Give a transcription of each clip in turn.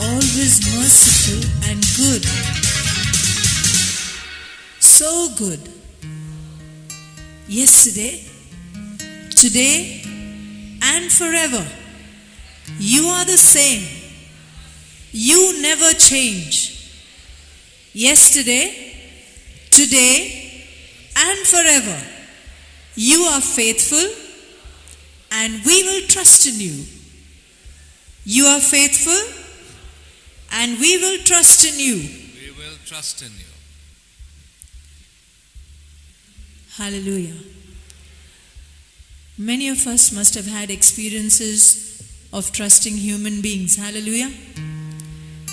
Always merciful and good. So good. Yesterday, today, and forever. You are the same. You never change. Yesterday, today, and forever. You are faithful, and we will trust in you. You are faithful, and we will trust in you. We will trust in you. Hallelujah. Many of us must have had experiences of trusting human beings. Hallelujah.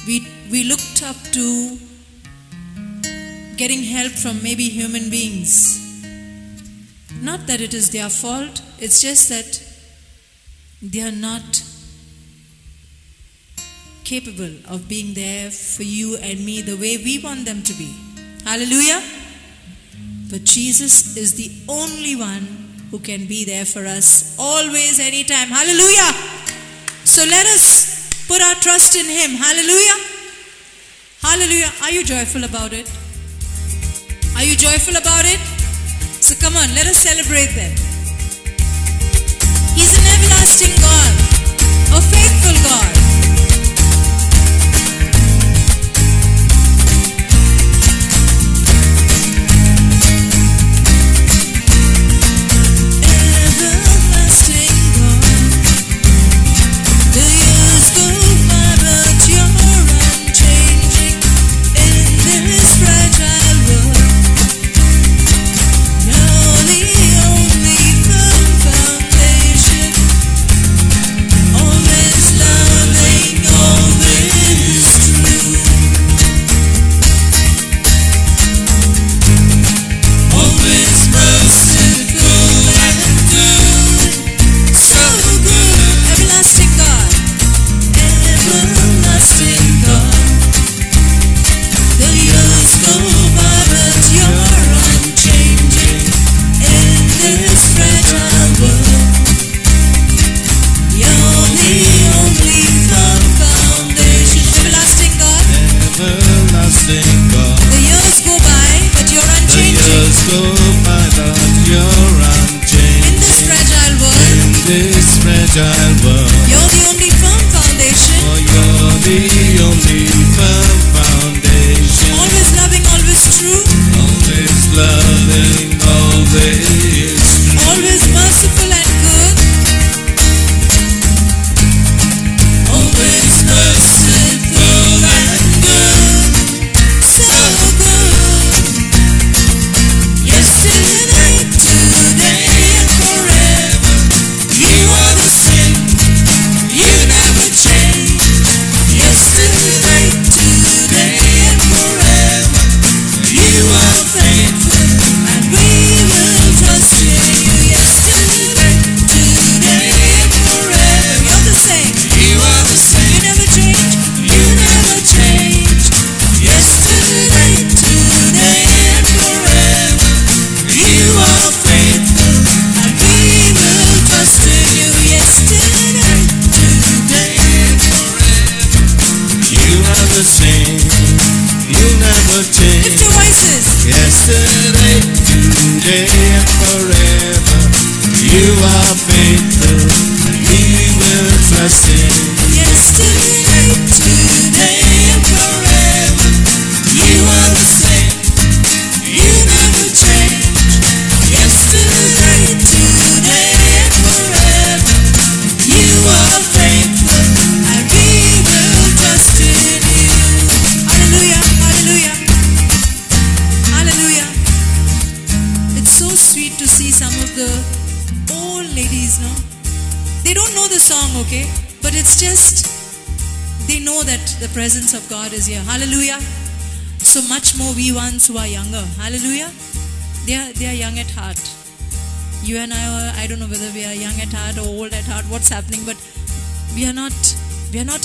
We looked up to getting help from maybe human beings. Not that it is their fault, it's just that they are not capable of being there for you and me the way we want them to be. Hallelujah. But Jesus is the only one who can be there for us always, anytime. Hallelujah. So let us put our trust in Him. Hallelujah. Hallelujah. Are you joyful about it? Are you joyful about it? So come on, let us celebrate then. He's an everlasting God, a faithful God. Everlasting God, the years go by, but you're unchanging in this fragile world. You're the only firm foundation, always loving, always true, always merciful and good, so good. Everlasting God, everlasting God. The years go by, but you're unchanging in this fragile world. You're the only firm foundation. Everlasting God, Everlasting God. the years go by, but you're The unchanging years go by, but you're in this unchanging fragile world. in this fragile world. You're the only firm foundation, For you're the only firm foundation. always loving, always true, Always loving, always true. always merciful and good, Always merciful and good. so good. Yesterday, today, and forever. You are the same. You never change. Yesterday, today, and forever. You are faithful. And we will trust in you. Yesterday, today, and forever. You're the same. You are the You same. never change. You never change. Yesterday, today, and forever. You are faithful. And we will trust in you. Yesterday, Today and forever. You are the same. You never lift change. your voices. Yesterday, today, and forever. You are faithful. We will trust in you. Yesterday, today, and forever. You are the same. You never change. Yesterday, today, and forever. You are faithful. And we will trust in you. Hallelujah, hallelujah, hallelujah. It's so sweet to see some of the old ladies, no? They don't know the song, okay? But it's just, they know that the presence of God is here. Hallelujah. So much more we ones who are younger. Hallelujah. They are young at heart. You and I don't know whether we are young at heart or old at heart, what's happening, but we are not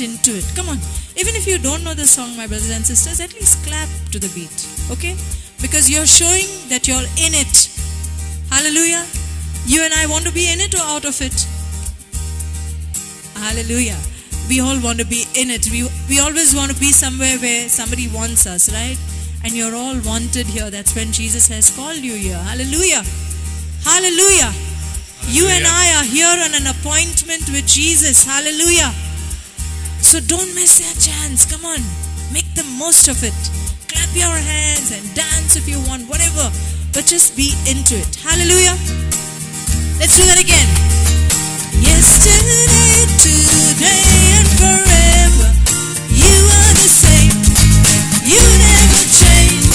into it. Come on. Even if you don't know the song, my brothers and sisters, at least clap to the beat. Okay? Because you're showing that you're in it. Hallelujah. You and I want to be in it or out of it? Hallelujah. We all want to be in it. We always want to be somewhere where somebody wants us, right? And you're all wanted here. That's when Jesus has called you here. Hallelujah. Hallelujah. You and I are here on an appointment with Jesus. Hallelujah. So don't miss that chance. Come on. Make the most of it. Clap your hands and dance if you want, whatever. But just be into it. Hallelujah. Let's do that again. Yesterday, today, and forever, you are the same. You never change.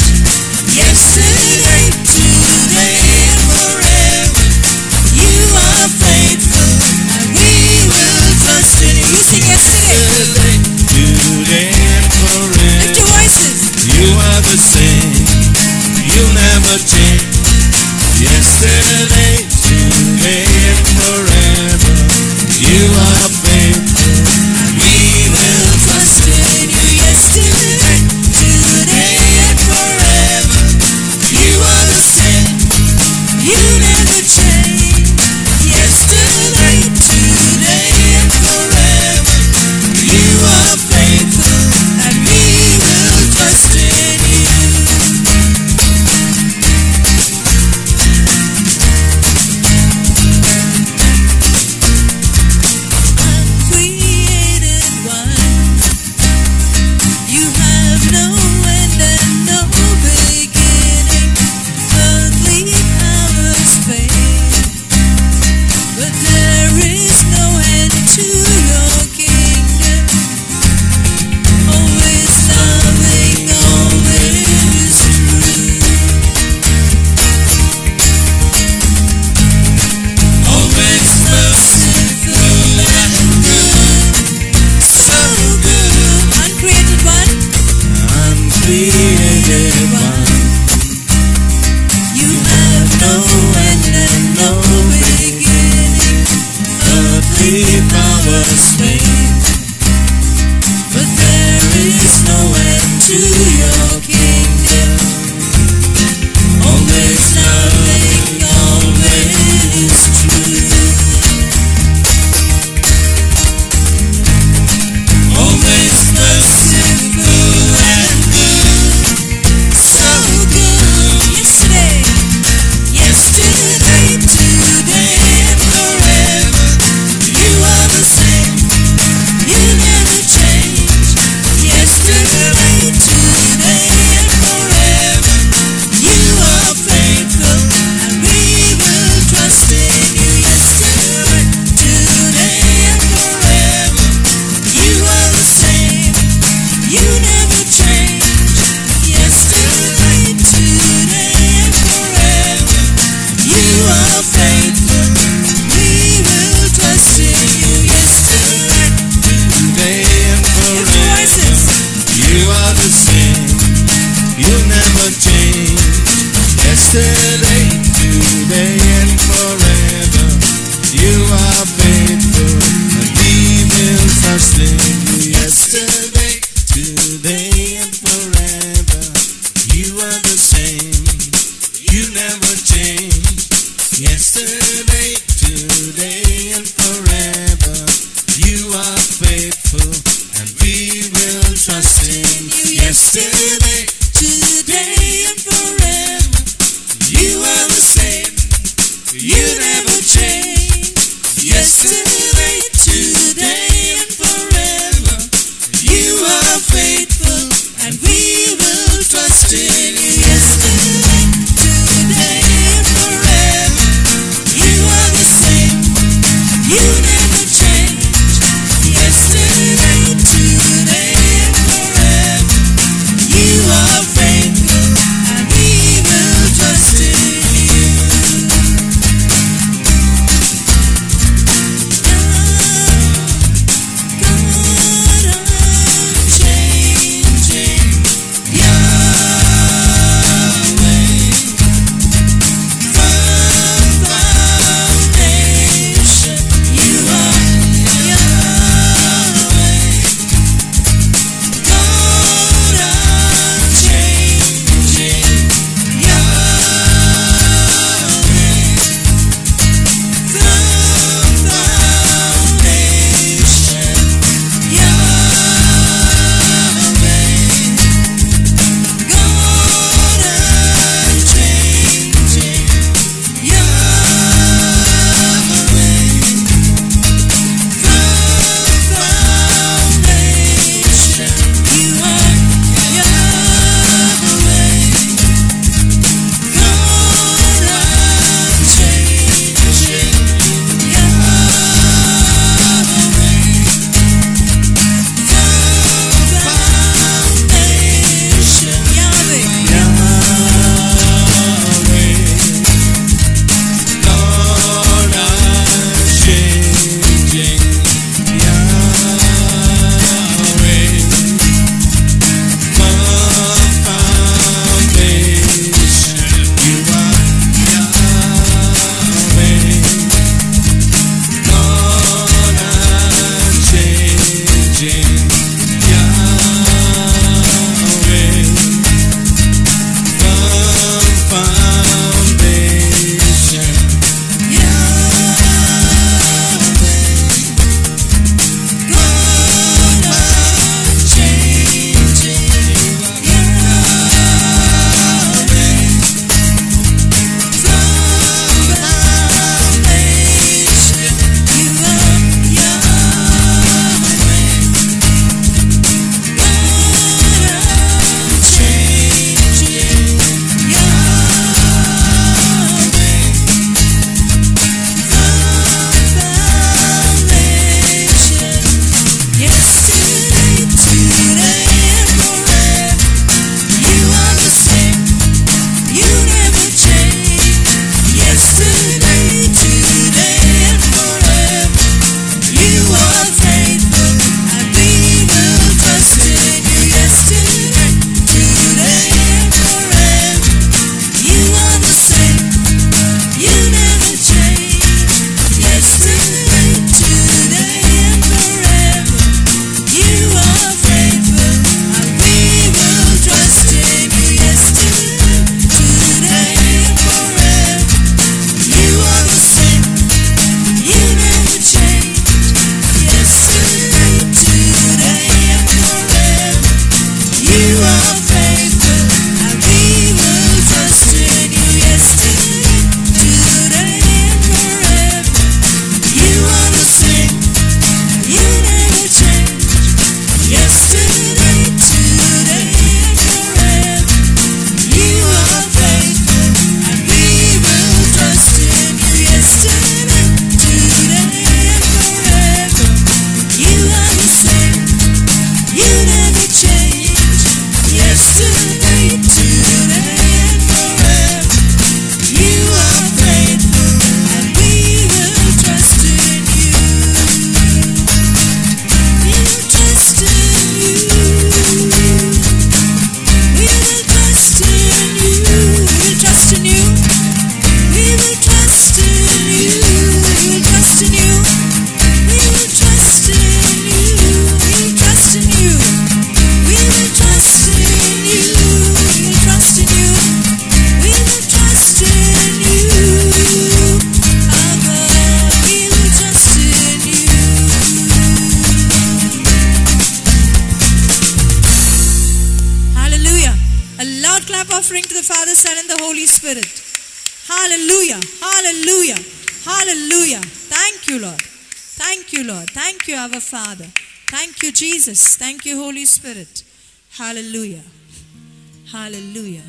Yesterday, today, and forever, you are faithful, and we will trust in you. You sing yesterday. Today and forever. Lift your voices. You are the same. You never change. Yesterday, today, and forever. You are faithful. We will trust in you. Yesterday, today, and forever. You are the same. You never change. Yesterday, today, and forever. You are faithful, and we will trust in you. Uncreated one, you have no end and no beginning. Earthly powers fail, but there is no end to your kingdom. Always loving, always true. Always Merciful and good, so good. Uncreated one, uncreated one. You have no end and no beginning. Earthly powers fail, but there is no end to your kingdom. Always Loving, always true. Always Merciful and good, so good. Yesterday, yesterday, today, and forever. You are the same. You never change. Yesterday, today, and forever. You are faithful, and we will trust in you. Yesterday, today, and forever. You are the same. You never change. Yesterday, today, and forever. You are faithful. We will trust in you. Yesterday, Today and lift your forever. voices. You are the same. You never change. Yesterday, today, and forever. You are faithful, and we will trust in you. Yesterday, today, and forever. You are the same. You never change. Yesterday, today, and forever. You are faithful, and we will trust in you. Yesterday, Today and forever. you are the same. You never change. Yesterday, today, and forever. You are faithful, And we will trust in you. Yesterday, today, and forever. You are the same. You never change. Yesterday, today, and forever. You are faithful, And we will trust in you. offering to the Father, Son, and the Holy Spirit. Hallelujah. Hallelujah. Hallelujah. Thank you, Lord. Thank you, Lord. Thank you, our Father. Thank you, Jesus. Thank you, Holy Spirit. Hallelujah. Hallelujah.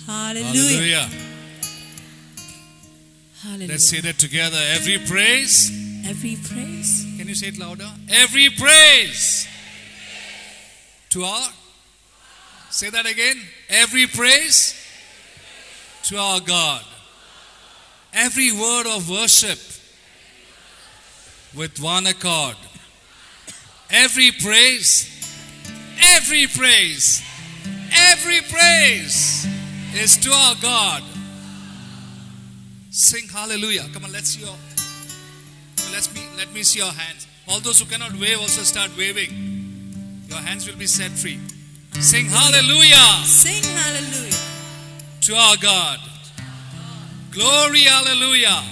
Hallelujah. Hallelujah. Hallelujah. Let's say that together. Every praise. Every praise. Can you say it louder? Every praise. To our. Say that again. Every praise to our God. Every word of worship with one accord. Every praise, every praise, every praise is to our God. Sing hallelujah. Come on, let's see your let me see your hands. All those who cannot wave also start waving. Your hands will be set free. Sing hallelujah Sing hallelujah. to our God. Glory, hallelujah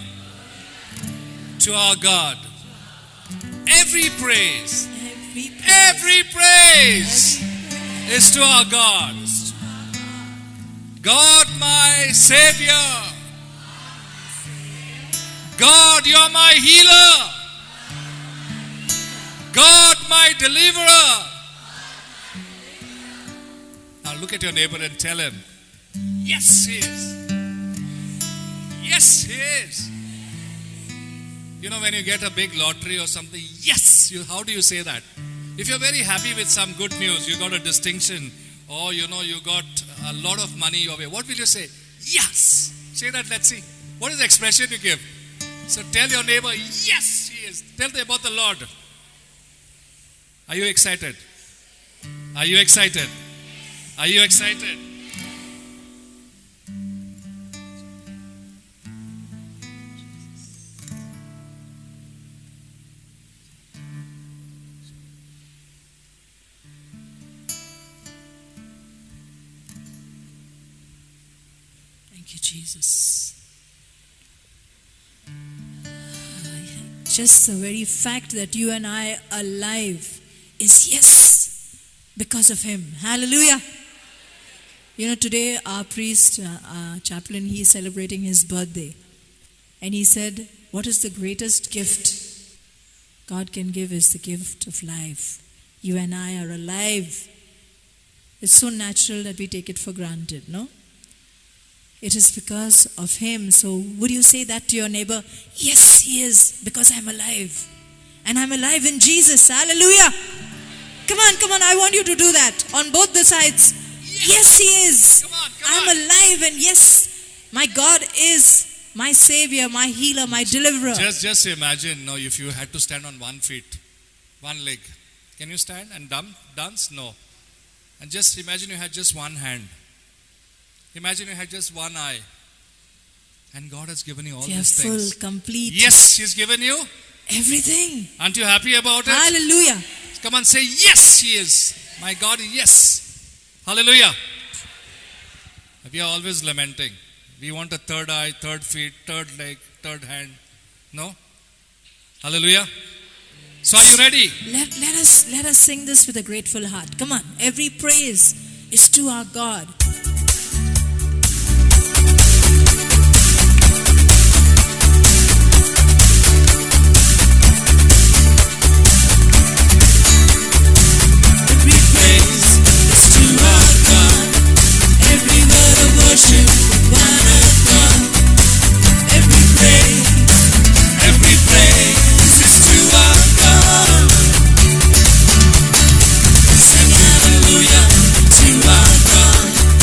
to our God. Every praise, Every praise. every praise is to our God. God, my Savior. God, you are my healer. God, my deliverer. Now look at your neighbor and tell him, yes, he is. Yes, he is. You know, when you get a big lottery or something, yes, how do you say that? If you're very happy with some good news, you got a distinction, or you know, you got a lot of money your way, what will you say? Yes. Say that, let's see. What is the expression you give? So tell your neighbor, yes, he is. Tell them about the Lord. Are you excited? Are you excited? Are you excited? Thank you, Jesus. Just the very fact that you and I are alive is yes, because of him. Hallelujah. You know, today our priest, our chaplain, he is celebrating his birthday. And he said, what is the greatest gift God can give is the gift of life. You and I are alive. It's so natural that we take it for granted, no? It is because of him. So would you say that to your neighbor? Yes, he is, because I'm alive. And I'm alive in Jesus. Hallelujah. Come on, come on. I want you to do that on both the sides. Yes, he is. Come on, come I'm on. alive, and yes, my God is my Savior, my healer, my deliverer. Just imagine, no, if you had to stand on one feet, one leg. Can you stand and dance? No. And just imagine you had just one hand. Imagine you had just one eye. And God has given you all We are these full, things. complete. Yes, He's given you. Everything. Aren't you happy about it? Hallelujah. Come on, say, yes, He is. My God, yes. Hallelujah. We are always lamenting. We want a third eye, third feet, third leg, third hand. No? Hallelujah. So are you ready? Let us sing this with a grateful heart. Come on. Every praise is to our God. Every praise is to our God. Every word of worship with one accord. Every praise is to our God. Sing hallelujah to our God.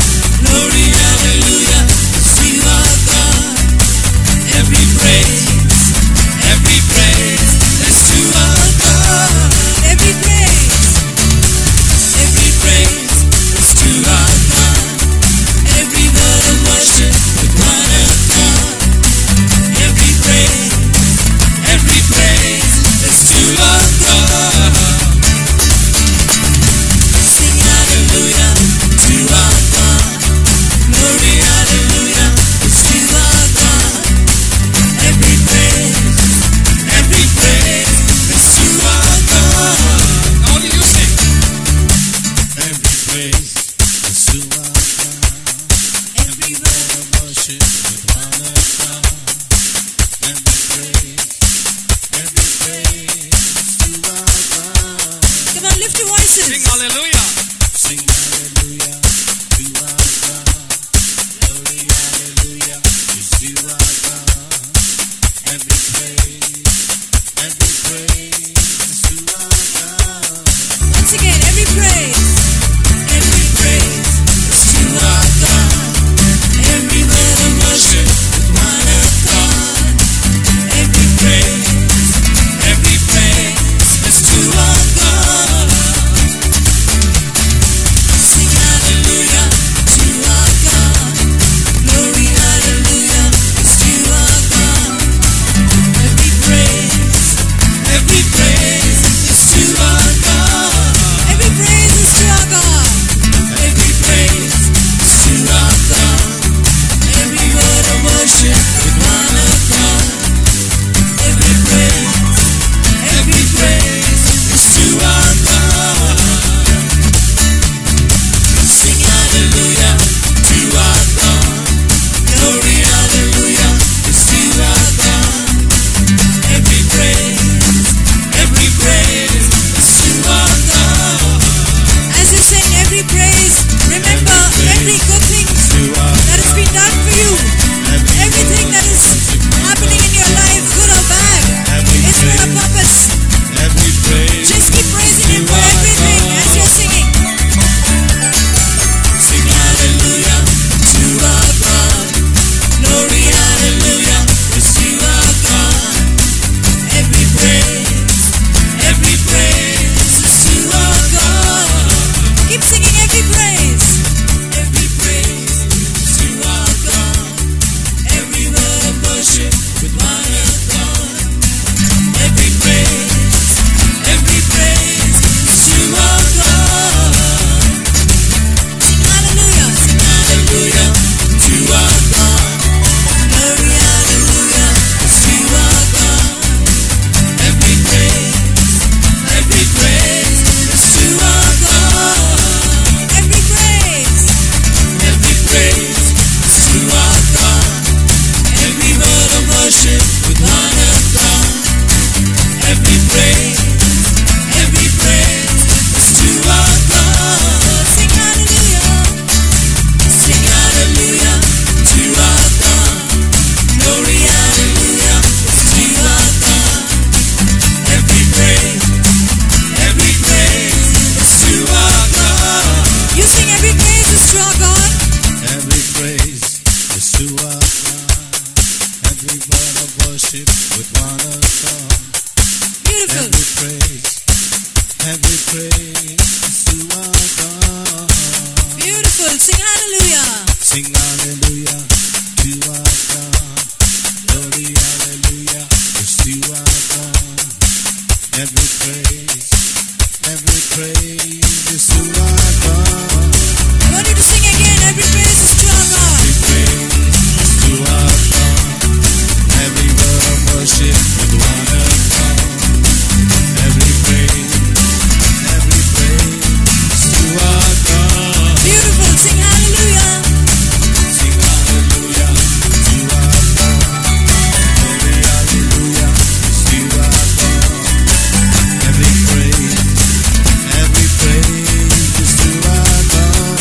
Lift your voices. Sing hallelujah. Sing hallelujah to our God. Glory, hallelujah is to our God. Every praise is to our God. Once again, every praise is to our God. Every word of worship with one accord. Every praise is to our God. Sing hallelujah to our God. Glory, hallelujah is to our God. Every praise is to our God. Every praise is to our God. Every praise is to our God. Every word of worship with one accord. Every praise is to our God. Sing hallelujah to our God. Glory, hallelujah is to our God. Every praise is to our God. As you sing every praise, remember every good thing To our that has been done for you. Every Everything that is happening in your life, good or bad, is for a purpose. Every praise. Just keep praising Him for everything as you're singing. Sing hallelujah to our God. Glory, hallelujah is to our God. Every praise is to our God. Keep singing every praise. Every praise is to our God. Every word of worship with one accord. Every praise is to our God. Hallelujah, sing hallelujah to our God. Glory, hallelujah is to our God. Every praise is to our God. Every praise is to our God. Every word of worship with one accord. Every praise is to our God. Sing hallelujah. Sing hallelujah to our God. Glory, hallelujah is to our God. Every praise is to our God. You sing every praise is to our God. Every praise is to our God. Every word of worship with one accord. Beautiful. Every praise is to our God. Beautiful. Sing hallelujah. Sing hallelujah to our God. Glory, hallelujah is to our God. Every praise is to our God. I want you to sing again. Every praise is to our God. Every praise is to our God. Every word of worship with one accord. Every praise is to our God. Beautiful. Sing hallelujah. Sing hallelujah to our God. Glory, hallelujah is to our God. Every praise is to our God.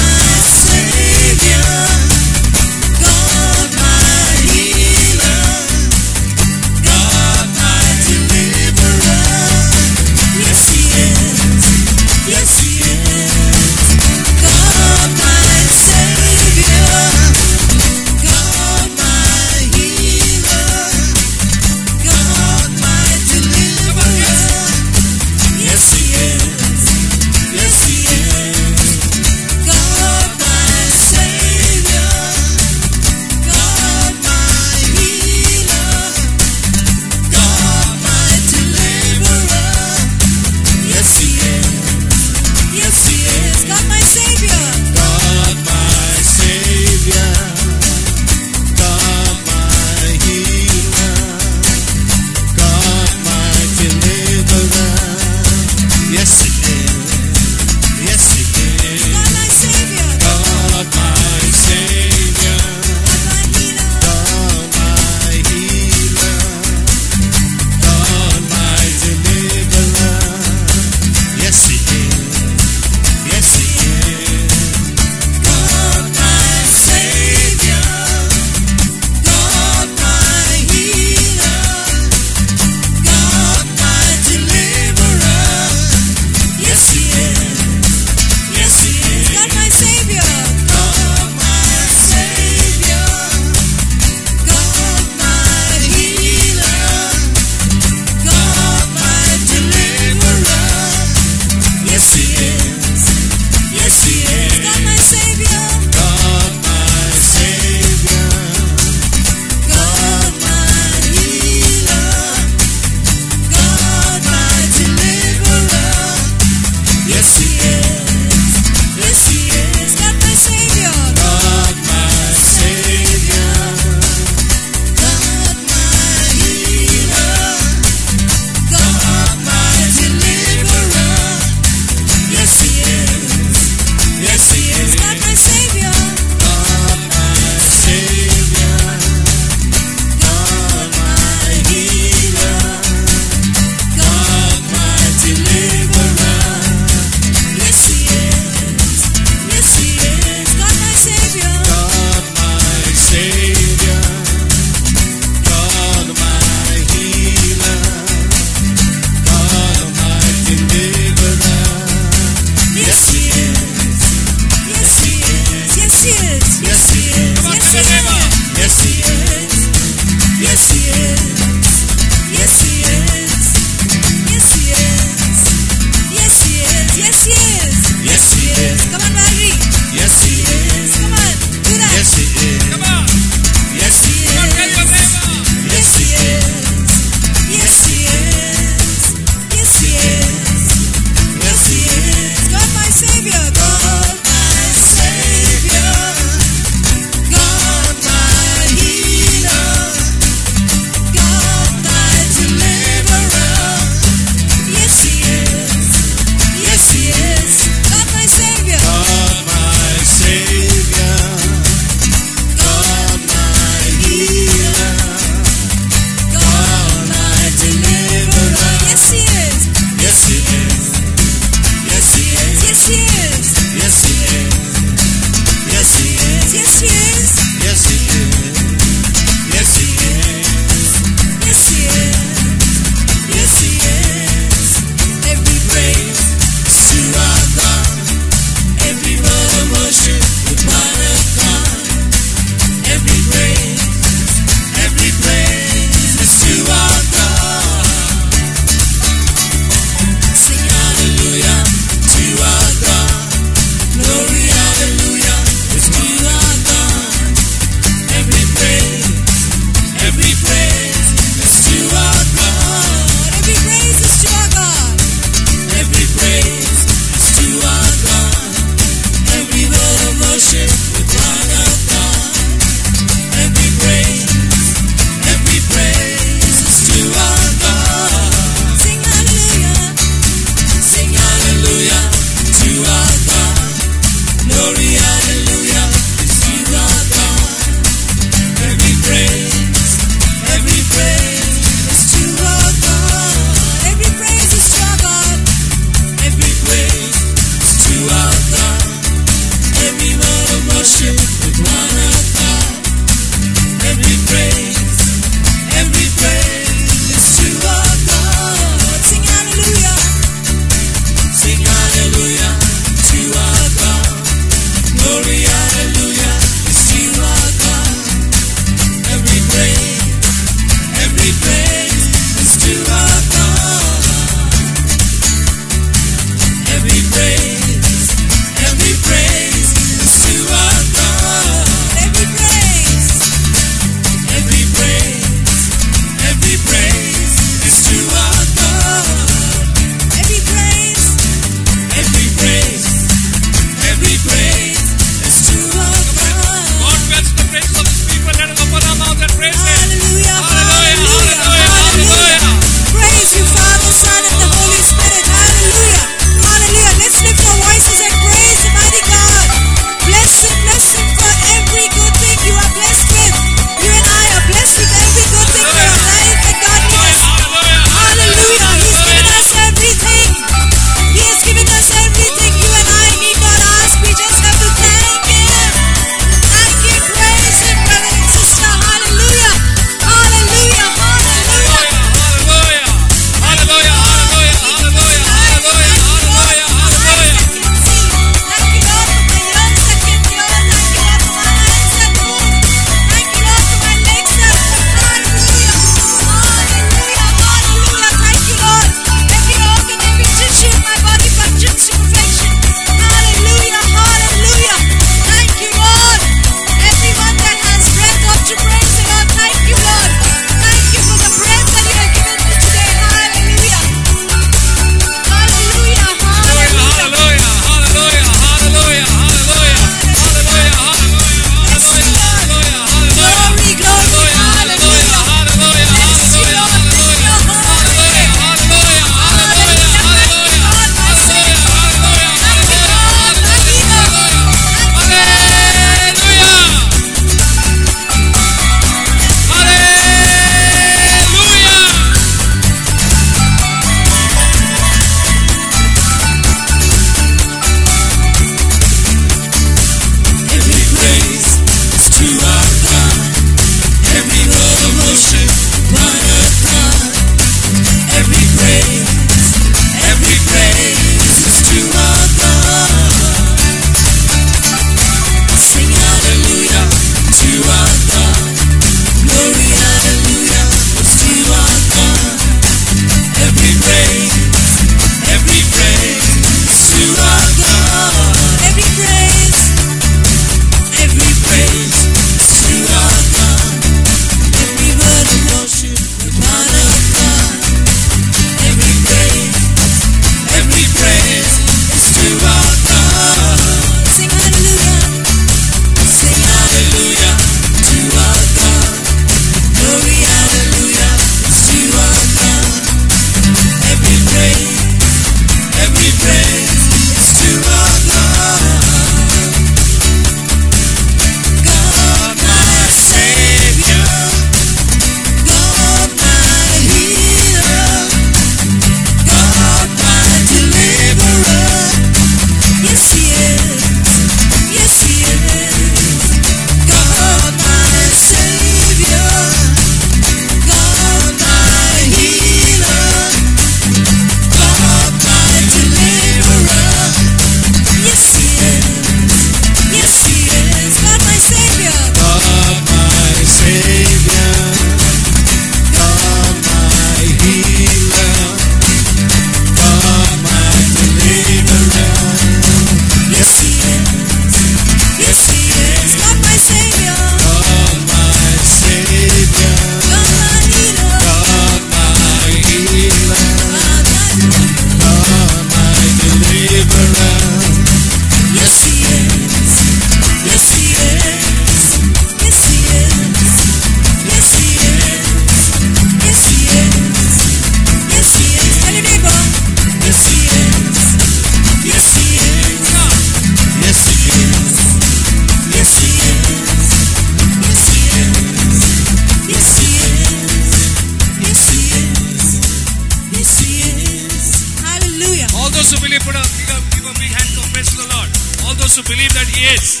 those who believe, give a big hand of praise to the Lord. All those who believe that He is.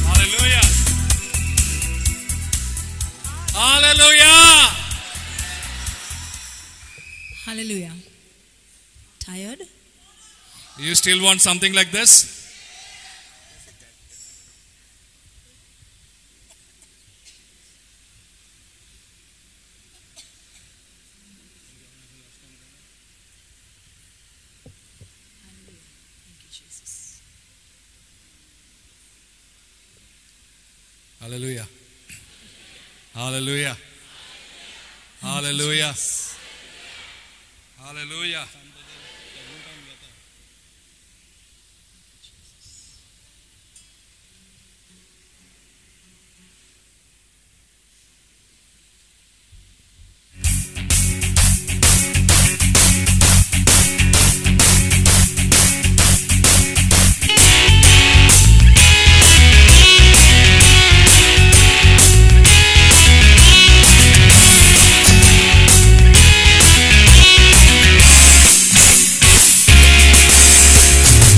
Hallelujah. Hallelujah. Hallelujah. Tired? You still want something like this? Thank you, Jesus. Hallelujah. Hallelujah. Hallelujah. Hallelujah.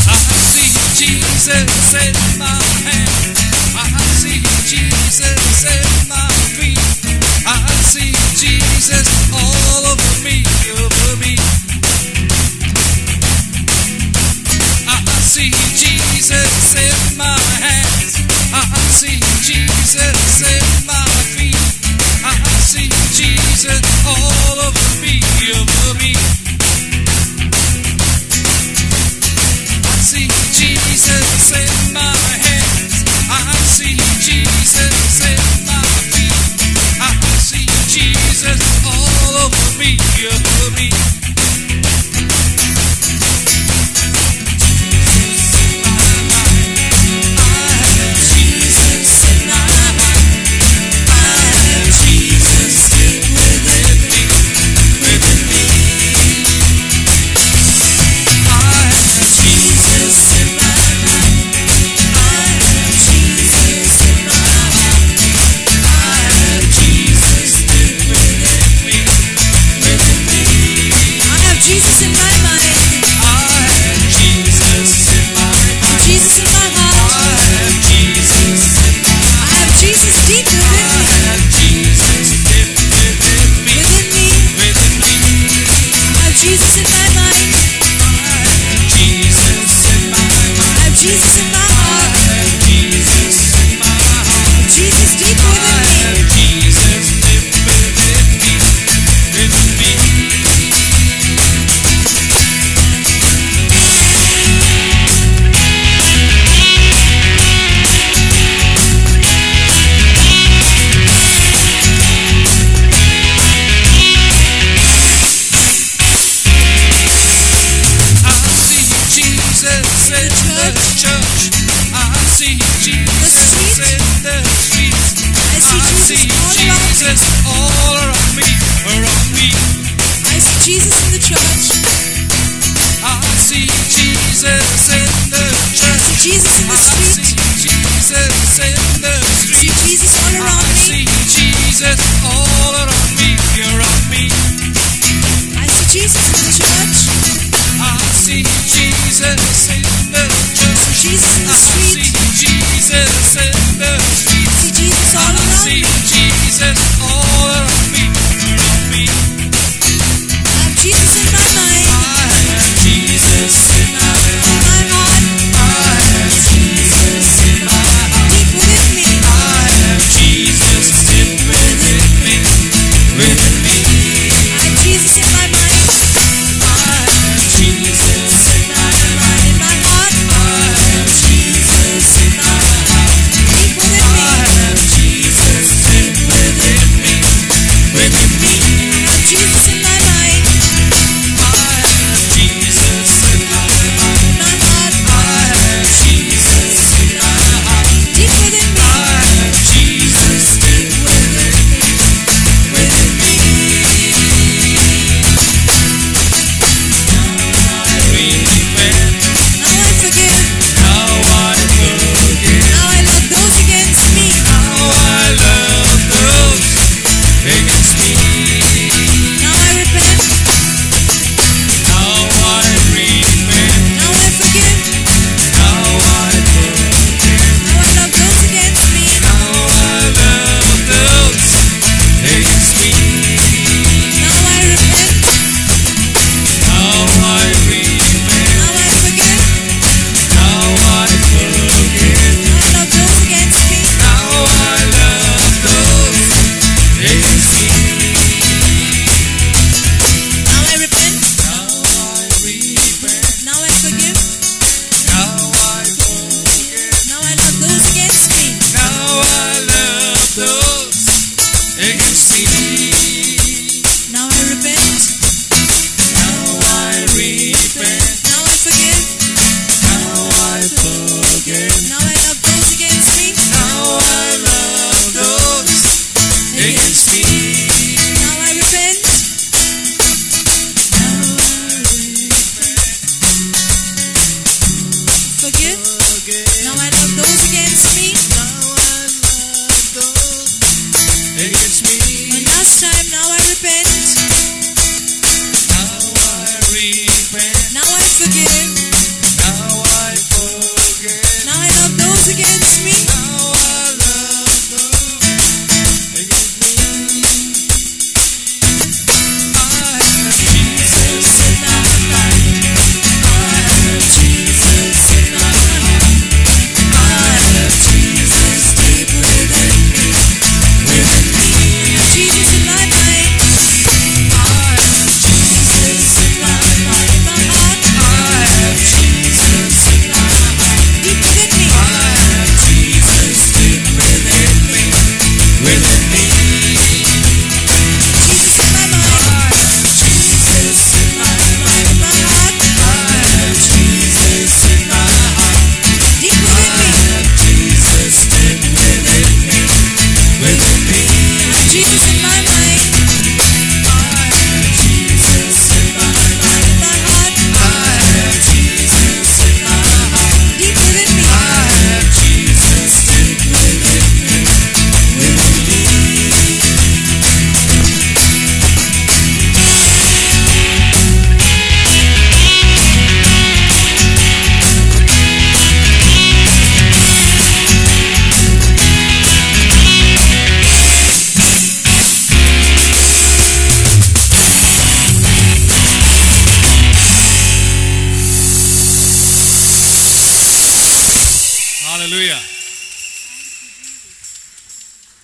I see Jesus in my hand. I see Jesus in my feet. I see Jesus all over me, over me. I see Jesus in my hands. I see Jesus in my feet. I see Jesus all over me, over me. I see Jesus in my hands. I see Jesus in my feet. I see Jesus all over me, over me. Jesus in my life. I have Jesus in my heart. I have Jesus within me, within me.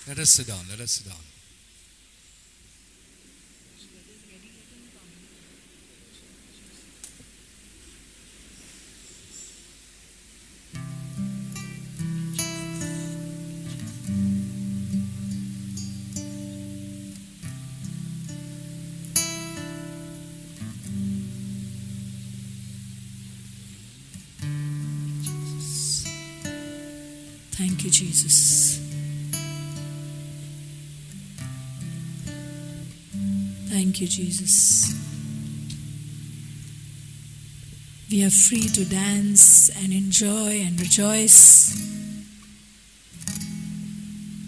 Let us sit down. Let us sit down. Thank you, Jesus. Thank you, Jesus. We are free to dance and enjoy and rejoice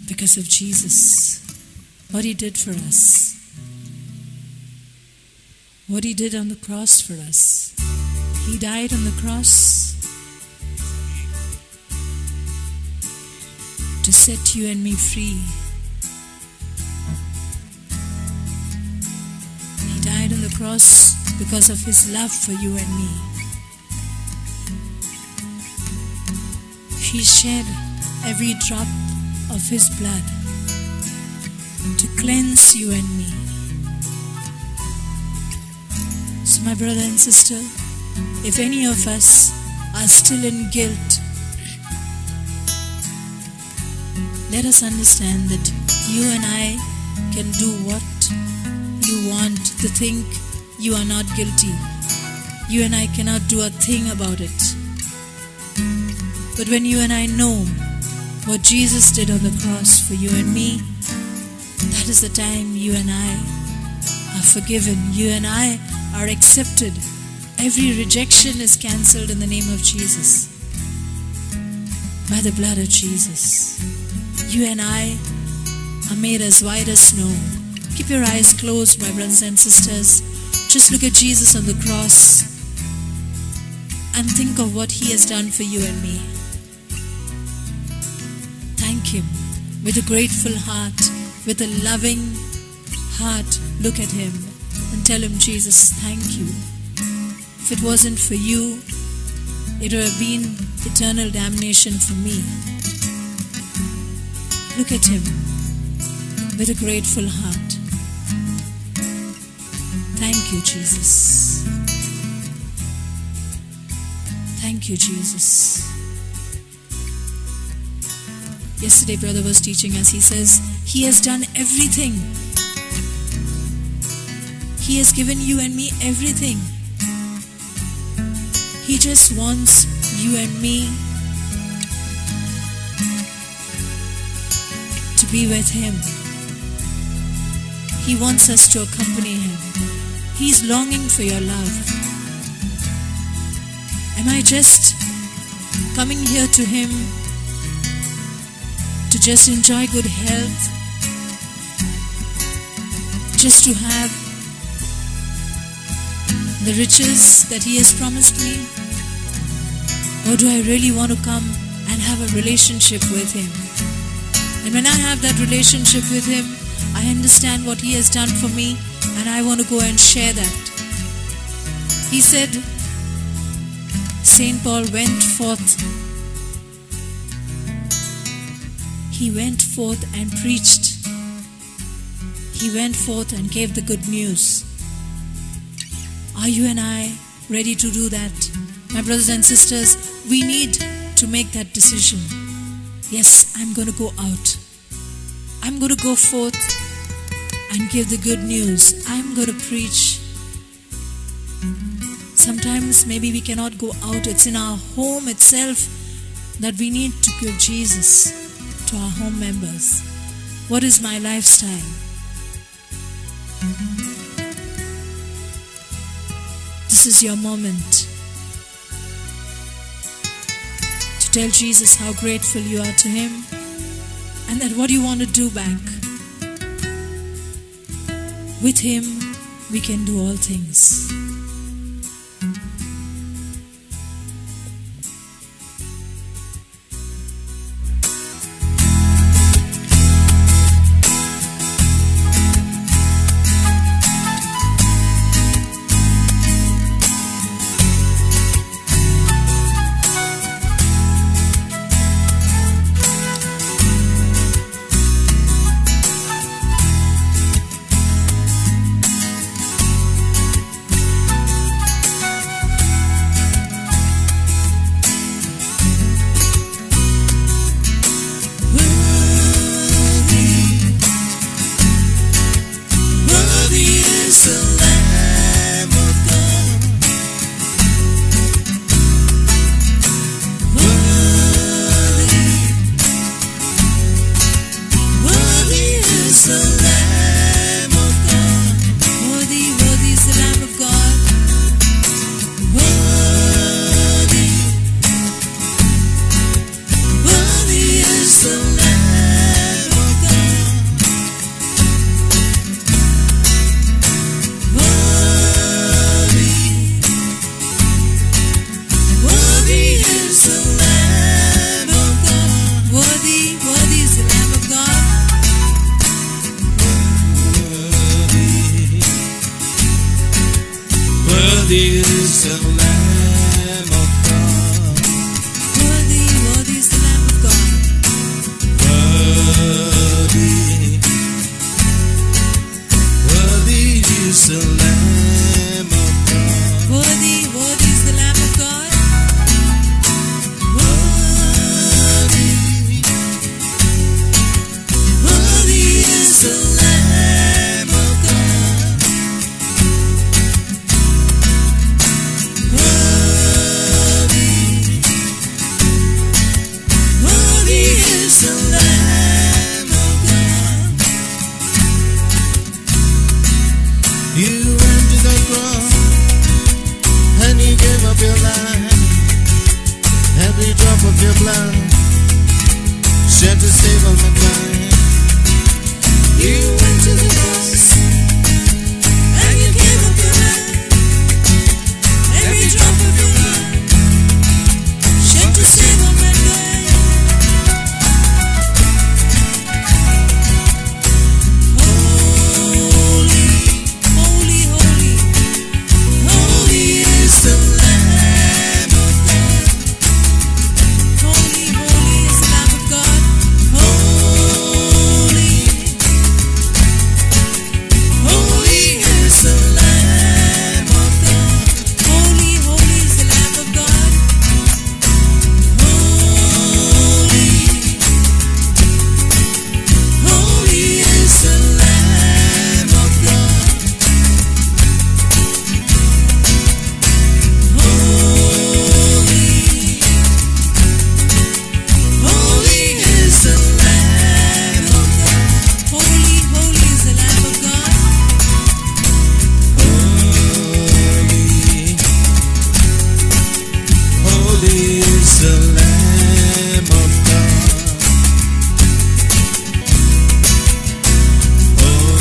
because of Jesus, what He did for us, what He did on the cross for us. He died on the cross to set you and me free. He died on the cross because of His love for you and me. He shed every drop of His blood to cleanse you and me. So my brother and sister, if any of us are still in guilt, let us understand that you and I can do what you want to think you are not guilty. You and I cannot do a thing about it. But when you and I know what Jesus did on the cross for you and me, that is the time you and I are forgiven. You and I are accepted. Every rejection is cancelled in the name of Jesus. By the blood of Jesus. You and I are made as white as snow. Keep your eyes closed, my brothers and sisters. Just look at Jesus on the cross and think of what He has done for you and me. Thank Him with a grateful heart, with a loving heart. Look at Him and tell Him, Jesus, thank you. If it wasn't for you, it would have been eternal damnation for me. Look at Him with a grateful heart. Thank you, Jesus. Thank you, Jesus. Yesterday, brother was teaching us. He says, He has done everything. He has given you and me everything. He just wants you and me to be with Him. He wants us to accompany Him. He's longing for your love. Am I just coming here to Him to just enjoy good health? Just to have the riches that He has promised me? Or do I really want to come and have a relationship with Him? And when I have that relationship with Him, I understand what He has done for me, and I want to go and share that. He said, St. Paul went forth. He went forth and preached. He went forth and gave the good news. Are you and I ready to do that? My brothers and sisters, we need to make that decision. Yes, I'm going to go out. I'm going to go forth and give the good news. I'm going to preach. Sometimes maybe we cannot go out. It's in our home itself that we need to give Jesus to our home members. What is my lifestyle? This is your moment to tell Jesus how grateful you are to Him and that what you want to do back. With Him, we can do all things. Worthy is the Lamb of God. Worthy, worthy is the Lamb of God. Worthy, worthy is the Lamb of God. Worthy, worthy is the Lamb of God. Worthy, worthy is the Lamb of God. Worthy, worthy is the Lamb of God. You went to the cross and you gave up your life. Every drop of your blood shed to save all mankind. You went to the cross and you gave up your life. Every drop of your blood shed to save all mankind. Holy, holy, holy, holy is the Lamb of God. Holy, holy is the Lamb of God. Holy, holy is the Lamb of God. Holy, holy is the Lamb of God. Holy, holy is the Lamb of God. Holy, holy is the Lamb of God. Holy, holy is the Lamb of God. Holy, holy is the Lamb of God. Holy,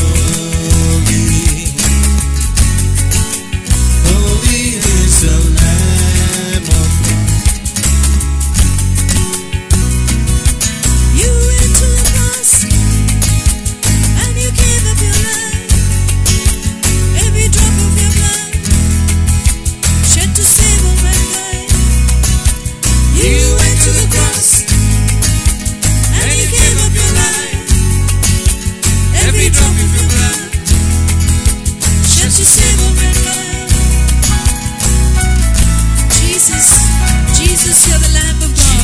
holy is the Lamb of God. You went to the cross and you gave up your life. Every drop of your blood shed to save all mankind. You went to the cross and you gave up your life. Every drop of your blood shed to save all mankind. Jesus, Jesus, you're the Lamb of God.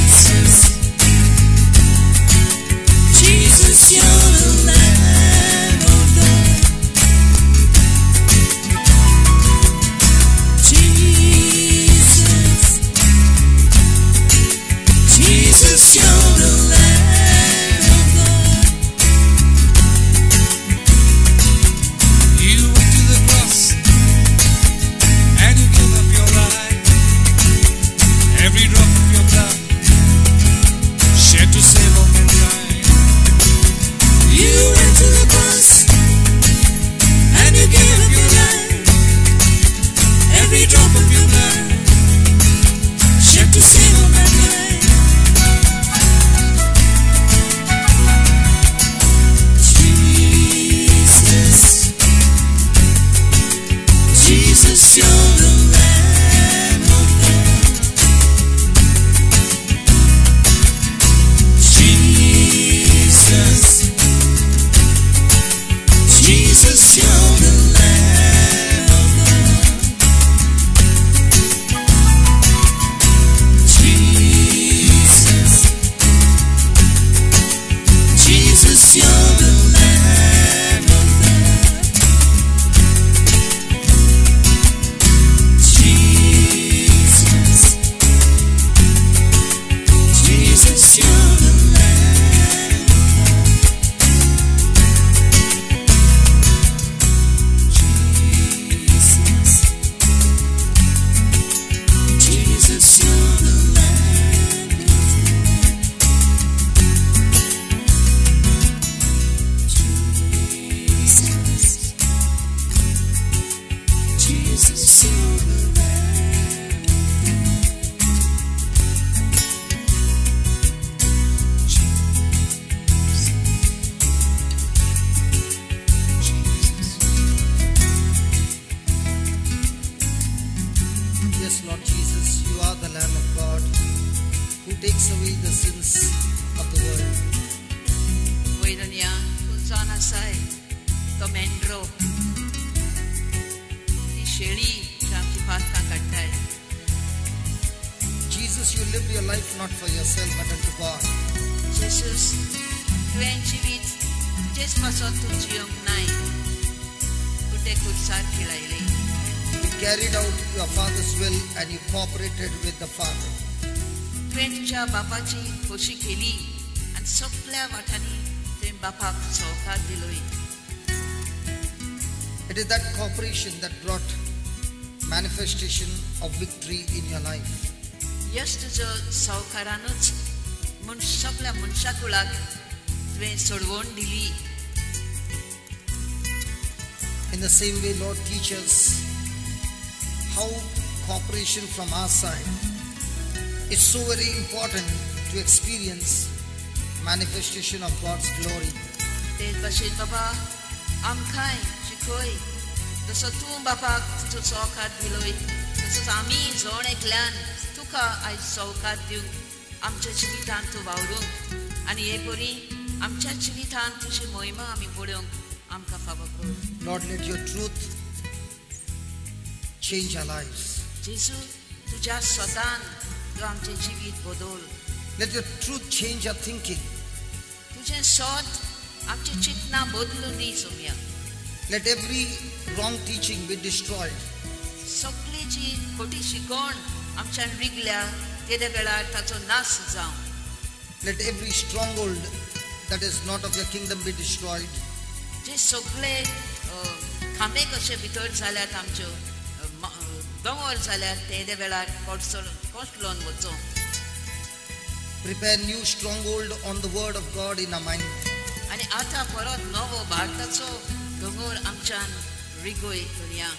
Jesus. Jesus, you're the Lamb of God. Jesus, Jesus, you're the Lamb of God. You went to the cross and you gave up your life. Every drop of your blood shed to save all mankind. You went to the cross and you gave up your life. Every drop of your blood shed to save all mankind. Jesus, Jesus, you're the Lamb of God. Jesus, Jesus, you're the Lamb of God. Jesus, Jesus, you're the Lamb of God. Jesus, Jesus, you're the Lamb of God. मेंढरो, ती शेळी जी आमची पास्कां काडटाय. Jesus, you lived your life not for yourself but unto God. Jesus, तुवें जिवीत तुजेच पासत तूं जियोंक नाय, पूण ते खुरसार खिळायले. You carried out your Father's will and you cooperated with the Father. तुवें तुज्या बापाची खोशी केली आनी सगळ्या वाटांनी तुवें बापाक सहकार दिलोय. It is that cooperation that brought manifestation of victory in your life. यश तुजो सहकारानूच म्हण सगळ्या मनशा कुळाक तुवें सोडवण दिली. In the same way, Lord, teach us how cooperation from our side is so very important to experience manifestation of God's glory. तेच भाशेन बाबा, आमकांय शिकय, जसो तूं बापाक तुजो सहकार दिलोय तसोच आमी जण एकल्यान तुका आयज सहकार दिवंक, आमच्या जिवितांत तूं वावरूंक आनी हे परी आमच्या जिवितांत तुजी मोहिमा आमी पळोवंक आमकां फावो कर. Lord, let your truth change our lives. जेजू, तुज्या स्वतान तूं आमचें जिवीत बदल. Let your truth change our thinking. तुजें सत आमचें चिंतनां बदलून दी Somaiya. Let every wrong teaching be destroyed. सगळी जी खोटी शिकवण आमच्यान रिगल्या तेद्या वेळार ताचो नाश जावं. Let every stronghold that is not of your kingdom be destroyed. जे सगळे खांबे कशे भितर जाल्यात आमच्यो दोंगर जाल्यात, तेद्या वेळार कोसळोन वचो. Prepare new stronghold on the word of God in our mind. आनी आतां परत नवो भारताचो दोंगर आमच्यान रिगोय करुया.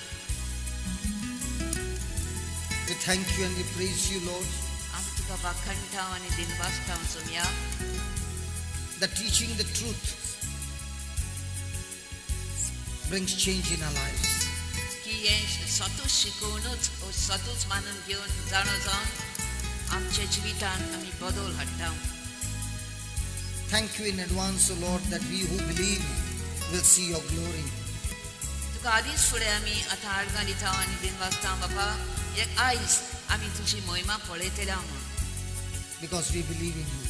We thank you and we praise you, Lord. आमी तुका वाखणटा आनी दिनवासता Somaiya. That teaching the truth brings change in our lives. की हें सतूच शिकोवनूच ओ सतूच मानून घेवन जाणो जावन आमच्या जिवितांत आमी बदल हाडटा. Thank you in advance, O Lord, that we who believe will see your glory. तुका आदींच फुडें आमी आतां आर्गां दिता आनी दिनवासता बाबा, एक आयज आमी तुजी मोहिमा पळयतले म्हूण. Because we believe in you.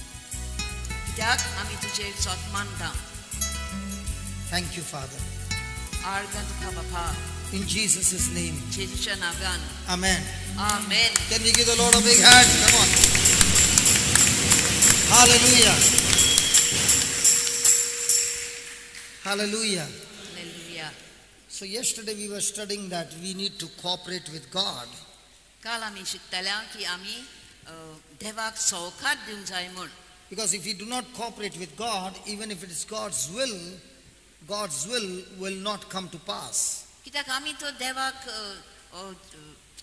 कित्याक आमी तुजेर सत मानता. Thank you, Father. आर्गां तुका बाबा. In Jesus' name. जेजूच्या नांवान. Amen. Amen. Can we give the Lord a big hand? Come on. Hallelujah. Hallelujah. Hallelujah. So, yesterday we were studying that we need to cooperate with God. काल आमी शिकताले की आमी देवाक सहकार दिवंक जाय म्हूण. Because if we do not cooperate with God, even if it is God's will will not come to pass. कित्याक आमी तो देवाक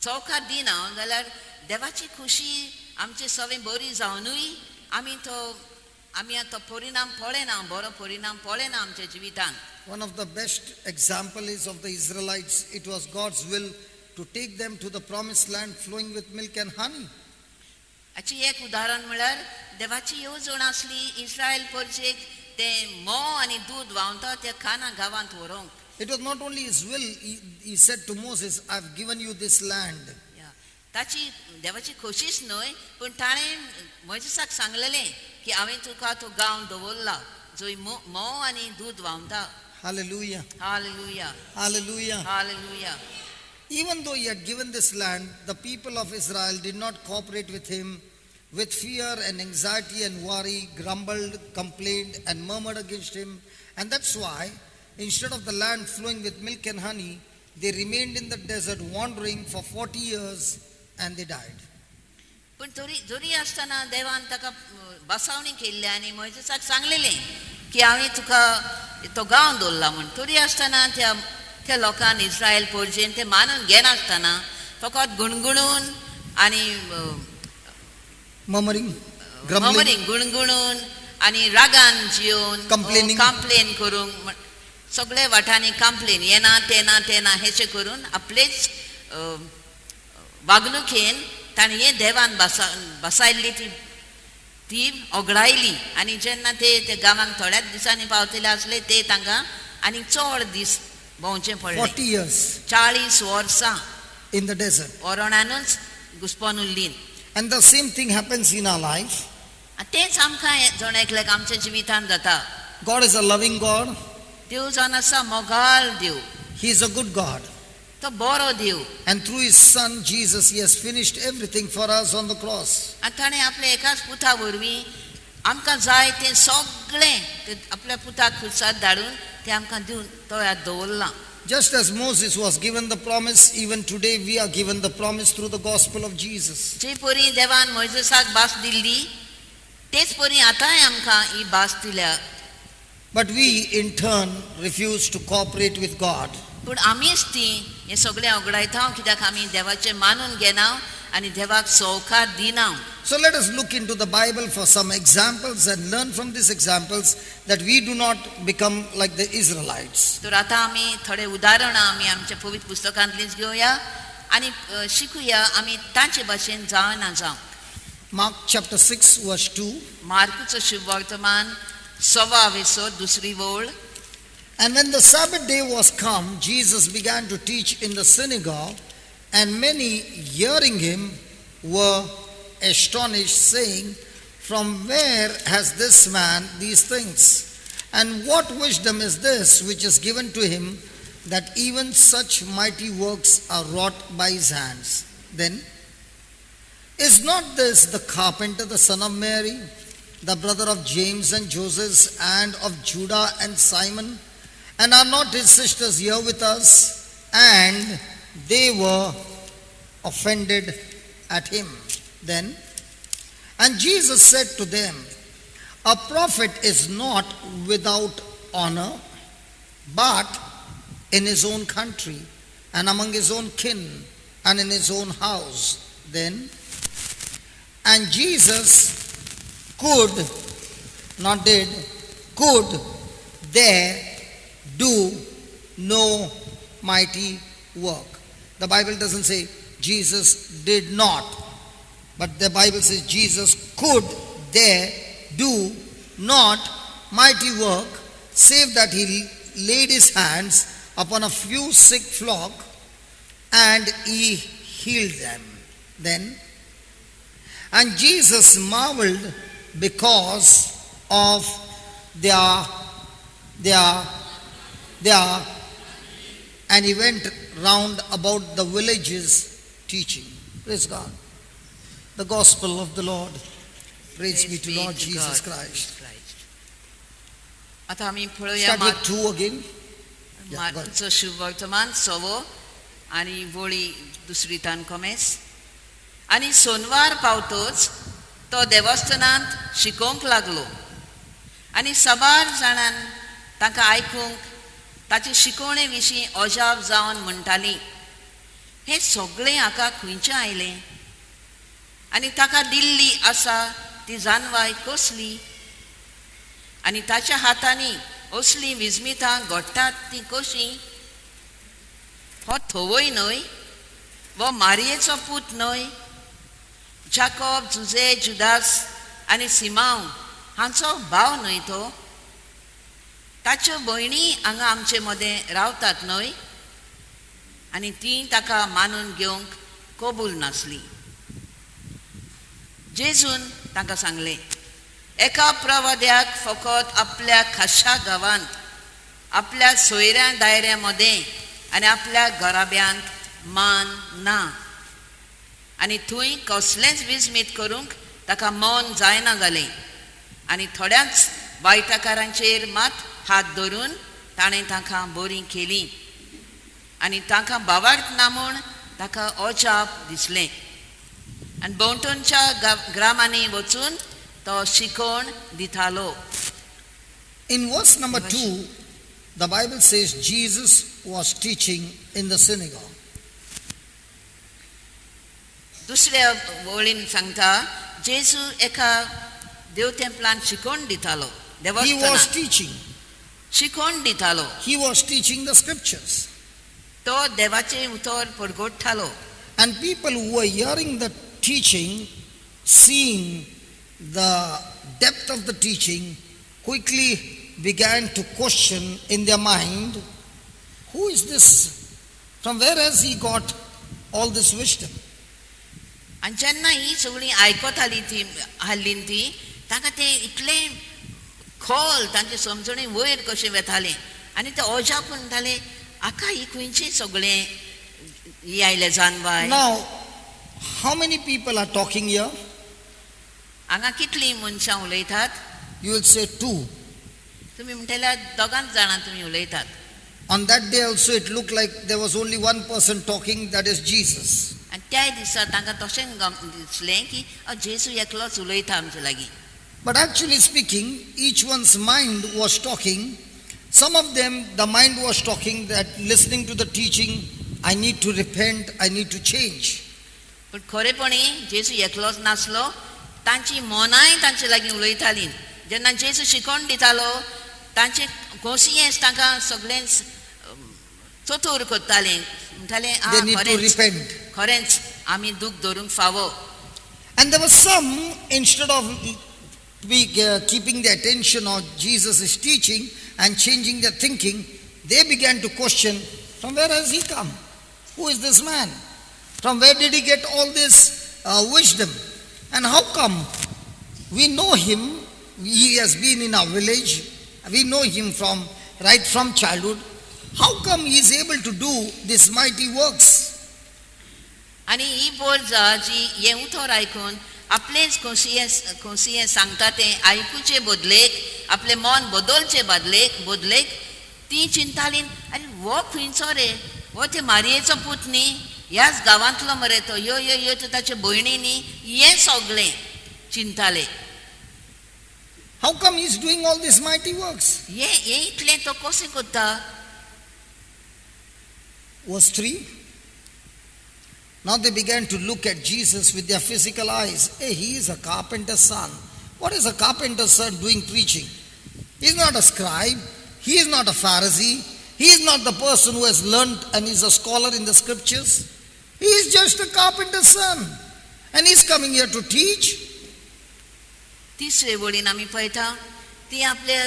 सहकार दिना जाल्यार देवाची खुशी आमचे सगळें बरी जावनूय आमी तो परिणाम पळयना, बरो परिणाम पळयना आमच्या जिवितान. One of the best example is of the Israelites. It was God's will to take them to the promised land flowing with milk and honey. हाची एक उदाहरण म्हळ्यार देवाची येवजण आसली इस्रायल परजेक ते म्होंव आनी दूद व्हांवता त्या खाना गांवांत व्हरूंक. It was not only his will, he said to Moses, "I've given you this land." या. ताची देवाची खोशीच न्हय, पूण ताणें मोयजेसाक सांगलेलें की हांवें तुका तो गांव दवरला जंय म्होंव आनी दूद व्हांवता. Hallelujah. Hallelujah. Hallelujah. Hallelujah. Even though he had given this land, the people of Israel did not cooperate with him. With fear and anxiety and worry, grumbled, complained, and murmured against him. And that's why, instead of the land flowing with milk and honey, they remained in the desert wandering for 40 years and they died. पूण तरी जरी आसतना देवान ताका बसावणी केल्ली आनी मोयजेसाक सांगलेलें की हांवें तुका तो गांव दवरला म्हूण, तरी आसतना त्या लोकान इस्रायल पोरजेन ते मानून घेनासतना फकत गुणगुणून आनी Murmuring, grumbling, murmuring, गुणगुणून आनी रागान जियोवन Complaining. Complain करूंक, सगळे वाटांनी कंप्लेन, हें ना, तें ना, तें ना, हेशें करून आपलेच वागणुकेन ताणें हें देवान बसायल्ली ती ओगडायली. आनी जेन्ना ते ते गांवांक थोड्याच दिसांनी पावतले आसले, ते तांकां आनी चड दीस भोंवचें पडलें. 40 years 40 वर्सां in the desert. ओरणानूच घुसपोन उरलीं. And the same thing happens in our life. आनी तेंच आमकां जण एकल्याक आमच्या जिवितांत जाता. God is a loving God. देव जावन आसा मोगाळ देव. He is a good God. तो बरो देव. And through His Son Jesus, He has finished everything for us on the cross. आनी ताणें आपल्या एकाच पुता वरवीं आमकां जाय तें सगळें तें आपल्या पुताक खुर्सार धाडून तें आमकां दिवन तो ह्या दवरलां. Just as Moses was given the promise, even today we are given the promise through the gospel of Jesus. जे परी देवान मोयजेसाक भास दिल्ली तेच परी आतांय आमकां ही भास दिल्या. But we in turn refuse to cooperate with God. पूण आमीच ती हें सगळें अगडायता कित्याक आमी देवाचें मानून घेना आनी देवाक सवकार दिना. So let us look into the Bible for some examples and learn from these examples that we do not become like the Israelites. तर आतां आमी थोडे उदाहरणां आमी आमच्या पवित्र पुस्तकांतलींच घेवया आनी शिकुया आमी तांचे भाशेन जावना जावं. Mark chapter 6 verse 2. मार्कूचो शुभवर्तमान 1.25 दुसरी वळ. And when the Sabbath day was come, Jesus began to teach in the synagogue, and many hearing him were astonished, saying, From where has this man these things? And what wisdom is this which is given to him, that even such mighty works are wrought by his hands? Then, is not this the carpenter, the son of Mary, the brother of James and Joseph, and of Judah and Simon? And are not his sisters here with us? And they were offended at him. Then, and Jesus said to them, A prophet is not without honor, but in his own country, and among his own kin, and in his own house. Then, and Jesus could, not did, could there do no mighty work. The Bible doesn't say Jesus did not, but the Bible says Jesus could there do not mighty work, save that he laid his hands upon a few sick flock and he healed them. Then, and Jesus marveled because of their, and he went round about the villages teaching. Praise God. The gospel of the Lord. Praise be to Lord Jesus Christ. आतां आमी पळोवया Start with 2 again. Yeah, go ahead. मार्कूचो शुभवर्तमान 1.25 आनी वळी दुसरी तान कोमेस. आनी सोनवार पावतोच तो देवस्थानांत शिकोवंक लागलो आनी साबार जाणान तांकां आयकूंक ताचे शिकवणे विशीं अजाप जावन म्हणटाली, हें सगळें हाका खंयचें आयलें आनी ताका दिल्ली आसा ती जानवाय कसली आनी ताच्या हातांनी असलीं विस्मितां घडटात तीं कशीं? हो थवय न्हय, हो मारयेचो पूत न्हय, जाकोब, जुजे, जुदास आनी सिमांव हांचो भाव न्हय तो? ताच्यो भयणी हांगा आमचे मदें रावतात न्हय? आनी तीं ताका मानून घेवंक कबूल नासली. जेजून तांकां सांगलें, एका प्रवाद्याक फकत आपल्या खाशा गांवांत, आपल्या सोयऱ्या दायऱ्या मदें आनी आपल्या घराब्यांत मान ना, आनी थंय कसलेंच विस्मीत करूंक ताका मन जायना जालें. आनी थोड्याच वायटकारांचेर मात हात धरून ताणें तांकां बरीं केलीं आनी तांकां भावार्थ ना म्हूण ताका अजाप दिसलें. आनी भोंवतणच्या ग्रामांनी वचून तो शिकवण दितालो. In verse number 2, the Bible says Jesus was teaching in the synagogue. दुसऱ्या वळीन सांगता जेजू एका देवतेंपलान शिकवण दितालो. He was teaching. शिकवण दितालो. He was teaching the scriptures. तो देवाचें उतर परगटतालो. And people who were hearing the teaching, seeing the depth of the teaching, quickly began to question in their mind, Who is this? From where has he got all this wisdom? आनी जेन्ना ही सगळीं आयकताली ती हाल्लीन ती तांकां तें इतलें खोल तांचे समजणी वयर कशें वेतालें आनी ते अजाप म्हणटाले आका ही खंयची सगळें ही आयले जानवाय. Now, how many people are talking here? हांगा कितलीं मनशां उलयतात? You will say two. तुमी म्हणटल्या दोगांच जाणां तुमी उलयतात. On that day also, it looked like there was only one person talking, that is Jesus. आनी त्याय दिसा तांकां तशें दिसलें की जेजू एकलोच उलयता आमचे लागीं. But actually speaking, each one's mind was talking. Some of them, the mind was talking that listening to the teaching, I need to repent, I need to change. पूण खरेपणी जेजू एकलोच नासलो, तांची मनांय तांचे लागीं उलयतालीं. जेन्ना जेजू शिकोवन दितालो तांचें कोशियेंस तांकां सगळेंच चतूर करतालें, म्हणटालें They need to repent. खरेंच आमी दूख धरूंक फावो. And there were some, instead of keeping the attention on Jesus' teaching and changing their thinking, they began to question, from where has he come? Who is this man? From where did he get all this wisdom? And how come we know him? He has been in our village. We know him from right from childhood. How come he is able to do these mighty works? आनी ही पोरजा जी हें उतर आयकून आपलेंच कोशियें सांगता तें आयकुचे बदलेक, आपलें मन बदलचे बदलेक ती चिंताली, आनी हो खंयचो रे, हो ते मारयेचो पूत न्ही, ह्याच गांवांतलो मरे तो, यो यो यो त्यो ताचे भयणी न्ही, हें सगळें चिंताले. How come he is doing all these mighty works? हें इतलें तो कशें करता? Verse 3. Now they began to look at Jesus with their physical eyes. Hey, he is a carpenter's son. What is a carpenter's son doing preaching? He is not a scribe. He is not a Pharisee. He is not the person who has learned and is a scholar in the scriptures. He is just a carpenter's son. And he is coming here to teach. तिसरे वळीन आमी पळयता ती आपल्या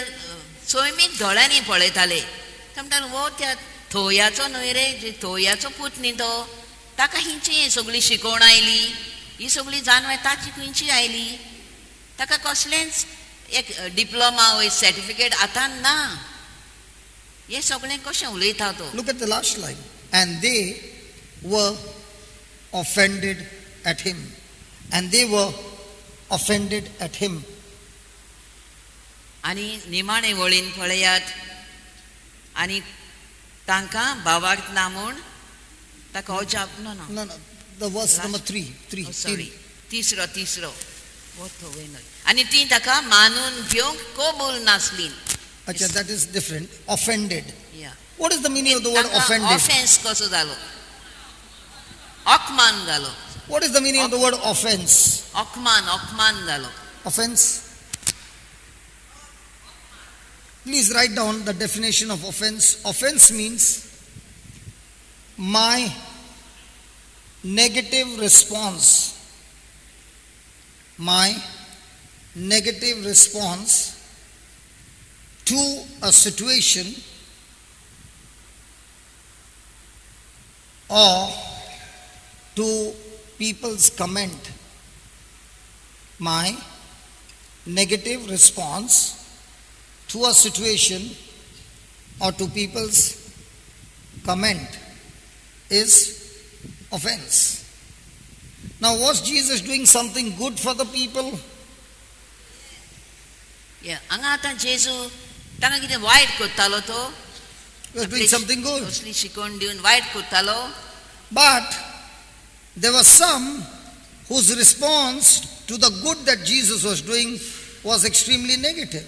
सैमीक दोळ्यांनी पळयताले. ते म्हणटाले हो त्या थोयाचो न्हय रे, थोयाचो पूत न्ही तो, ताका हिंची सगळी शिकोवण आयली, ही सगळी जानवाय ताची खंयची आयली, ताका कसलेंच एक डिप्लोमा वय सर्टिफिकेट आतां ना, हें सगळें कशें उलयता तो. Look at the last line. And they were offended at him. And they were offended at him. आनी निमाणे वळीन पळयात आनी तांकां भावार्थ ना म्हूण ताका अजाप. ना ना No, no, the verse number 3. 3. Sorry, तिसरो हो थंय न्हय. आनी ती ताका मानून घेवंक कबूल नासली. अच्छा, that is different. Offended. Yeah. What is the meaning of the word offended? Offence कसो जालो? अपमान जालो. What is the meaning of the word offense? अपमान जालो. Offense? Please write down the definition of offense. Offense means my negative response. My negative response to a situation or to people's comment. My negative response to a situation or to people's comment is offense. Now, was Jesus doing something good for the people? Yeah, हांगा आतां जेजू तांकां कितें वायट करतालो तो? He was doing something good. असली शिकवण दिवन वायट करतालो. But there were some whose response to the good that Jesus was doing was extremely negative.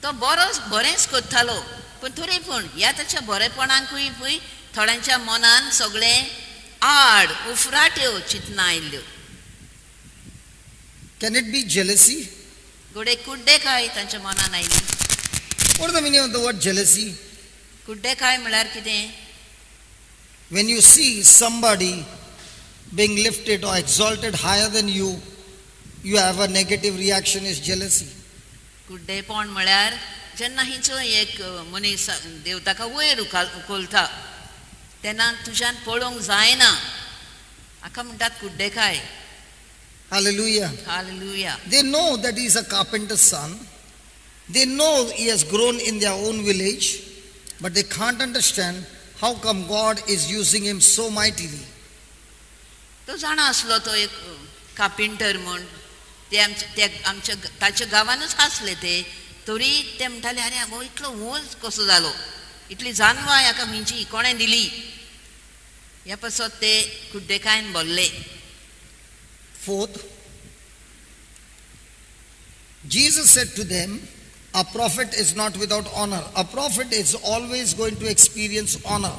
तो बरेंच करतालो, पूण थोडे पूण ह्या ताच्या बरेपणाकूय पळय थोड्यांच्या मनान सगळें आड उफराट्यो चिंतना आयल्ल्यो. Can it be jealousy? घडये कुड्डे काय तांच्या मनान आयली. What is the meaning of the word jealousy? कुड्डे काय म्हळ्यार कितें? When you see somebody being lifted or exalted higher than you, you have a negative reaction is jealousy. कुड्डेपण म्हळ्यार जेन्ना हिचो एक मनीस देव ताका वयर उखलता तेन्ना तुज्यान पळोवंक जायना. हाका म्हणटात कुड्डेकाय. Hallelujah. Hallelujah. They know that he is a carpenter's son. They know he has grown in their own village, but they can't understand how come God is using him so mightily. तो जाणा आसलो तो एक carpenter म्हूण. ते आमच्या ते आमच्या ताच्या गांवानूच आसले ते, तरी ते म्हणटाले अरे हो इतलो ऊंच कसो जालो, इतली जानवां हाका खंयची कोणें दिली. ह्या पासत ते कुड्डेकायन भरले. Fourth, Jesus said to them, a prophet is not without honor. A prophet is always going to experience honor.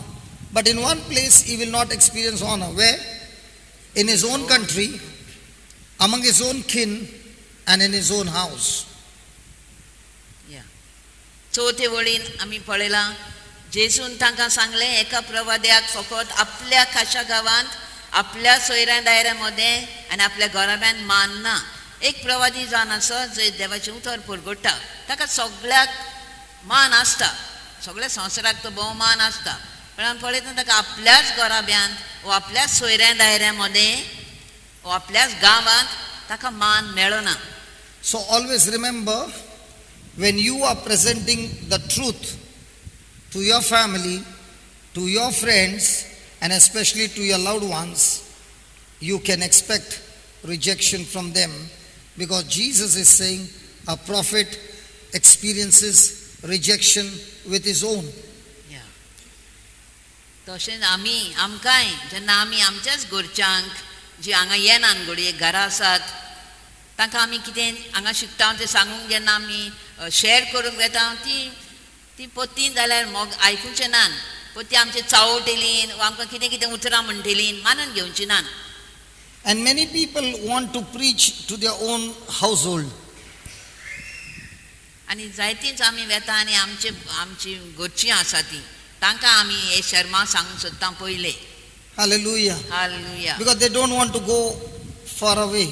But in one place he will not experience honor. Where? In his own country, among his own kin, and in his own house. चवथे वळीन आमी पळयलां जेजून तांकां सांगलें एका प्रवाद्याक फकत आपल्या खाशा गांवांत आपल्या सोयऱ्या दायऱ्या मदें आनी आपल्या घराब्यान मान ना. एक प्रवादी जावन आसा जंय देवाचें उतर परगट्टा, ताका सगळ्याक मान आसता, सगळ्या संवसाराक तो भोवमान आसता. पण आमी पळयता ताका आपल्याच घराब्यांत वा आपल्याच सोयऱ्या दायऱ्या मदें वा आपल्याच गांवांत ताका मान मेळना. So always remember, when you are presenting the truth to your family, to your friends, and especially to your loved ones, you can expect rejection from them, because Jesus is saying a prophet experiences rejection with his own. तशेंच आमी आमकांय जेन्ना आमी आमच्याच घरच्यांक जी हांगा येनात घडये घरा आसात तांकां आमी कितें हांगा शिकता तें सांगूंक जेन्ना आमी शेअर करूंक वेता ती ती पोत्तीन जाल्यार मोग आयकुचें नान, पोत्ती आमचें चावटेलीन वा आमकां कितें कितें उतरां म्हणटेलीन मानून घेवची naan. And many people want to preach to their own household. आनी जायतींच आमी वेता आनी आमचे आमची घरचीं आसा ती तांकां आमी हे शर्मा सांगूंक सोदता पयले. Hallelujah. Hallelujah. Because they don't want to go far away.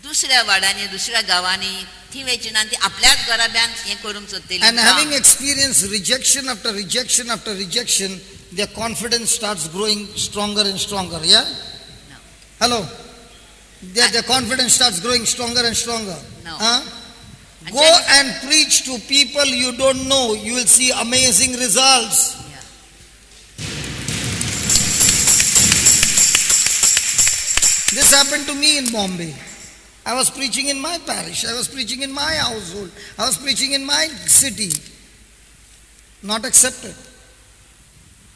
दुसऱ्या वाड्यांनी दुसऱ्या गांवांनी ती वयची ना, ती आपल्याच घराब्यान हें करूंक सोदतली. And having experienced rejection after rejection after rejection, their confidence starts growing stronger and stronger. Yeah? No. Hello? Their confidence starts growing stronger and stronger. No. Huh? Go and preach to people you don't know. You will see amazing results. Yeah. This happened to me in Bombay. I was preaching in my parish. I was preaching in my household. I was preaching in my city. Not accepted.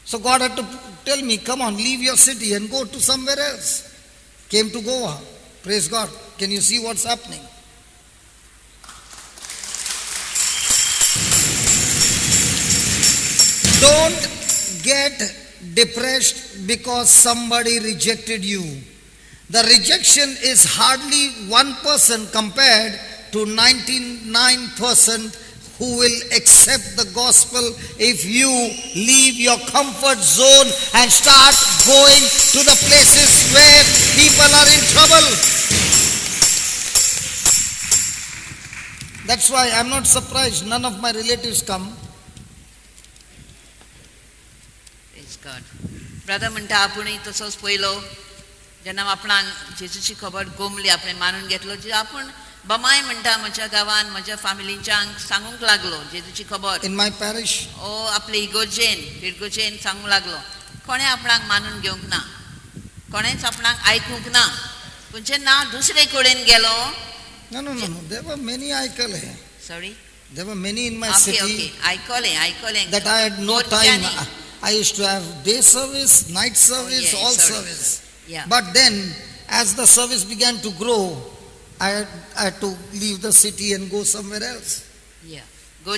So God had to tell me, come on, leave your city and go to somewhere else. Came to Goa. Praise God. Can you see what's happening? Don't get depressed because somebody rejected you. The rejection is hardly 1% compared to 99% who will accept the gospel if you leave your comfort zone and start going to the places where people are in trouble. That's why I'm not surprised none of my relatives come. Praise God. Brother म्हणटा आपूण तसोच पयलो जेन्ना आपणाक जेजूची खबर गोमली, आपणें मानून घेतलो जी आपूण बमाय म्हणटा म्हज्या गांवान म्हज्या फामिलीच्यांक सांगूंक लागलो जेजूची खबर. In my parish. ओ आपले इगोर्जेन फिरगोजेन सांगूंक लागलो. कोणें आपणाक मानून घेवंक ना, कोणेंच आपणाक आयकूंक ना. पूण जेन्ना दुसरे कडेन गेलो. No, no, no, no. There were many आयकले. Sorry? There were many in my okay, city. Okay. आयकले, आयकले. That I had no time. I used to have day service, night service, oh, yeah, all sorry, service. Yeah. But then, as the service began to grow, I had to leave the city and go somewhere else. Yeah. So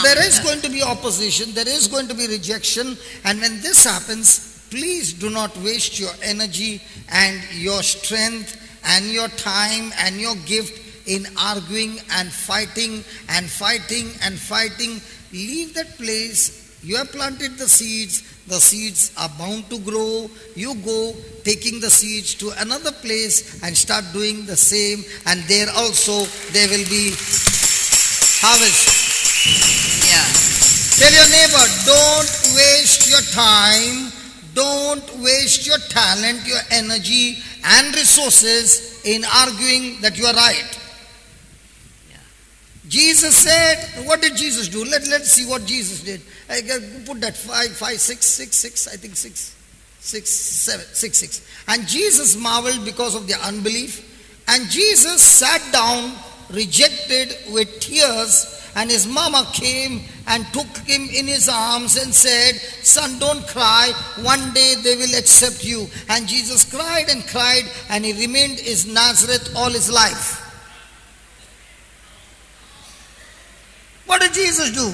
there is going to be opposition, there is going to be rejection, and when this happens, please do not waste your energy and your strength and your time and your gift in arguing and fighting and fighting and fighting. Leave that place. You have planted the seeds are bound to grow. You go taking the seeds to another place and start doing the same, and there also there will be harvest. Yeah. Tell your neighbor, don't waste your time, don't waste your talent, your energy and resources in arguing that you are right. Yeah. Jesus said, what did Jesus do? Let's see what Jesus did. I can put that 5, 5, 6, 6, 6, I think 6, 6, 7, 6, 6. And Jesus marveled because of their unbelief. And Jesus sat down, rejected with tears, and his mama came and took him in his arms and said, son, don't cry. One day they will accept you. And Jesus cried and cried, and he remained in Nazareth all his life. What did Jesus do?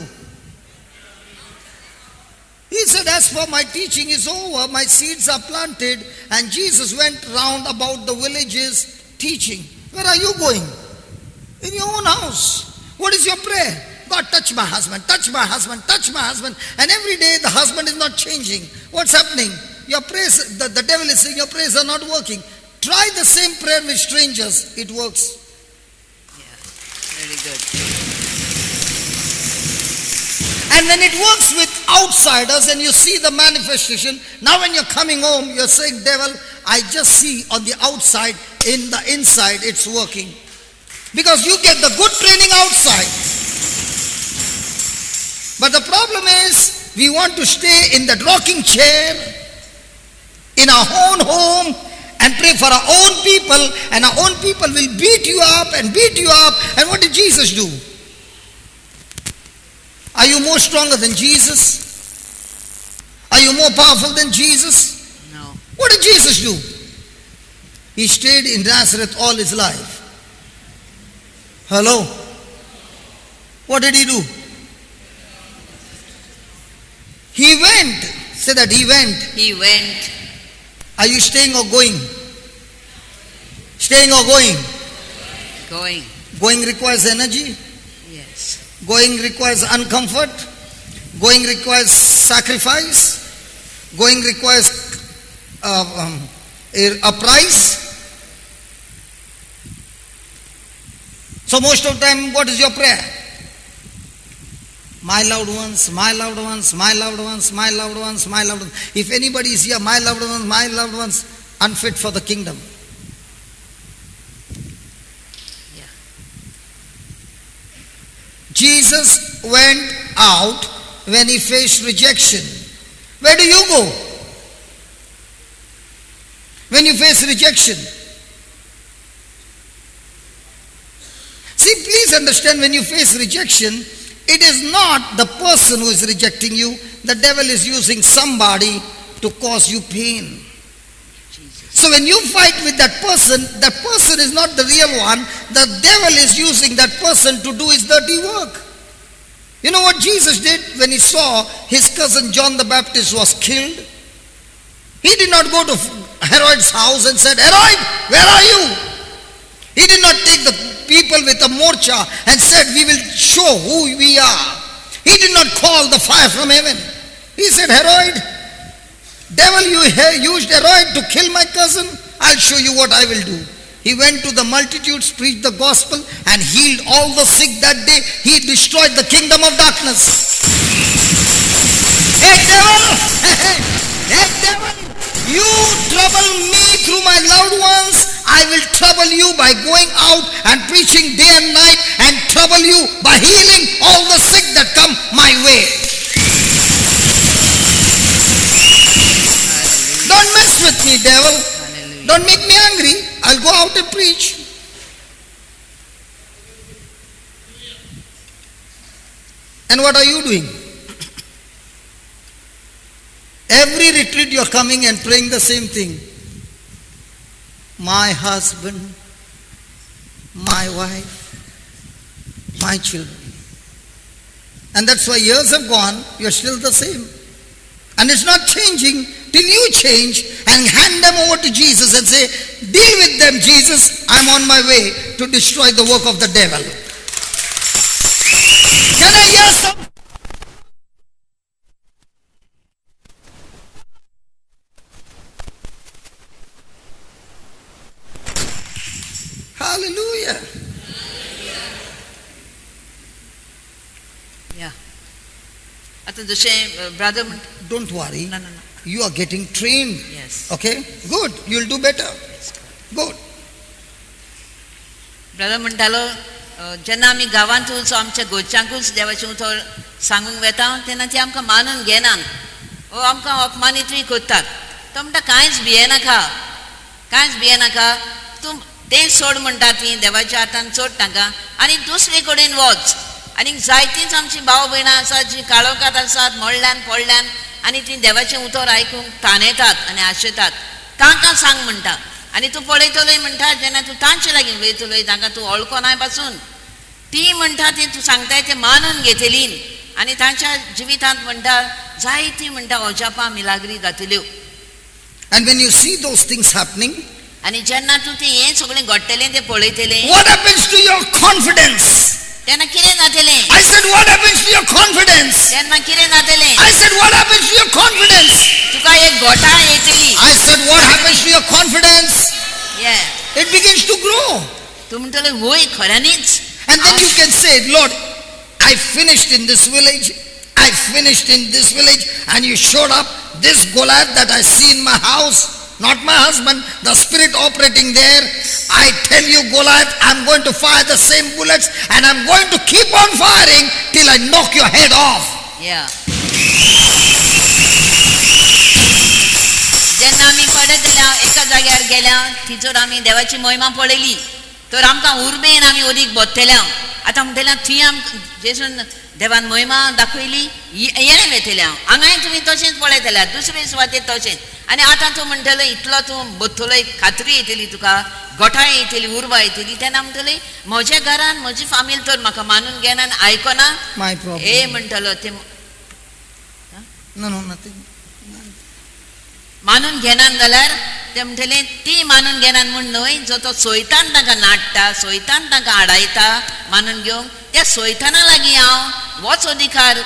He said, as for my teaching is over, my seeds are planted. And Jesus went round about the villages teaching. Where are you going? In your own house. What is your prayer? God, touch my husband, touch my husband, touch my husband. And every day the husband is not changing. What's happening? Your prayers, the devil is saying your prayers are not working. Try the same prayer with strangers. It works. Yeah, very good. And when it works with outsiders and you see the manifestation, now when you're coming home, you're saying, devil, I just see on the outside, in the inside, it's working. Because you get the good training outside. But the problem is, we want to stay in that rocking chair, in our own home, and pray for our own people, and our own people will beat you up and beat you up. And what did Jesus do? Are you more stronger than Jesus? Are you more powerful than Jesus? No. What did Jesus do? He stayed in Nazareth all his life. Hello? What did he do? He went. Say that he went. He went. Are you staying or going? Staying or going? Going. Going requires energy. Yes. Going requires uncomfort. Going requires sacrifice. Going requires a price. So most of the time, what is your prayer? My loved ones, my loved ones, my loved ones, my loved ones, my loved ones. If anybody is here, my loved ones, my loved ones, unfit for the kingdom. Yeah. Jesus went out when he faced rejection. Where do you go when you face rejection? See, please understand, when you face rejection, it is not the person who is rejecting you. The devil is using somebody to cause you pain. Jesus. So when you fight with that person is not the real one. The devil is using that person to do his dirty work. You know what Jesus did when he saw his cousin John the Baptist was killed? He did not go to Herod's house and said, Herod, where are you? He did not take the people with a morcha and said, we will show who we are. He did not call the fire from heaven. He said, Herod, devil, you used Herod to kill my cousin. I'll show you what I will do. He went to the multitudes, preached the gospel, and healed all the sick that day. He destroyed the kingdom of darkness. Hey devil! Hey devil! You trouble me through my loved ones. I will trouble you by going out and preaching day and night, and trouble you by healing all the sick that come my way. Don't mess with me, devil. Hallelujah. Don't make me angry. I'll go out and preach. And what are you doing? Every retreat you're coming and praying the same thing. My husband, my wife, my children. And that's why years have gone, you're still the same. And it's not changing till you change and hand them over to Jesus and say, deal with them, Jesus. I'm on my way to destroy the work of the devil. Can I hear some? Hallelujah. आतां जशें brother म्हणटा, Don't worry. ना ना ना. You are getting trained. Yes. Okay? Good. You'll do better. Good. Brother म्हणटालो, जेन्ना आमी गांवांतूच आमच्या घरच्यांकूच देवाचें उतर सांगूंक वेता तेन्ना ती आमकां मानून घेनात ओ आमकां अपमानितूय करतात. तो म्हणटा कांयच भियेनाका, कांयच भियेनाका, तूं तें सोड म्हणटा, ती देवाच्या हातान सोड तांकां आनी दुसरे कडेन वच. आनी जायतींच आमची भाव भयणां आसात जी काळोखांत आसात, मोडल्यान पडल्यान, आनी ती देवाचें उतर आयकूंक ताणेतात आनी आशेतात, तांकां सांग म्हणटा. आनी तूं पळयतलोय म्हणटा, जेन्ना तूं तांचे लागीं उलयतलोय, तांकां तूं वळखनाय पासून, ती म्हणटा ती तूं सांगताय तें मानून घेतली आनी तांच्या जिवितांत म्हणटा जायती म्हणटा अजापां मिलाग्री जातल्यो. And when you see those things happening, आनी जेन्ना तूं तें हें सगळें घडटलें तें पळयतलें, what happens to your confidence? तेन्ना कितें जातलें? I said, what happens to your confidence? तेन्ना कितें जातलें? I said, what happens to your confidence? तुका एक गोठां येतली. I said, what happens to your confidence? Yeah. It begins to grow. तूं म्हणटलो वय खऱ्यांनीच. And then you can say, Lord, I finished in this village, I finished in this village, and you showed up this Goliath that I see in my house, not my husband, the spirit operating there. I tell you, Goliath, I'm going to fire the same bullets and I'm going to keep on firing till I knock your head off. Yeah. जेन्ना आमी परत गेल्या एका जाग्यार गेल्या थंयसर आमी देवाची महिमा पळयली तर आमकां उर्बेन आमी ओदीक बसतल्या. आतां म्हणटल्या थंय आमकां जेसून देवान महिमा दाखयली येणें वेतल्या हांगाय तुमी तशेंच पळयतल्या दुसरे सुवातेर तशेंच. आनी आतां तूं म्हणटलो इतलो तूं बसतलो, एक खात्री येतली तुका, गोठाय येतली, उर्बा येतली. तेन्ना म्हणटली म्हज्या घरान म्हजी फामील तर म्हाका मानून घेना आनी आयकना. My problem. ए म्हणटलो ते No, no, nothing. मानून घेनान जाल्यार ते म्हणटले ती मानून घेनान म्हूण न्हय, जो तो सोयतान तांकां नाडटा, सोयतान तांकां आडायता मानून घेवंक, त्या सोयताना लागीं हांव होच अधिकार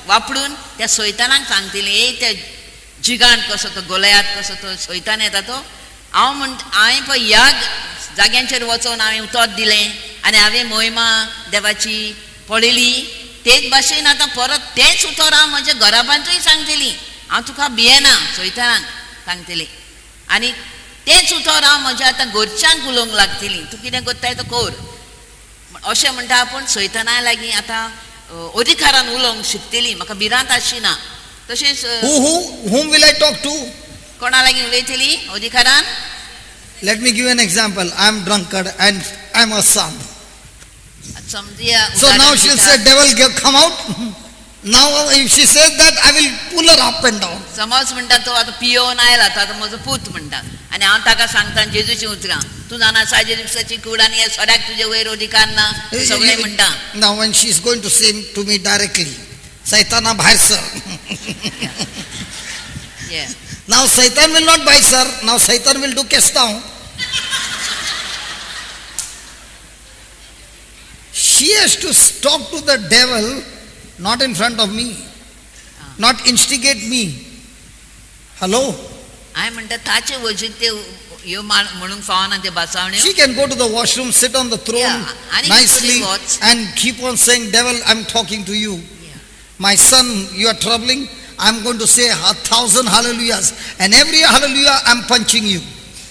वापरून त्या सोयतानाक सांगतलें, ए त्या जिगांत कसो तो गोलयात कसो तो सोयतान येता तो हांव म्हण हांवें पळय ह्या जाग्यांचेर वचोन हांवें उतर दिलें आनी हांवें मोहिमा देवाची पळयली, तेच भाशेन आतां परत तेंच उतर हांव म्हज्या घराब्यांतूय सांगतली, हांव तुका भियेना सोयतानाक सांगतली आनी तेंच उतर हांव म्हज्या आतां घरच्यांक उलोवंक लागतली, तूं कितें करताय तो कर अशें म्हणटा. आपूण सोयताना लागीं आतां अधिकारान उलोवंक शिकतली, म्हाका भिरांत आसची ना. तशेंच Whom will I talk to? कोणा लागीं उलयतली अधिकारान? Let me give an example. I am drunkard and I am a son. समजया. So now she'll say, devil, come out. Now if she says that, I will pull her up and down. समज म्हणटा तो आतां पियोवन आयला, तो आतां म्हजो पूत म्हणटा आनी हांव ताका सांगता जेजूची उतरां, तूं जाणा साजे दिसाची कूड आनी हे सोऱ्याक तुजे वयर अधिकार ना, सगळें म्हणटा. Now when she is going to say to me directly, Saitana bhai sir. Yeah. Now Saitan will not buy sir. Now Saitan will do kestaon. She has to talk to the devil, not in front of me, not instigate me. Hello? हांवें म्हणटा ताचे वजीर ते ह्यो म्हणूंक फावना ते भासावण्यो. She can go to the washroom, sit on the throne nicely and keep on saying, devil, I'm talking to you. Yeah. My son, you are troubling. I'm going to say 1,000 hallelujahs. And every hallelujah, I'm punching you.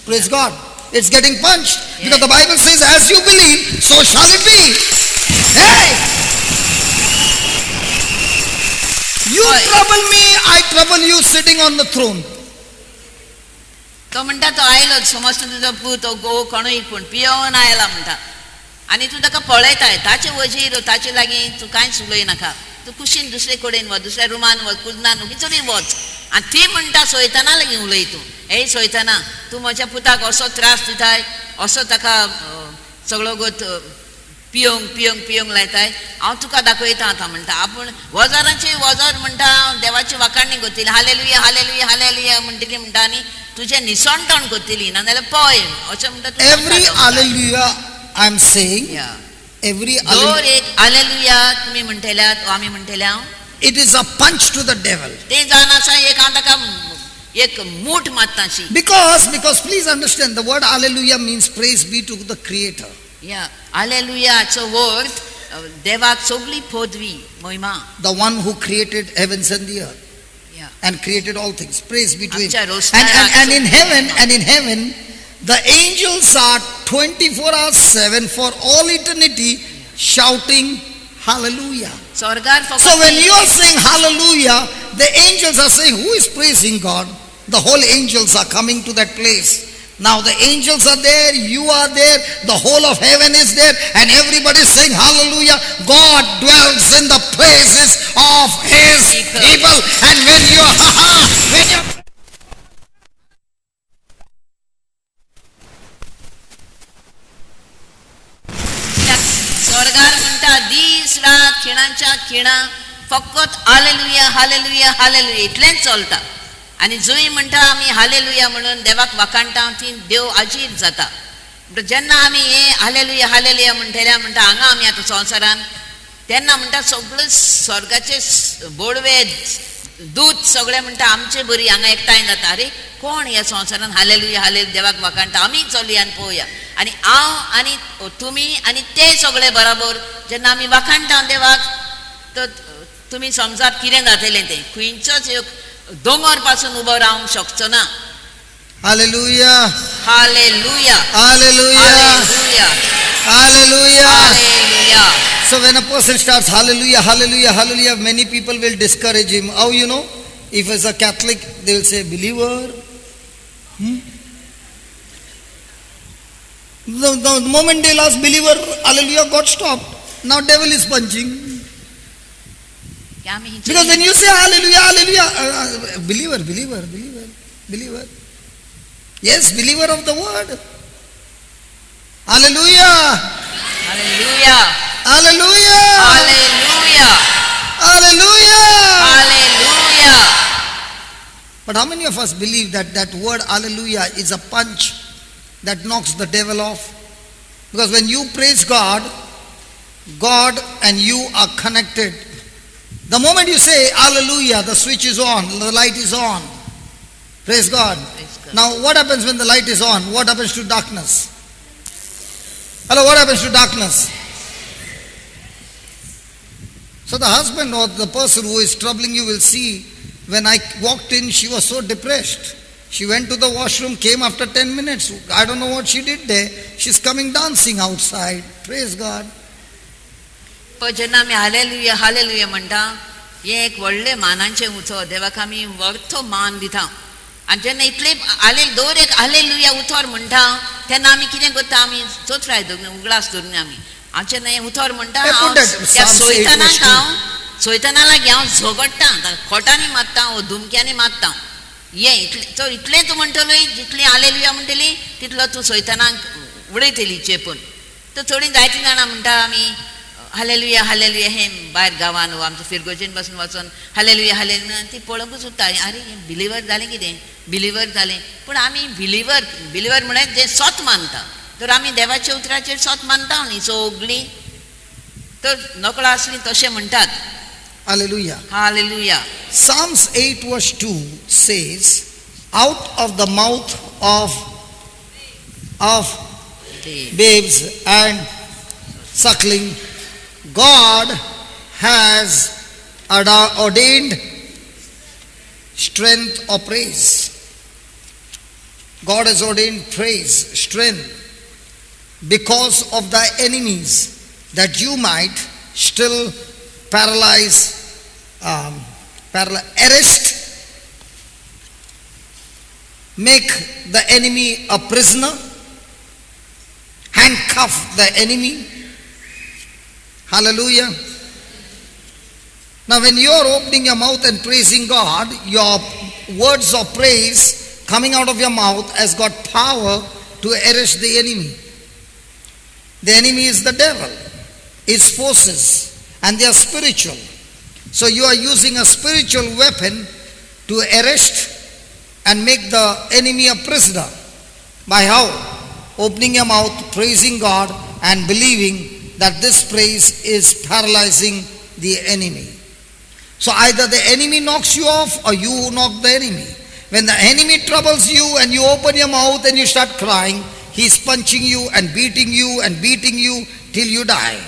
Praise God. It's getting punched. Yeah. Because the Bible says, as you believe, so shall it be. Hey! You trouble me, I trouble you sitting on the throne. तो म्हणटा तो आयलो समज तुजो पूत घोव कोणूय पूण पियोवन आयला म्हणटा आनी तूं ताका पळयताय, ताचे वजीर ताचे लागीं तूं कांयच उलयनाका, तूं कुशीन दुसरे कडेन वच, दुसऱ्या रुमान वच, कुजनान खंयसरूय वच आनी ती म्हणटा सोयताना लागीं उलय तूं, हे सोयताना तूं म्हज्या पुताक असो त्रास दिताय, असो ताका सगळो गोत पियोंक पियोंक पियोंक लायताय, हांव तुका दाखयता आतां म्हणटा. आपूण वजाराचे वजार म्हणटा हांव देवाची वाखाणी करतली, हालेलुया हालेलुया हालेलुया म्हणटली म्हणटा आनी तुजें निसणटण करतली, नाजाल्यार पळय अशें म्हणटा. Every hallelujah I am saying, every दर एक हालेलुया तुमी म्हणटल्यात आमी म्हणटल्या, it is a punch to the devil. तें जावन आसा एक हांव ताका एक मूठ मारताशी. Because please understand, the word hallelujah means praise be to the creator. Yeah, hallelujah हाचो अर्थ देवाक सगळी पदवी महिमा. The one who created heavens and the earth and created all things. Praise be to him. आमच्या And, रोस्ताराक and, and in heaven, and in heaven, the angels are 24 hours 7 for all eternity shouting hallelujah. स्वर्गार फक्त So when you are saying hallelujah, the angels are saying, who is praising God? The whole angels are coming to that place. Now the angels are there, you are there, the whole of heaven is there, and everybody is saying hallelujah. God dwells in the praises of his People. people. And when you are, when you स्वर्गार म्हणटा दीस रात खिणांच्या खिणा फकत hallelujah hallelujah hallelujah इतलेंच चलता. आनी जंय म्हणटा आमी हालेलुया म्हणून देवाक वाखाणटा ती देव आजीर जाता. म्हणटा जेन्ना आमी हे हालेलुया हालेलुया म्हणटल्या म्हणटा हांगा आमी आतां संवसारान तेन्ना म्हणटा सगळे स्वर्गाचे बोडवे दूत सगळे म्हणटा आमचे बरी हांगा एकठांय जाता. अरे कोण ह्या संवसारान हालेलुया हालेलुया देवाक वाखाणटा, आमी चलया आनी पळोवया. आनी हांव आनी तुमी आनी ते सगळे बराबर जेन्ना आमी वाखाणटा देवाक तर तुमी समजात कितें जातलें तें. खंयचोच एक दोंगर पासून उबो रावंक शकचो ना. Hallelujah, hallelujah hallelujah, hallelujah hallelujah. Hallelujah. So when a person starts hallelujah, hallelujah, hallelujah, many people will discourage him. How you know? If it's a Catholic, they will say, believer. The moment they'll ask believer, hallelujah, God stopped. Now devil is punching. Because when you say hallelujah, hallelujah, believer, believer, believer, believer. Yes, believer of the word. Hallelujah. Hallelujah. Hallelujah. Hallelujah. Hallelujah. Hallelujah. But how many of us believe that that word hallelujah is a punch that knocks the devil off? Because when you praise God, God and you are connected. The moment you say hallelujah, the switch is on, the light is on. Praise God. Praise God. Now what happens when the light is on? What happens to darkness? Hello, what happens to darkness? So the husband or the person who is troubling you will see, when I walked in, she was so depressed. She went to the washroom, came after 10 minutes. I don't know what she did there. She's coming dancing outside. Praise God. पळय जेन्ना आमी hallelujah hallelujah म्हणटा हें एक व्हडलें मानाचें उतर, देवाक आमी वर्थ मान दिता. आनी जेन्ना इतले हाले दर एक हालेलुया उतर म्हणटा तेन्ना आमी कितें करता, आमी चोत्राय धरून उगडास धरून आमी हांव जेन्ना हें उतर म्हणटा Hey, put that त्या Psalms 8 सोयतनाक verse 2. हांव सोयतना लागीं हांव झगडटा, खोटांनी मारता वो धुमक्यांनी मारता. हें इतलें सो इतलें तूं म्हणटलो, जितली हालेलुया म्हणटली तितलो तूं सोयतनाक उडयतली चेपून. तर थोडीं जायतीं जाणां म्हणटा आमी हालेलुया हालेलुया हें भायर गांवान वो आमच्या फिरगोजेन बसून वचोन हालेलुया हालेलुया ती पळोवंकूच उरता. आरे हें बिलिवर जालें कितें, बिलिवर जालें. पूण आमी बिलिवर बिलिवर म्हळ्यार जें सत मानता, तर आमी देवाच्या उतराचेर सत मानता न्ही सगळीं, तर नकळो आसली तशें म्हणटात. Hallelujah. Hallelujah. Psalms 8 verse 2 says, out of the mouth of babes and suckling, God has ordained strength or praise. God has ordained praise, strength, because of thy enemies, that you might still paralyze, arrest, make the enemy a prisoner, handcuff the enemy. Hallelujah. Now when you are opening your mouth and praising God, your words of praise coming out of your mouth has got power to arrest the enemy. The enemy is the devil, his forces, and they are spiritual. So you are using a spiritual weapon to arrest and make the enemy a prisoner. By how? Opening your mouth, praising God, and believing that this praise is paralyzing the enemy. So either the enemy knocks you off or you knock the enemy. When the enemy troubles you and you open your mouth and you start crying, he's punching you and beating you and beating you till you die.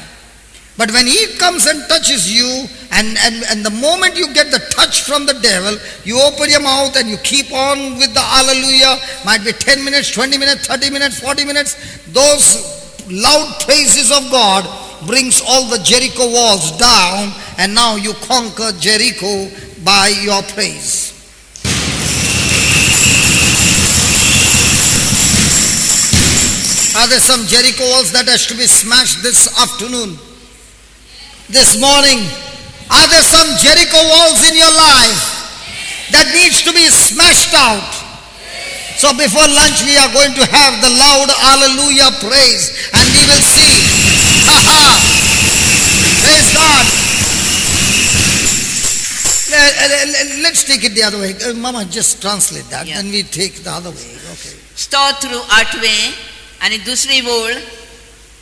But when he comes and touches you, and the moment you get the touch from the devil, you open your mouth and you keep on with the hallelujah. Might be 10 minutes, 20 minutes, 30 minutes, 40 minutes. Those loud praises of God brings all the Jericho walls down, and now you conquer Jericho by your praise. Are there some Jericho walls that has to be smashed this afternoon? This morning? Are there some Jericho walls in your life that needs to be smashed out? So before lunch we are going to have the loud hallelujah praise, and we will see. Ha ha! Praise God. Let's take it the other way. Mama, just translate that. Yeah. Then we take the other way. Okay. स्तोत्र आठवें आनी दुसरी वळ,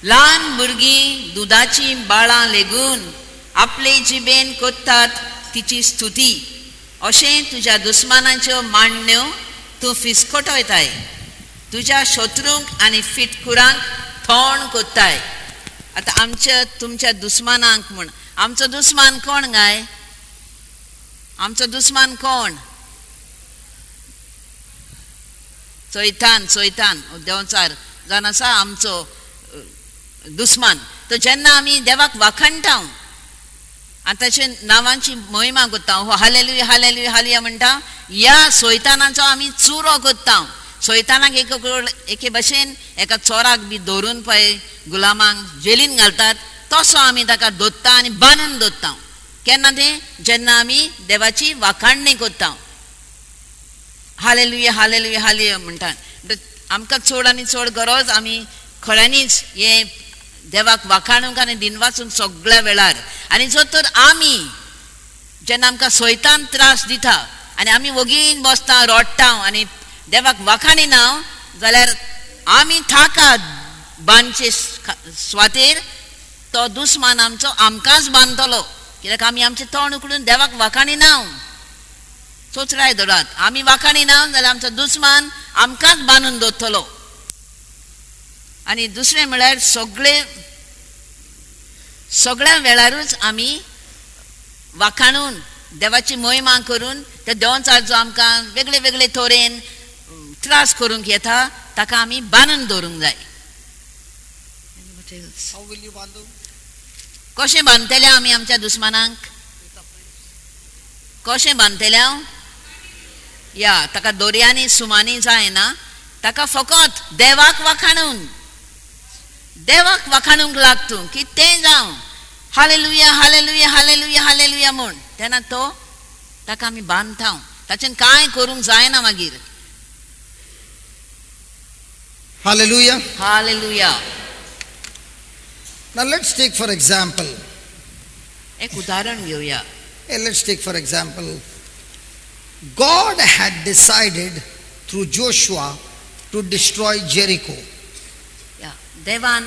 ल्हान भुरगीं दुदाचीं बाळां लेगून आपले जिबेन कोत्तात तिची स्तुती, अशें तुज्या दुस्मानाच्यो मांडण्यो तूं फिसकटयताय, तुज्या शत्रूंक आनी फिटकुरांक थोण कोत्ताय. आतां आमच्या तुमच्या दुस्मानांक म्हण, आमचो दुस्मान कोण गाय? आमचो दुस्मान कोण? चोयतान, चोयतान देंवचार जावन आसा आमचो दुस्मान. तो जेन्ना आमी देवाक वाखाणटा आनी ताचे नांवांची महिमा करता, हो हालेलुया हालेलुया हालेलुया म्हणटा, ह्या सोयतानाचो आमी चुरो करता. सोयतानाक एक एके भशेन एका चोराक बी धरून पळय गुलामांक जेलीन घालतात, तसो आमी ताका दोत्ता आनी बांदून दवरता. केन्ना तें? जेन्ना आमी देवाची वाखाणणी करता, हालेलुया हालेलुया हालेलुया म्हणटा. आमकां चड आनी चड गरज आमी खऱ्यांनीच हें देवाक वाखाणूंक आनी दिनवासूंक सगळ्या वेळार. आनी जर तर आमी जेन्ना आमकां सोयतान त्रास दिता आनी आमी वगीन बसता रडटा आनी देवाक वाखाणिना जाल्यार आमी थाका बांदचे स्वातेर तो दुस्मान आमचो आमकांच बांदतलो. कित्याक आमी आमचें तोंड उकडून देवाक वाखाणिना. चोचराय धरात, आमी वाखाणिना जाल्यार आमचो दुस्मान आमकांच बांदून दवरतलो. आनी दुसरें म्हळ्यार सगळे सगळ्या वेळारूच आमी वाखाणून देवाची महिमा करून त्या देवचार जो आमकां वेगळे वेगळे तरेन त्रास करूंक येता ताका आमी बांदून दवरूंक जाय. कशें बांदतले आमी आमच्या दुस्मानांक? कशें बांदतले? या ताका दोरयांनी सुमांनी जायना, ताका फकत देवाक वाखाणून, देवाक वाखाणूंक लागतू कितें जावं हालेलुया हालेलुया हालेलुया हालेलुया म्हूण, तेन्ना तो ताका आमी बांदता, ताचेन कांय करूंक जायना मागीर. Hallelujah. Hallelujah. Now let's take for example. एक उदाहरण घेवया. Let's take for example, God had decided through Joshua to destroy Jericho. देवान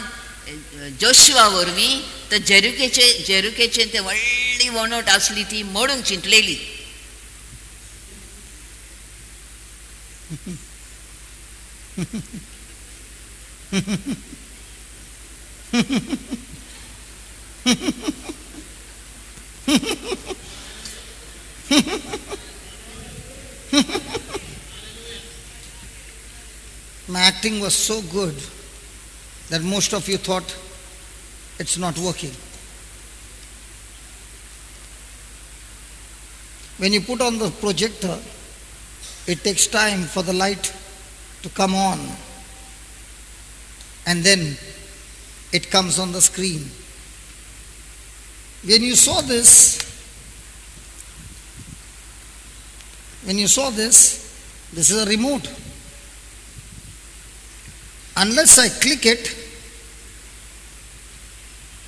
जोशुआ वरवीं तर जेरुकेचे ते व्हडली वणट आसली ती मोडूंक चिंतलेली. My acting was so good that most of you thought it's not working. When you put on the projector, it takes time for the light to come on, and then it comes on the screen. When you saw this, this is a remote. Unless I click it,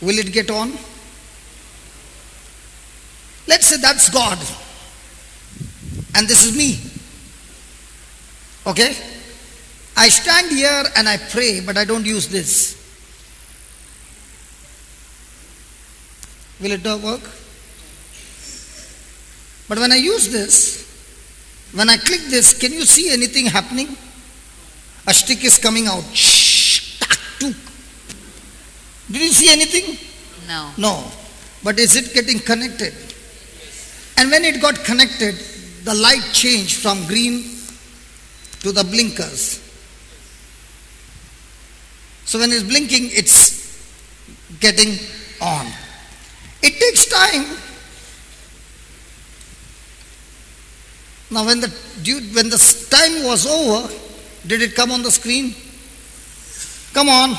will it get on? Let's say that's God and this is me. Okay? I stand here and I pray, but I don't use this. Will it not work? But when I use this, when I click this, can you see anything happening? A stick is coming out. Shh, tak, tuk. Did you see anything? No. No. But is it getting connected? And when it got connected, the light changed from green to the blinkers. So when it's blinking, it's getting on. It takes time. Now when the time was over, did it come on the screen? Come on.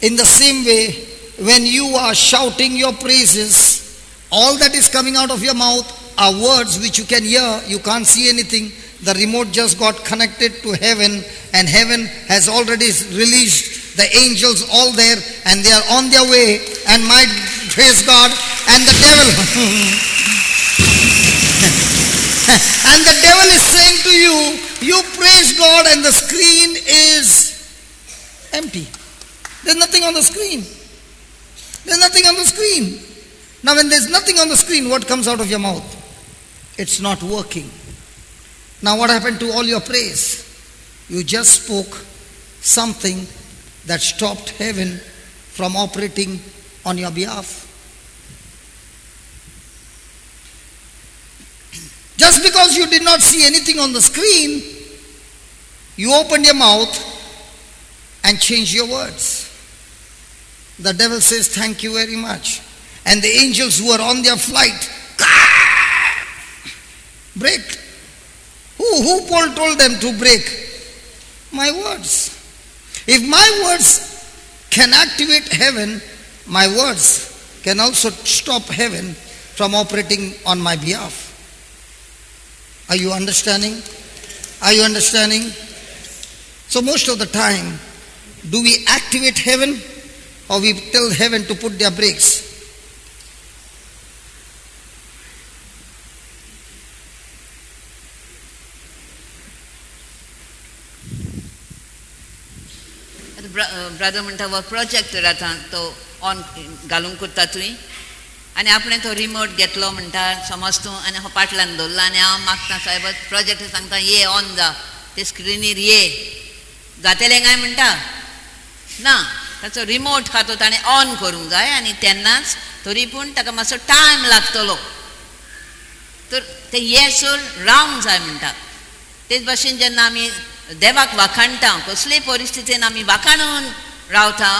In the same way, when you are shouting your praises, all that is coming out of your mouth are words which you can hear. You can't see anything. The remote just got connected to heaven, and heaven has already released the angels all there, and they are on their way, and might praise God, and the devil and the devil is saying to you, you praise God and the screen is empty. There's nothing on the screen. There's nothing on the screen. Now when there's nothing on the screen, what comes out of your mouth? It's not working. Now what happened to all your praise? You just spoke something that stopped heaven from operating on your behalf. Just because you did not see anything on the screen, you opened your mouth and changed your words. The devil says, thank you very much. And the angels who are on their flight, break. Who Paul told them to break? My words. If my words can activate heaven, my words can also stop heaven from operating on my behalf. Are you understanding? Are you understanding? So most of the time, do we activate heaven or we tell heaven to put their brakes? Brother म्हणटा हो projector आतां तो on घालूंक करता तुवें आनी आपणें तो रिमोट घेतलो म्हणटा समज तूं आनी हो पाटल्यान दवरला आनी हांव मागता साहेब प्रोजेक्टर सांगता ये ऑन जा ते स्क्रिनीर ये जातलें काय म्हणटा ना ताचो रिमोट आहा तो ताणें ऑन करूंक जाय आनी तेन्नाच तरी पूण ताका मातसो टायम लागतलो तर ते ये सर रावंक जाय म्हणटा. तेच भाशेन जेन्ना आमी देवाक वाखाणटा कसलेय परिस्थितीन आमी वाखाणून रावता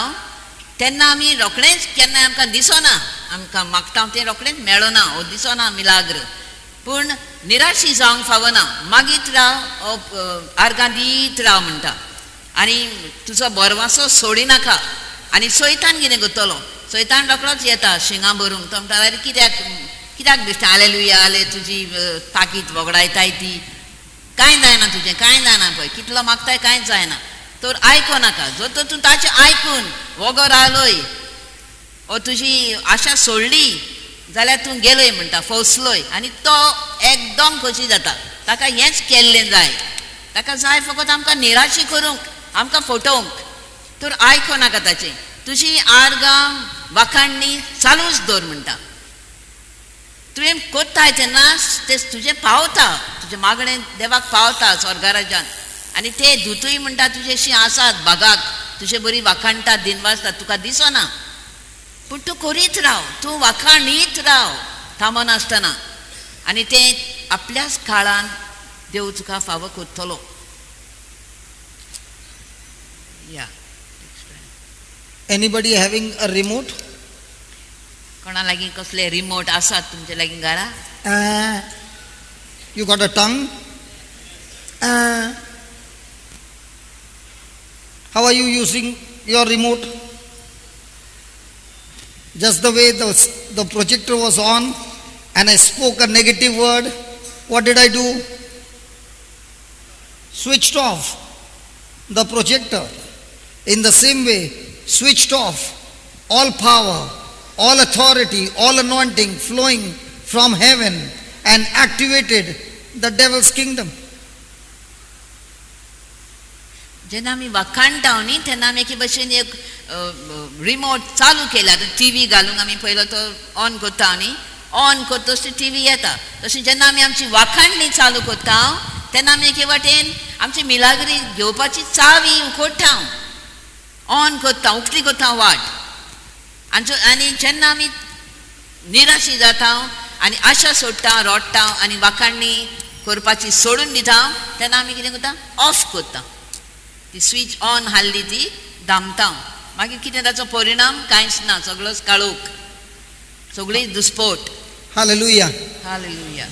तेन्ना आमी रोखडेंच केन्नाय आमकां दिसना आमकां मागता तें रोखडेंच मेळना ओ दिसना मिलाग्र पूण निराशी जावंक फावना मागीत राव आर्गां दीत राव म्हणटा आनी तुजो बरवासो सोडिनाका. आनी सैतान कितें करतलो सैतान रोखडोच येता शिंगां भरूंक तो म्हणटा अरे कित्याक कित्याक दिसता आलेलुया आले तुजी ताकीत वगडायताय ती कांय जायना तुजें कांय जायना पळय कितलो मागताय कांयच जायना तर आयको नाका. जर तर तूं ताचें आयकून वोगो रावलोय ओ तुजी आशा सोडली जाल्यार तूं गेलोय म्हणटा फसलोय आनी तो एकदम खोशी जाता. ताका हेंच केल्लें जाय ताका जाय फकत आमकां निराशी करूंक आमकां फटोवंक. तर आयको नाका ताचें तुजी आर्गां वाखाणणी चालूच दवर म्हणटा. तुवें कोत्ताय तेन्ना तें तुजें पावता तुजें मागणें देवाक पावता स्वर्गाराजान आनी ते दुतूय म्हणटा तुजेशी आसात बागाक तुजे बरी वाखाणटा दिनवासता तुका दिसना पूण तूं करीत राव तूं वाखाणीत राव थांबनासतना आनी तें आपल्याच काळान देव तुका फावो करतलो. या Anybody having a remote? कोणा लागीं कसले रिमोट आसात तुमचे लागीं घरा? You got a tongue? How are you using your remote? Just the way the projector was on and I spoke a negative word, what did I do? Switched off the projector. In the same way, switched off all power, all authority, all anointing flowing from heaven and activated the devil's kingdom. जेन्ना आमी वाखाणटा न्ही तेन्ना आमी एके भशेन एक remote चालू केला टी व्ही घालूंक आमी पयलो तो ऑन करता न्ही ऑन करता तशी टी व्ही येता. तशें जेन्ना आमी आमची वाखाणणी चालू करता तेन्ना आमी एके वाटेन आमची मिलाग्री घेवपाची चावी उखडटा ऑन करता उकती करता वाट. आनी जेन्ना आमी निराशी जाता आनी आशा सोडटा, रोडटा आनी वाखाणणी करपाची सोडून दिता, तेन्ना आमी कितें करता, ऑफ करता, ती स्विच ऑन हाडली ती दामता. मागीर कितें ताचो परिणाम? कांयच ना, सगळोच काळोख, सगळी दुस्पोट. Hallelujah. Hallelujah.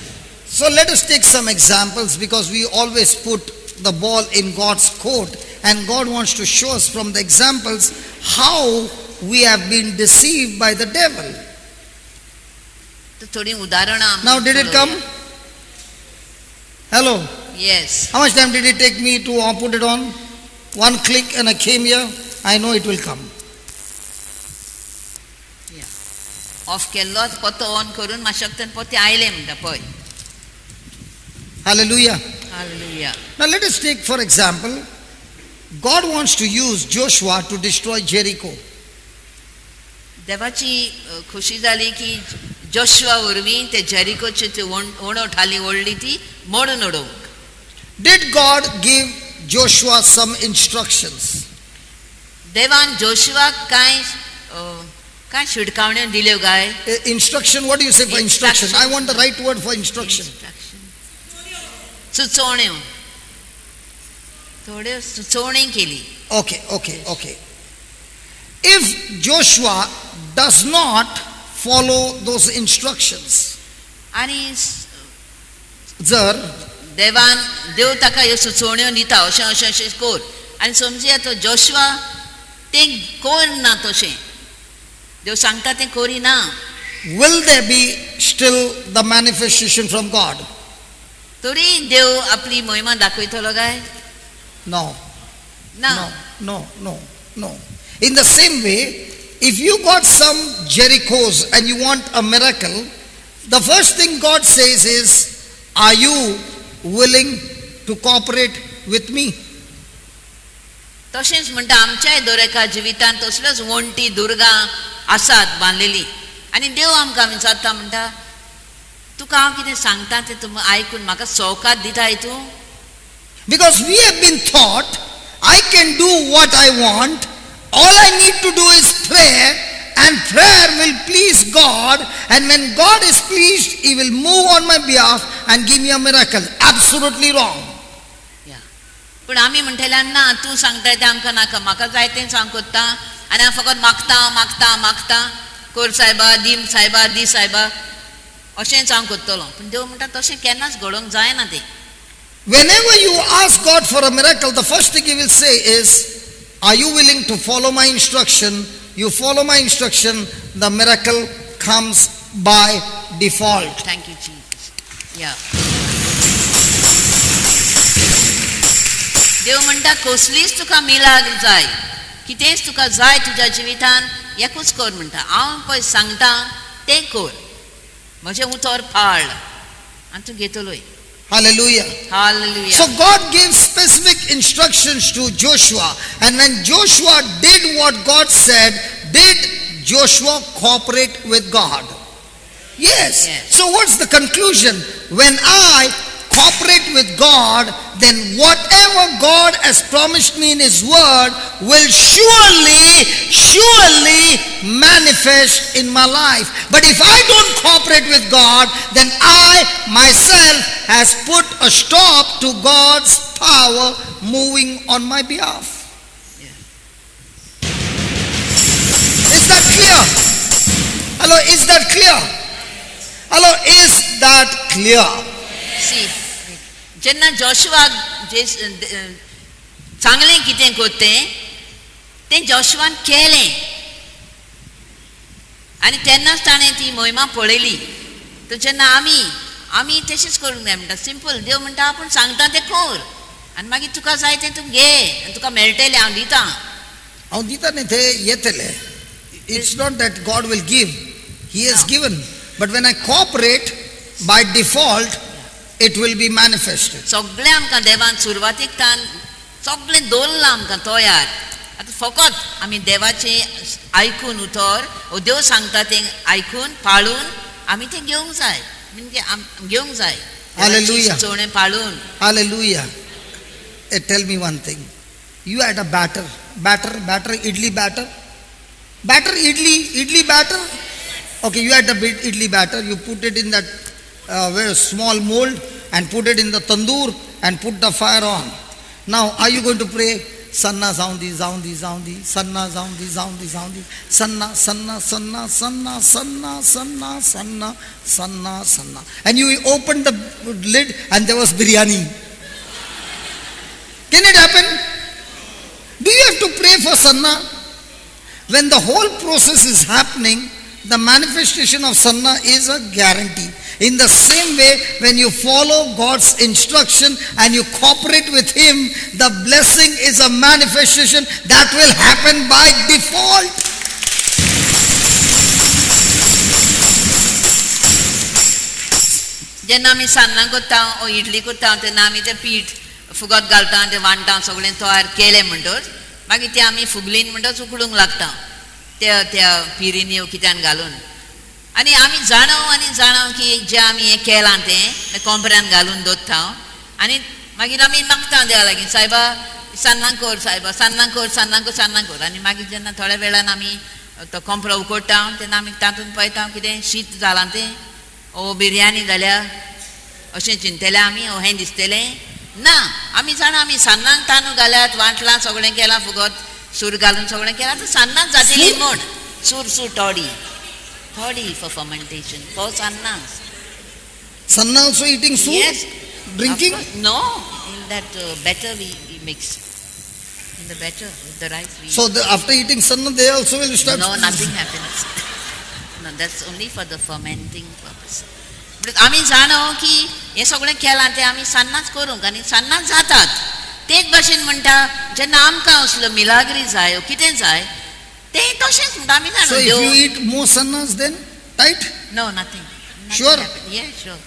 So let us take some examples, because we always put the ball in God's court, and God wants to show us from the examples how we have been deceived by the devil. तर थोडीं उदाहरणां. Now, did it come? Hello? Yes. How much time did it take me to put it on? One click and I came here. I know it will come. Of केल्लो परतो on करून मातशें वखदान परतें आयलें म्हणटा पळय. Hallelujah. Hallelujah. Now let us take for example, God wants to use Joshua to destroy Jericho. देवाची खोशी जाली की जोशुआ वरवीं ते जेरिकोची ती वणट हाली व्हडली ती मोडून उडोवंक. Did God give Joshua some instructions? देवान जोशुआक कांय कांय शिडकावण्यो दिल्यो काय? Instruction, what do you say for instruction? Instruction. I want the right word for instruction. सुचोवण्यो, थोड्यो सुचोवणी केली. Okay. If Joshua does not follow those instructions, आनी जर देवान देव ताका ह्यो सुचोवण्यो दिता, अशें अशें अशें कर, आनी समजुया तो जोशुआ तें कर ना, तशें देव सांगता तें करिना, will there be still the manifestation from God? तरी देव आपली महिमा दाखयतलो काय? No. ना. No. In the same way, if you got some Jerichos and you want a miracle, the first thing God says is, are you willing to cooperate with me? तशेंच म्हणटा आमच्याय दर एका जिवितांत तसल्योच वण्टी दुर्गां आसात बांदलेली, आनी देव आमकां विचारता म्हणटा, तुका हांव कितें सांगता तें तूं आयकून म्हाका सवकात दिताय तूं? Because we have been taught, I can do what I want, all I need to do is pray, and prayer will please God, and when God is pleased, He will move on my behalf and give me a miracle. Absolutely wrong. पूण आमी म्हणटले ना, तूं सांगताय तें आमकां नाका, म्हाका जाय तें सांग कोत्ता, आनी हांव फकत मागता मागता मागता, कोर सायबा, दी सायबा, दी सायबा, अशेंच हांव करतलो. पूण देव म्हणटा तशें केन्नाच घडोवंक जायना तें. Whenever you ask God for a miracle, the first thing He will say is, are you willing to follow my instruction? You follow my instruction, the miracle comes by default. Thank you, Jesus. Yeah. देव म्हणटा कसलीच तुका मिलाग जाय, कितेंच तुका जाय तुज्या जिवितान, एकूच कर म्हणटा, हांव पळय सांगता तें कर, म्हजें उतर पाळ आनी तूं घेतलोय. Hallelujah. Hallelujah. So God gave specific instructions to Joshua, and when Joshua did what God said, did Joshua cooperate with God? Yes. Yes. So what's the conclusion? When I cooperate with God, then whatever God has promised me in His word will surely, surely manifest in my life. But if I don't cooperate with God, then I myself has put a stop to God's power moving on my behalf. Yeah. Is that clear? Hello, is that clear? Hello, is that clear? See, जेन्ना जोशुआक जे चांगलें कितें करतें तें जोशुआन केलें आनी तेन्नाच ताणें ती मोहिमा पळयली. तर जेन्ना आमी आमी तशेंच करूंक जाय म्हणटा, सिंपल. देव म्हणटा आपूण सांगता तें कर आनी मागीर तुका जाय तें तूं घे आनी तुका मेळटलें, हांव दितां. हांव दिता न्ही ते येतले. It's not that God will give, He has given. But when I cooperate, by default it will be manifested. सगळें आमकां देवान सुरवातीक तान सगळें दवरलां आमकां तयार. आतां फकत आमी देवाचें आयकून उतर वो देव सांगता तें आयकून पाळून आमी तें घेवंक जाय, म्हणजे घेवंक जाय. Hallelujah. सुचोवणें पाळून. Hallelujah. Tell me one thing. You had a batter, batter, batter, idli batter. Batter, idli batter. Okay, you had the idli batter, you put it in that very small mold and put it in the tandoor and put the fire on. Now, are you going to pray? Sanna zaundi, zaundi, zaundi, sanna zaundi, zaundi, zaundi, sanna, sanna, sanna, sanna, sanna, sanna, sanna, sanna, sanna. And you opened the lid and there was biryani. Can it happen? Do you have to pray for sanna? When the whole process is happening, the manifestation of sanna is a guarantee. In the same way, when you follow God's instruction and you cooperate with Him, the blessing is a manifestation that will happen by default. जेन्ना आमी सान्नां करता ओ इडली करता तेन्ना आमी तें पीठ फुगत घालता तें वांट्टा सगळें तयार केलें म्हणटच मागीर तें आमी फुगलीन म्हणटच उकडूंक लागता त्या त्या पिरींनी कित्यान घालून. आनी आमी जाणाव आनी जाणाव की जें आमी हें केलां तें कोंपऱ्यान घालून दवरता आनी मागीर आमी मागता देवा लागीं, सायबा सान्नां कर, सायबा सान्नां कर, सान्नां कर, सान्नां कर. आनी मागीर जेन्ना थोड्या वेळान आमी तो कोंपरो उकडटा तेन्ना आमी तातूंत पळयता कितें शीत जालां तें ओ बिरयानी जाल्या अशें चिंतलें आमी, ओ हें दिसतलें ना. आमी जाणा आमी सान्नांक तांदूळ घाल्यात, वांटलां, सगळें केलां, फुगत सूर घालून सगळें केलां, तर सान्नां जातली म्हूण. सूर सूर toddy toddy for fermentation for sanna. Sanna also eating soup? Yes. Drinking? No, in that batter we mix. In the batter, with the rice we. So after eating sanna, they also will start. No, nothing happens. No, that's only for the fermenting purpose. आमी जाणो की हें सगळें केलां तें आमी सान्नांच करूंक आनी सान्नांच जातात. तेच भाशेन म्हणटा जेन्ना आमकां असलो मिलाग्री जाय ओ कितें जाय तें तशेंच म्हणटा आमी जाणो. So if you eat more sannas then tight? No, nothing. Sure? Yeah, sure.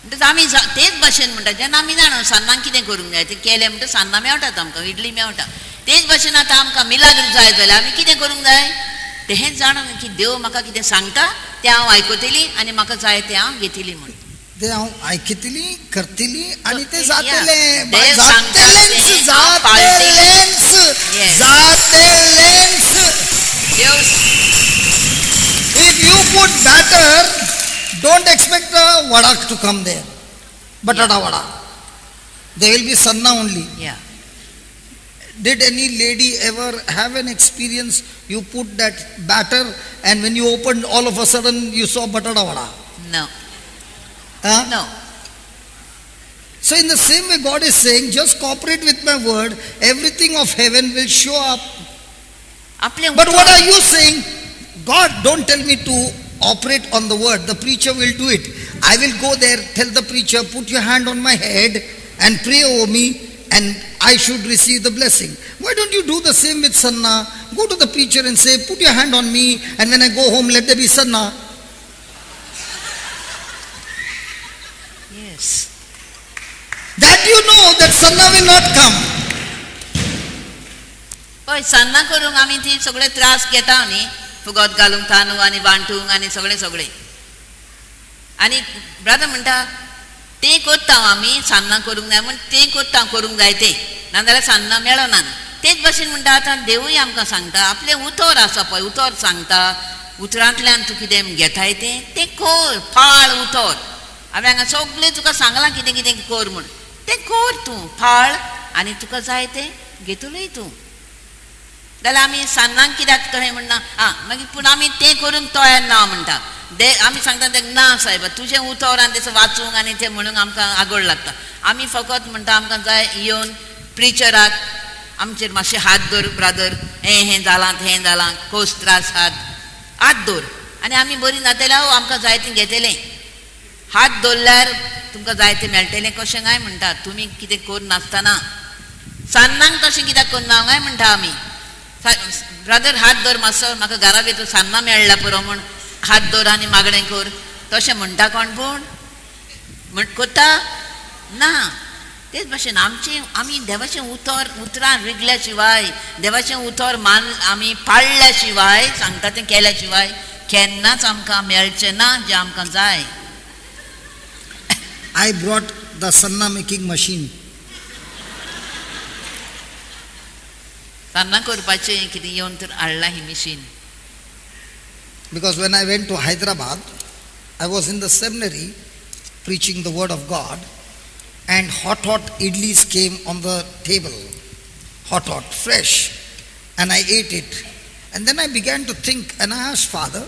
म्हणटच आमी तेच भाशेन म्हणटा जेन्ना आमी जाणो सान्नांक कितें करूंक जाय तें केलें म्हणटा सान्नां मेळटात आमकां, इडली मेळटा. तेच भाशेन आतां आमकां मिलाग्री जाय जाल्यार आमी कितें करूंक जाय तें जाणून की देव म्हाका कितें सांगता तें हांव आयकतली आनी म्हाका जाय तें हांव घेतली म्हूण. ते हांव आयकतली, करतली आनी तें जातलें. जातलेंच, जातलेंच, जातलेंच. If you put batter, don't expect a vada to come there. Batata vada. There will be sanna only. Yeah. Did any lady ever have an experience, you put that batter and when you opened, all of a sudden you saw batata vada? No. Huh? No. So in the same way God is saying, just cooperate with my word, everything of heaven will show up. But what are you saying? God, don't tell me to operate on the word. The preacher will do it. I will go there, tell the preacher, put your hand on my head and pray over me and I should receive the blessing. Why don't you do the same with sanna? Go to the preacher and say, put your hand on me and when I go home, let there be sanna. Yes. That you know that sanna will not come. हय, सान्नां करूंक आमी ती सगळे त्रास घेता न्ही, फुगत घालूंक तांदूळ आनी वांटूंक आनी सगळें सगळें. आनी ब्रदर म्हणटा तें करता आमी सान्नां करूंक जाय म्हूण तें करता, करूंक जाय तें, नाजाल्यार सान्नां मेळना. तेच भाशेन म्हणटा आतां देवूय आमकां सांगता आपलें उतर आसा पळय, उतर सांगता, उतरांतल्यान तूं कितें घेताय तें तें कर, पाळ उतर. हांवें हांगा सगळें तुका सांगलां कितें कितें कर म्हूण, तें कर तूं, पाळ आनी तुका जाय तें घेतलोय तूं. जाल्यार आमी सान्नांक कित्याक तशें म्हणना? आं, मागीर पूण आमी तें करूंक तयार ना म्हणटा. दे आमी सांगता तें ना सायबा, तुजें उतर आनी तें वाचूंक आनी तें म्हणूंक आमकां आगोळ लागता. आमी फकत म्हणटा आमकां जाय येवन प्रिचराक आमचेर मातशें हात दवर ब्रादर, हें हें जालां हें जालां, खोस त्रास, हात हात दवर आनी आमी बरीं जातलें, आमकां जाय तें घेतलें. हात दवरल्यार तुमकां जाय तें मेळटलें कशें काय म्हणटा? तुमी कितें करनासतना सान्नांक तशें कित्याक करना काय म्हणटा आमी? ब्रदर हात दवर मातसो, म्हाका घरा भितर सान्नां मेळ्ळा पुरो म्हूण हात दवर आनी मागणें कर, तशें म्हणटा कोण? पूण म्हण करता ना. तेच भाशेन आमचें आमी देवाचें उतर उतरां रिगल्या शिवाय, देवाचें उतर मान आमी पाळ्ळ्या शिवाय, सांगता तें केल्या शिवाय केन्नाच आमकां मेळचें ना जें आमकां जाय. I brought the sanna making machine. सान्नां करपाचें कितें येवन तर हाडलां ही machine. Because when I went to Hyderabad, I was in the seminary preaching the word of God, and hot, hot idlis came on the table. Hot, hot, fresh. And I ate it. And then I began to think, and I asked Father,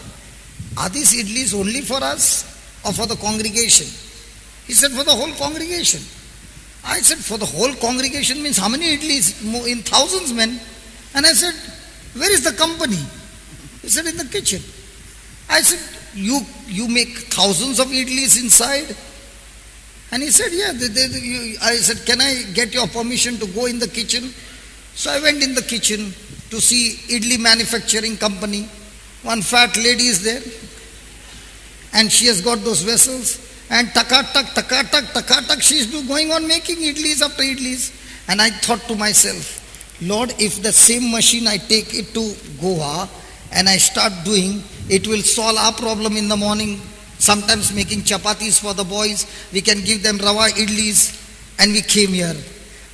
are these idlis only for us or for the congregation? He said, for the whole congregation. I said, for the whole congregation means how many idlis? In thousands, men. And I said, where is the company? He said, in the kitchen. I said, you make thousands of idlis inside? And he said, yeah. I said, can I get your permission to go in the kitchen? So I went in the kitchen to see idli manufacturing company. One fat lady is there. And she has got those vessels. And taka-tak, taka-tak, taka-tak, she is going on making idlis after idlis. And I thought to myself, Lord, if the same machine I take it to Goa and I start doing, it will solve our problem in the morning. Sometimes making chapatis for the boys, we can give them rava idlis, and we came here.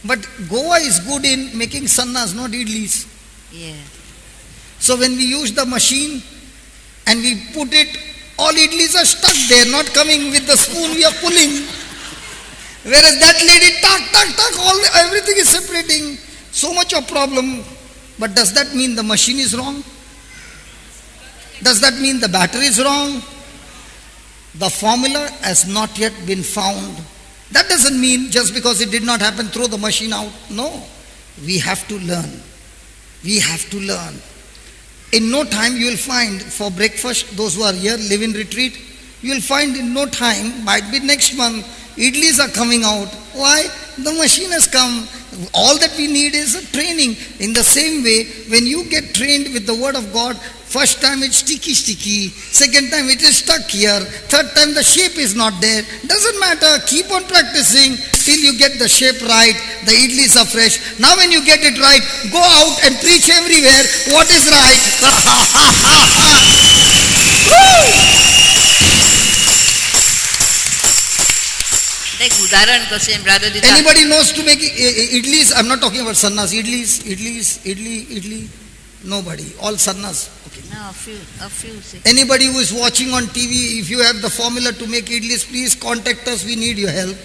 But Goa is good in making sannas, not idlis. Yeah. So when we use the machine and we put it, all idlis are stuck there, not coming with the spoon we are pulling. Whereas that lady, tak, tak, tak, all everything is separating. So much of problem. But does that mean the machine is wrong? Does that mean the battery is wrong? The formula has not yet been found. That doesn't mean just because it did not happen, throw the machine out. No. We have to learn. We have to learn. In no time you will find for breakfast, those who are here, live in retreat, you will find in no time, might be next month, idlis are coming out. Why? The machine has come. All that we need is a training. In the same way, when you get trained with the word of God, first time it's sticky, sticky. Second time it is stuck here. Third time the shape is not there. Doesn't matter. Keep on practicing till you get the shape right. The idlis are fresh. Now when you get it right, go out and preach everywhere what is right. Woo! एक उदाहरण कशें brother दिता. Anybody knows to make idlis? I'm not talking about sannas. Idlis, idlis, idli, idli. Nobody. All sannas. Okay. No, a few. Say. Anybody who is watching on TV, if you have the formula to make idlis, please contact us. We need your help.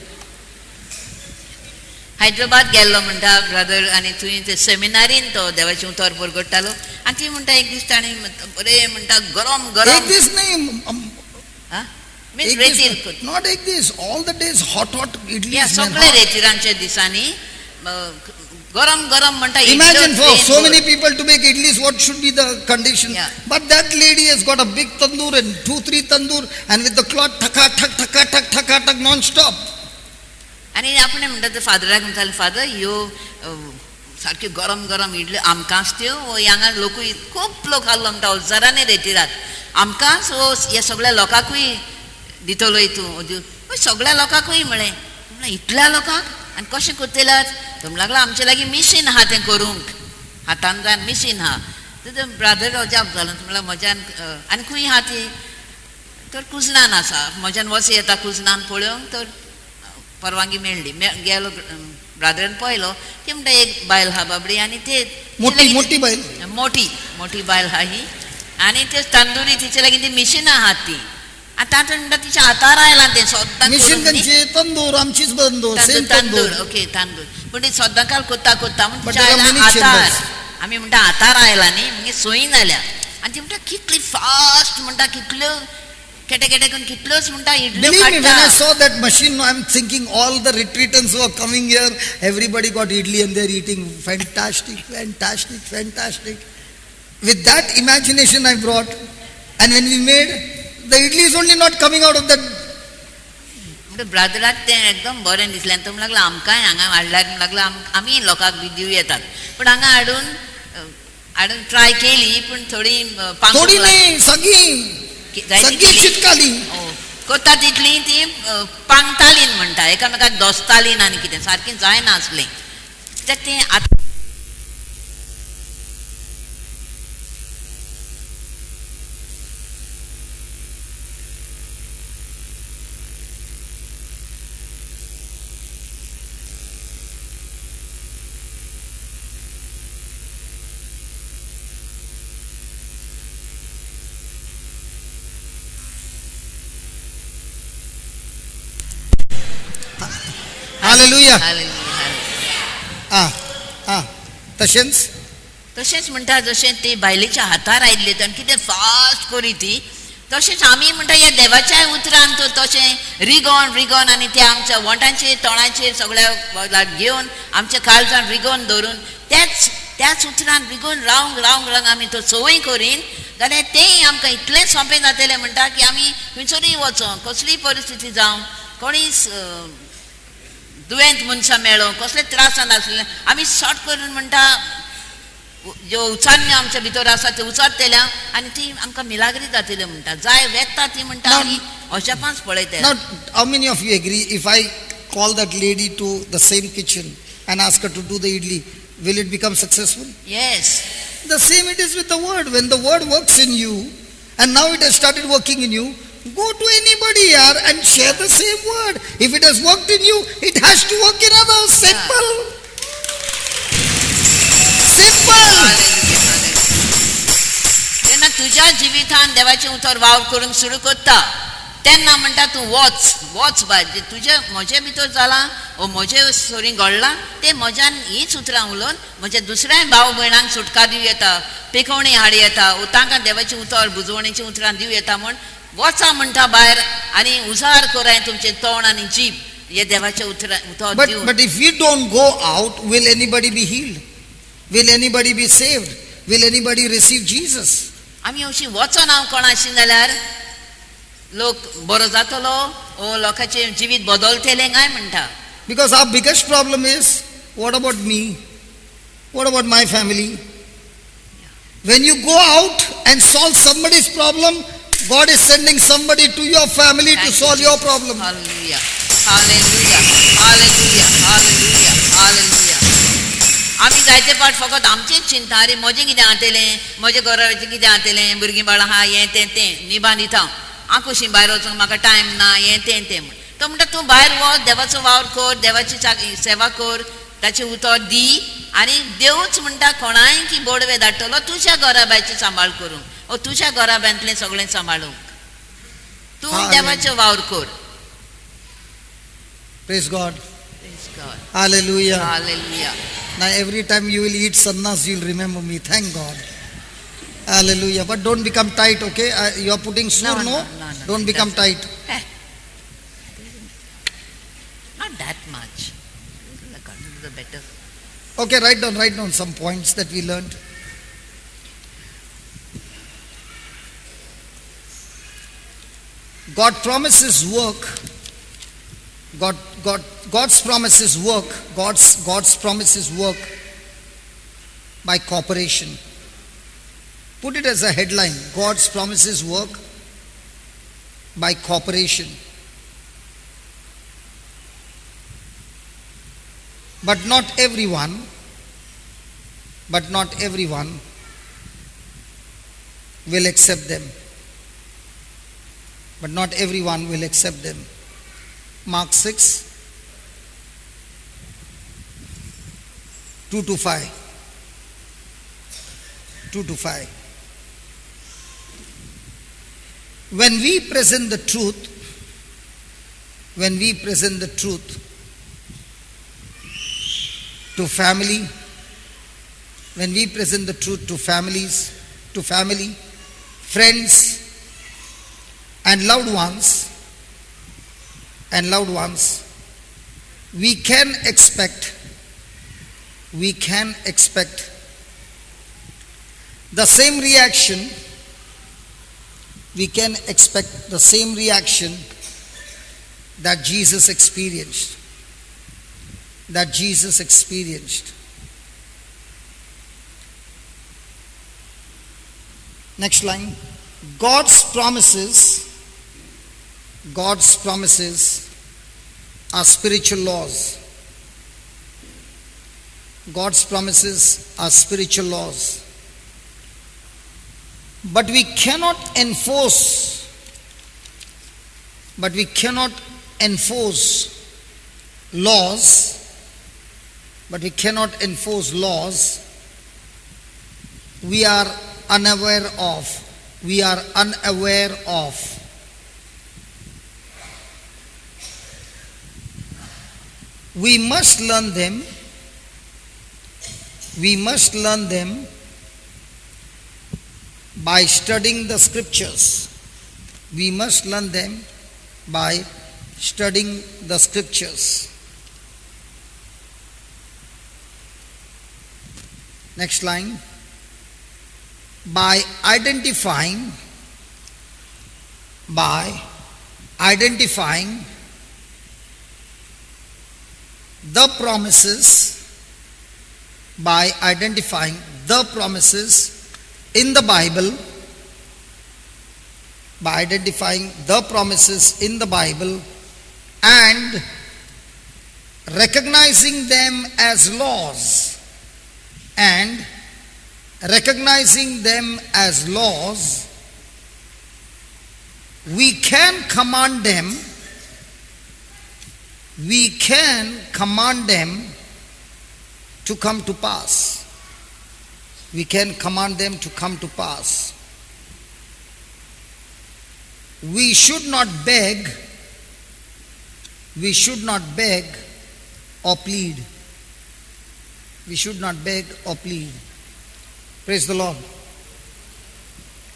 Hyderabad गेल्लो म्हणटा brother आनी थंय ते सेमिनारीन तो देवाचें उतर परगट्टालो आनी ती म्हणटा एक दीस ताणें बरें म्हणटा गरम गरम. एक दीस न्ही. मीन्स रेतीर. Not एक दीस, all the days hot hot idlis. सगळे रेतिरांच्या दिसांनी गरम गरम म्हणटा. Imagine for so many people to make idlis, what should be the condition? Yeah. But that lady has got a big tandoor and 2-3 tandoor and with the cloth thaka thak thaka thak thaka thak non-stop. आनी आपणें म्हणटा ते फादराक म्हणटालें, father ह्यो सारक्यो गरम गरम इडल्यो आमकांच त्यो हांगा लोकूय खूब लोक आहलो म्हणटा हजारांनी रेतिरात आमकांच वो ह्या सगळ्या लोकांकूय दितलोय तूं सगळ्या लोकांकूय म्हळें. म्हणलें इतल्या लोकांक आनी कशें करतल्यात? तो म्हणूंक लागलो आमचे लागीं मिशीन आहा तें करूंक, हातान जावन मिशीन आहा. तर ब्रादर अजाप जालो. म्हणल्यार म्हज्यान आनी खंय आहा ती? तर कुजनान आसा. म्हज्यान वच येता कुजनान पळोवंक. तर परवानगी मेळ्ळी. गेलो ब्रादरान पळयलो. ती म्हणटा एक बायल आहा बाबडी आनी ते मोठी मोठी बायल, मोठी मोठी बायल आहा ही आनी ते तंदुरी तिचे लागीं ती मिशिनां आहात ती. आनी तातूंत म्हणटा तिच्या हातार आयलां तें सद्दां. मिशीन खंयची? तंदूर आमचीच तंदूर, सेम तंदूर. ओके तांदूर. पूण ती सद्दां काल कोत्ता कोत्ता म्हण तिच्या आयलां हातार. आमी म्हणटा हातार आयलां न्ही, मागीर सोयी जाल्या. आनी ती म्हणटा कितली फास्ट म्हणटा कितल्यो केटे केटे करून कितल्योच म्हणटा इडल्यो Believe me, when I काडटा. saw that machine, I'm thinking all the retreatants who are coming here, everybody got idli and they're eating. Fantastic, fantastic, fantastic. With that imagination I brought, and when we made, the idli is only not coming out of that. म्हणटा ब्रादराक तें एकदम बरें दिसलें. आनी तो म्हणूंक लागलो आमकांय हांगा हाडल्यार म्हणूंक लागलो आमी लोकांक बी दिवं येतात. पूण हांगा हाडून हाडून ट्राय केली पूण थोडी थोडी न्ही, सगळी सगळी चिटकाली. कोता तितली ती पांगताली म्हणटा, एकामेकाक दोस्ताली ना आनी कितें सारकें जायनासलें. कित्याक तें आतां Hallelujah. Hallelujah. Ah, तशेंच तशेंच म्हणटा जशें ती बायलेच्या हातार आयिल्ली आनी कितें फास्ट करी ती, तशेंच आमी म्हणटा ह्या देवाच्याय उतरान तो तशें रिगोन रिगोन आनी ते आमच्या वोंटांचेर तोंडाचेर सगळ्या घेवन आमच्या काळजान रिगोन दवरून त्याच त्याच उतरान रिगोन रावंक रावंक रावंक आमी तो संवय करीन जाल्यार तेंय आमकां इतलें सोंपें जातलें म्हणटा की आमी खंयसरूय वचों, कसलीय परिस्थिती जावं, कोणीय दुयेंत मनशां मेळो, कसले त्रासान आसले आमी शॉर्ट करून म्हणटा ज्यो उचारण्यो आमच्या भितर आसा त्यो उचारतल्या आनी ती आमकां मिलाग्री जातल्यो म्हणटा. जाय वेता ती म्हणटा आमी अजापांच पळयतले. Now, how many of you agree if I call that lady to the same kitchen and ask her to do the idli, will it become successful? Yes. The same it is with the word. When the word works in you, and now it has started working in you, go to anybody here and share the same word. If it has worked in you, it has to work in others. Simple. Simple. जेन्ना तुज्या जिवितान देवाचें उतर वावर करूंक सुरू करता तेन्ना म्हणटा तूं वच वच बाय, तुजे म्हजे भितर जालां ओ म्हजे सरी घडलां तें म्हज्यान हीच उतरां उलोवन म्हज्या दुसऱ्याय भाव भयणांक सुटका दिवं येता, पेखवणी हाडूं येता, ओ तांकां देवाचें उतर बुजवणेचीं उतरां दिवं येता म्हूण वचा म्हणटा भायर आनी उजार कराय तुमचें तोंड आनी जीब हे देवाचें उतरां उतर दिवन. But if we don't go out, will anybody be healed? Will anybody be saved? Will anybody receive Jesus? आमी अशी वचना कोणाशी जाल्यार लोक बरो जातलो ओ लोकांचें जिवीत बदलतलें काय म्हणटा. Because our biggest problem is, what about me? What about my family? When you go out and solve somebody's problem, God is sending somebody to your family to solve your problem. Hallelujah. Hallelujah. Hallelujah. Hallelujah. Hallelujah. आमी जायते पाट फकत आमचेच चिंता, अरे म्हजें कितें जातलें, म्हजें घराचें कितें जातलें, भुरगीं बाळां आहा हें तें तें निभान दिता हांव, हांव कशीं भायर वचूंक म्हाका टायम ना हें तें तें म्हण. तो म्हणटा तूं भायर वच, देवाचो वावर कर, देवाची सेवा कर, ताचें उतर दी आनी देवूच म्हणटा कोणाय की बोडवे धाडटलो तुज्या घराब्याची सांबाळ करूंक ओ तुज्या घराब्यांतलें सगळें सांबाळूंक, तूं देवाचो वावर कर. Praise God. Praise God. Hallelujah. Hallelujah. Now every time you will eat sannas, you will remember me. Thank God. Hallelujah. But don't become tight, okay? You are putting sur, no? No, no, no. Don't become tight. Not that much. The better. Okay, write down some points that we learned. God promises work. God's promises work. God's promises work by cooperation. Put it as a headline. God's promises work by cooperation. But not everyone will accept them. But not everyone will accept them. Mark 6, 2-5. 2-5. When we present the truth, to family, when we present the truth to families, to family, friends, and loved ones, we can expect the same reaction. We can expect the same reaction that Jesus experienced. Next line. God's promises are spiritual laws. God's promises are spiritual laws. But we cannot enforce laws, we are unaware of. We must learn them. We must learn them by studying the scriptures. We must learn them by studying the scriptures. Next line. By identifying the promises, by identifying the promises in the Bible, by identifying the promises in the Bible and recognizing them as laws, and recognizing them as laws, we can command them, we can command them to come to pass. We can command them to come to pass. We should not beg, we should not beg or plead. We should not beg or plead. Praise the Lord.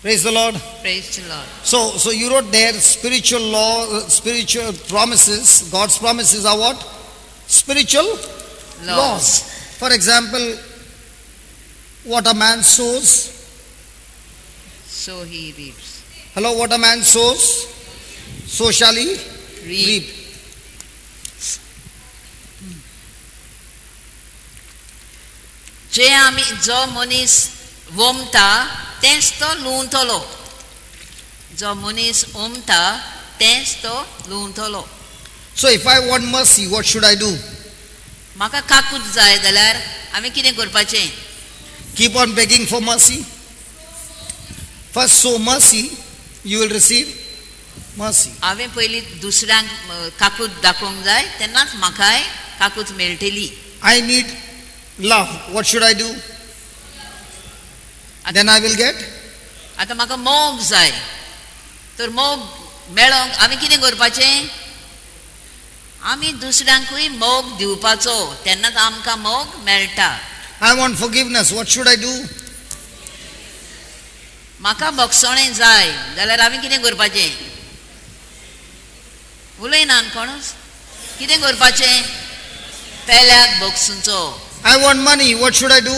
Praise the Lord. Praise the Lord. So you wrote there spiritual law, spiritual promises. God's promises are what? Spiritual laws. For example, what a man sows, so he reaps. Hello, what a man sows, so shall he reap. जे आमी जो मनीस वोमता तेंच तो लुंवतलो. जो मनीस ओमता तेंच तो लुंवतलो. So if I want mercy, what should I do? म्हाका काकूत जाय जाल्यार आमी कितें करपाचें? Keep on begging for mercy. First sow mercy, you will receive mercy. हांवें पयलीं दुसऱ्यांक काकूत दाखोवंक जाय, तेन्नाच म्हाकाय काकूत मेळटली. I need love. What should I do? Then I will get. आतां म्हाका मोग जाय, तर मोग मेळोंक आमी कितें करपाचें? आमी दुसऱ्यांकूय मोग दिवपाचो, तेन्नाच आमकां मोग मेळटा. I want forgiveness. What should I do? म्हाका बक्षणें जाय जाल्यार आमी कितें करपाचें? उलयना कोणूच. कितें करपाचें? पेल्याक बक्षुंचो. I want money. What should I do?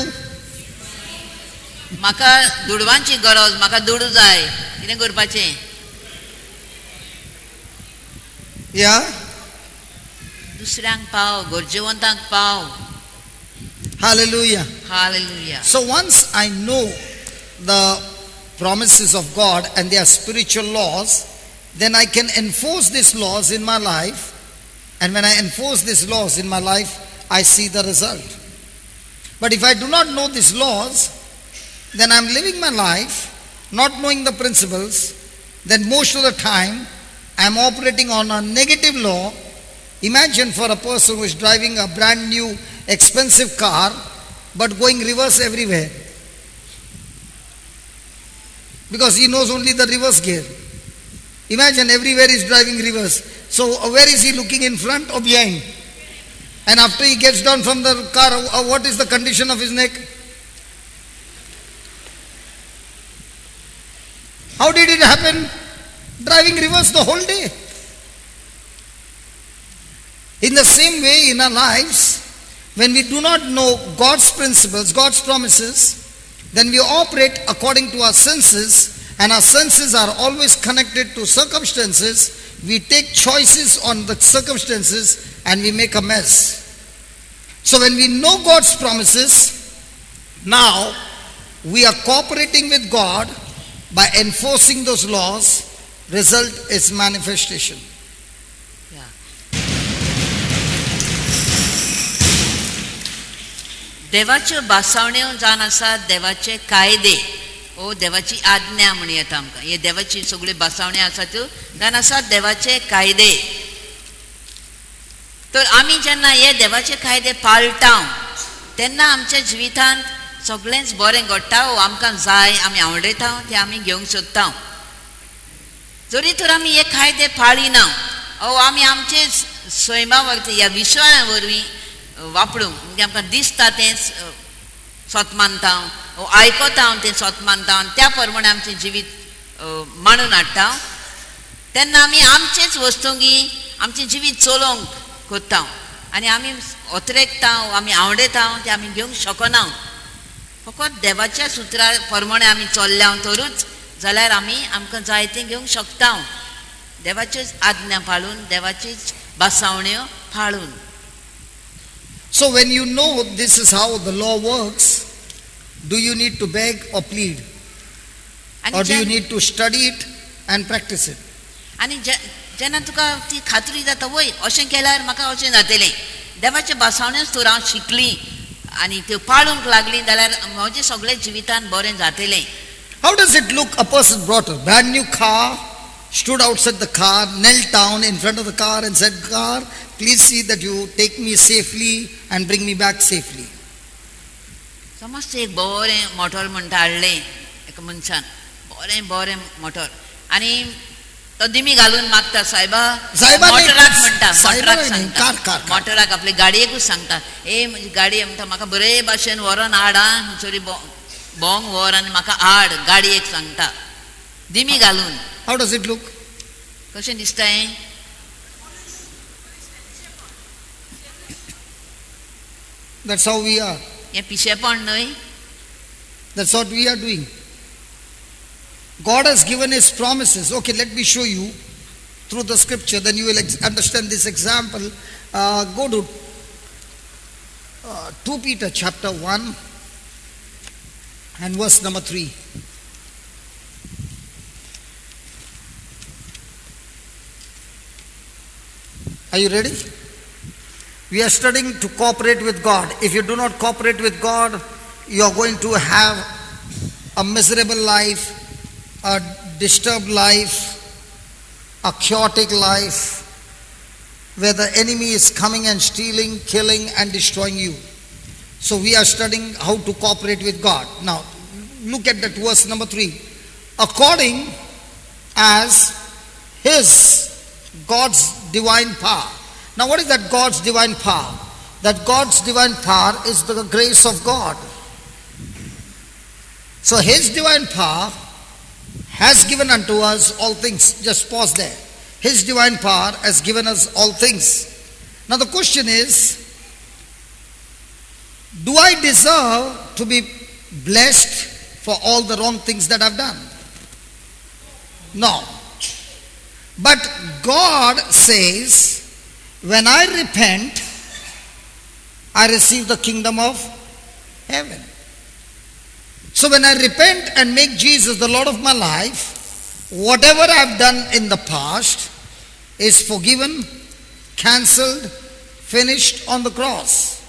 म्हाका दुडवांची गरज, म्हाका दुडू जाय, कितें करपाचें? Yeah. दुसऱ्यांक पाव, गरजेवंतांक पाव. Hallelujah. Hallelujah. So once I know the promises of God and their spiritual laws, then I can enforce these laws in my life. And when I enforce these laws in my life, I see the result. But if I do not know these laws, then I'm living my life not knowing the principles. Then most of the time, I'm operating on a negative law. Imagine for a person who is driving a brand new expensive car, but going reverse everywhere. Because he knows only the reverse gear. Imagine everywhere he's driving reverse. So where is he looking, in front or behind? And after he gets down from the car, what is the condition of his neck? How did it happen? Driving reverse the whole day. In the same way in our lives, when we do not know God's principles, God's promises, then we operate according to our senses, and our senses are always connected to circumstances. We take choices on the circumstances and we make a mess. So when we know God's promises, now we are cooperating with God by enforcing those laws. Result is manifestation. देवाच्यो भासावण्यो जावन आसा देवाचे कायदे ओ देवाची आज्ञा म्हण येता आमकां. हे देवाची सगळ्यो भासावण्यो आसा त्यो जावन आसा देवाचे कायदे. तर आमी जेन्ना हे देवाचे कायदे पाळटा तेन्ना आमच्या जिवितांत सगळेंच बरें घडटा. ओ आमकां जाय, आमी आवडयता तें आमी घेवंक सोदता. जरी तर आमी हे कायदे पाळिना ओ आमी आमचेच सैमा वरवीं ह्या विश्वा वरवीं वापरूंक म्हणजे आमकां दिसता तें सत मानता, आयकता तें सत मानता आनी त्या प्रमाणे आमचें जिवीत मांडून हाडटा तेन्ना आमी आमचेच वस्तुंगी आमचें जिवीत चलोवंक कोत्ता आनी आमी अत्रेकता, आमी आवडयता तें आमी घेवंक शकना. फकत देवाच्या सुत्रा प्रमाणे आमी चल्ल्या तरूच जाल्यार आमी आमकां जाय तें घेवंक शकता, देवाच्योच आज्ञा पाळून, देवाच्योच भासावण्यो पाळून. So when you know this is how the law works, do you need to beg or plead? Or do you need to study it and practice it? आनी जेन्ना तुका ती खात्री जाता वय अशें केल्यार म्हाका अशें जातलें, देवाचे भासावण्योच तर हांव शिकली आनी त्यो पाळूंक लागली जाल्यार म्हजें सगळें जिवितान बरें जातलें. How does it look? A person brought a brand new car, stood outside the car, knelt down in front of the car and said, "Car, please see that you take me safely and bring me back safely." समज एक बरें motor म्हणटा हाडलें एका मनशान, बरें बरें motor, आनी तो दिमी घालून मागता सायबा, मोटराक म्हणटा, मोटराक सांगता, मोटराक आपले गाडयेकूच सांगता, ए म्हजी गाडी म्हणटा म्हाका बरे भाशेन व्हरोन हाड आं, सॉरी भोंग व्हर आनी म्हाका हाड, गाडयेक सांगता दिमी घालून. How does it look? कशें दिसता हें? That's how we are. हें पिशेपण न्हय? That's what we are doing. God has given His promises. Okay, let me show you through the scripture, then you will understand this example. Go to 2 Peter chapter 1 and verse number 3. Are you ready? We are studying to cooperate with God. If you do not cooperate with God, you are going to have a miserable life, a disturbed life, a chaotic life, where the enemy is coming and stealing, killing and destroying you. So we are studying how to cooperate with God. Now, look at that verse number 3. According as His, God's divine power. Now what is that God's divine power? That God's divine power is the grace of God. So His divine power has given unto us all things. Just pause there. His divine power has given us all things. Now the question is, do I deserve to be blessed for all the wrong things that I've done? No. But God says, when I repent, I receive the kingdom of heaven. So when I repent and make Jesus the Lord of my life, whatever I've done in the past is forgiven, cancelled, finished on the cross.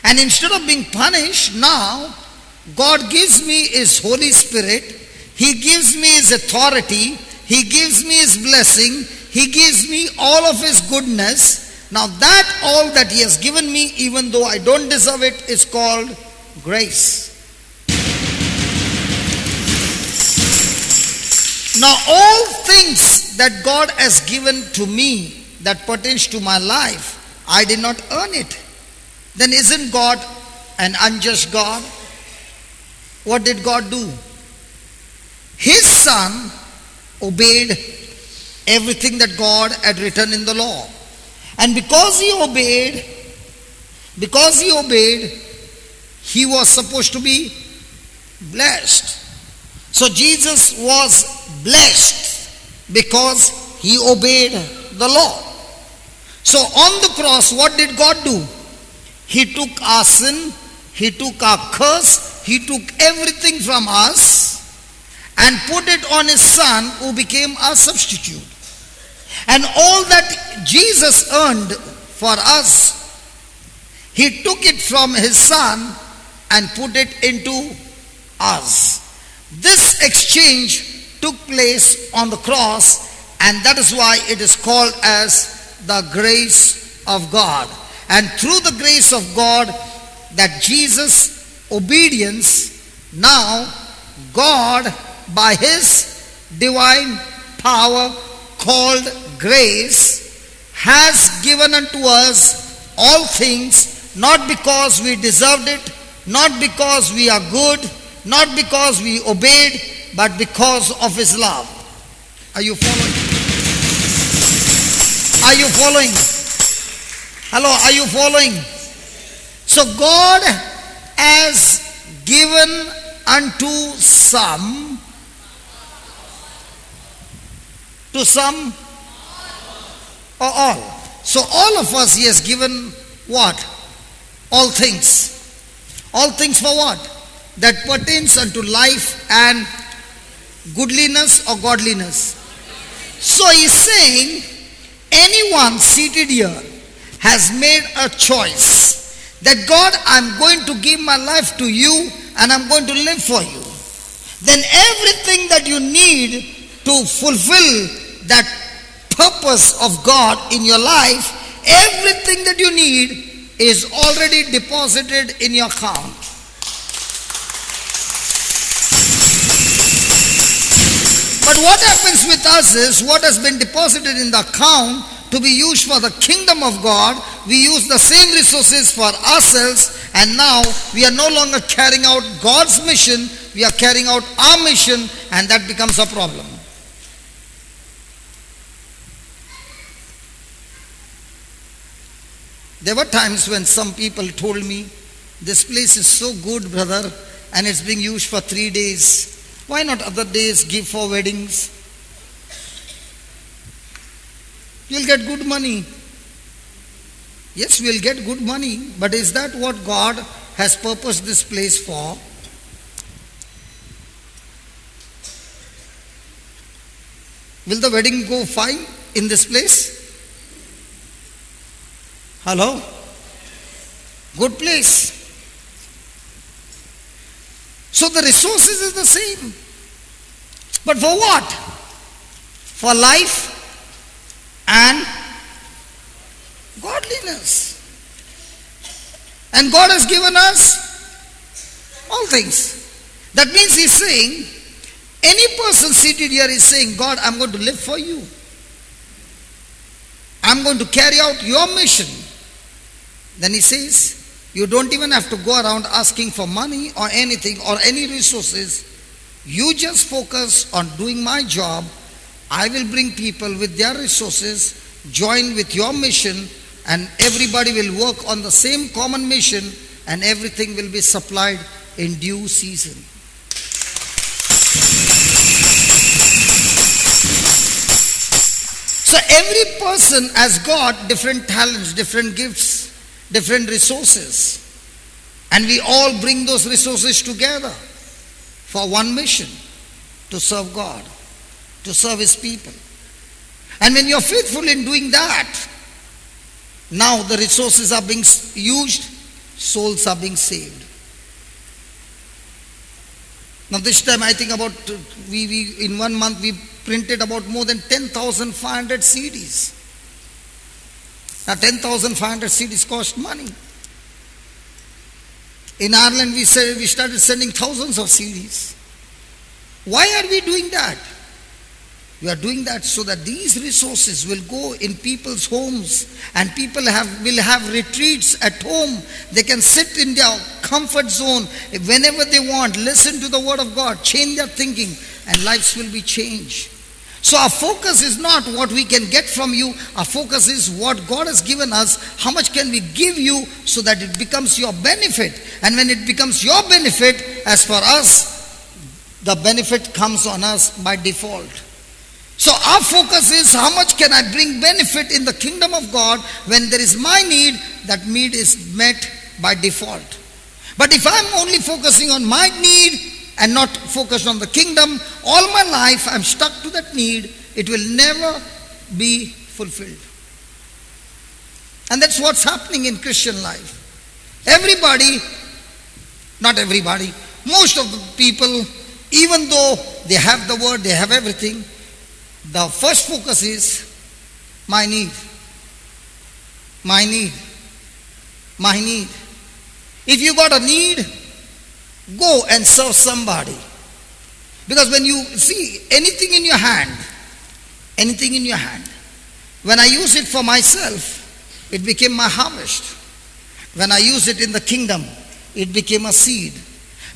And instead of being punished, now God gives me His Holy Spirit, He gives me His authority, He gives me His blessing, He gives me all of His goodness. Now that all that He has given me, even though I don't deserve it, is called grace. Now all things that God has given to me that pertains to my life, I did not earn it. Then isn't God an unjust God? What did God do? His Son obeyed everything that God had written in the law. And because he obeyed, he was supposed to be blessed. So Jesus was blessed because he obeyed the law. So on the cross, what did God do? He took our sin, He took our curse, He took everything from us and put it on His Son, who became our substitute. And all that Jesus earned for us, He took it from His Son and put it into us. This exchange took place on the cross, and that is why it is called as the grace of God. And through the grace of God, that Jesus' obedience, now God by His divine power called grace has given unto us all things, not because we deserved it, not because we are good, not because we obeyed, but because of His love. Are you following? Are you following? Hello, are you following? So God has given unto some, to some or all. So all of us He has given what? All things. All things for what? That pertains unto life and goodliness or godliness. So he's saying, anyone seated here has made a choice that God, I'm going to give my life to you and I'm going to live for you. Then everything that you need to fulfill that purpose of God in your life, everything that you need is already deposited in your account. But what happens with us is, what has been deposited in the account to be used for the kingdom of God, we use the same resources for ourselves, and now we are no longer carrying out God's mission, we are carrying out our mission, and that becomes a problem. There were times when some people told me, this place is so good, brother, and it's being used for 3 days. Why not other days give for weddings? You'll get good money. Yes, we'll get good money, but is that what God has purposed this place for? Will the wedding go fine in this place? Hello? Good place. So the resources is the same. But for what? For life and godliness. And God has given us all things. That means He's saying, any person seated here is saying, God, I'm going to live for you. I'm going to carry out your mission. Then He says, you don't even have to go around asking for money or anything or any resources. You just focus on doing my job. I will bring people with their resources, join with your mission, and everybody will work on the same common mission, and everything will be supplied in due season. So every person has got different talents, different gifts, different resources. And we all bring those resources together for one mission, to serve God, to serve His people. And when you're faithful in doing that, now the resources are being used, souls are being saved. Now this time I think about, we in 1 month we printed about more than 10,500 CDs. Now 10,500 CDs cost money. In Ireland we started sending thousands of CDs. Why are we doing that? We are doing that so that these resources will go in people's homes, and people will have retreats at home. They can sit in their comfort zone whenever they want, listen to the word of God, change their thinking, and lives will be changed. So our focus is not what we can get from you. Our focus is what God has given us. How much can we give you so that it becomes your benefit? And when it becomes your benefit, as for us, the benefit comes on us by default. So our focus is how much can I bring benefit in the kingdom of God. When there is my need, that need is met by default. But if I'm only focusing on my need and not focused on the kingdom, all my life I'm stuck to that need. It will never be fulfilled. And that's what's happening in Christian life. Everybody, not everybody, most of the people, even though they have the word, they have everything, the first focus is my need, my need, my need. If you got a need, go and serve somebody. Because when you see anything in your hand, anything in your hand, When I use it for myself, it became my harvest. When I use it in the kingdom, it became a seed.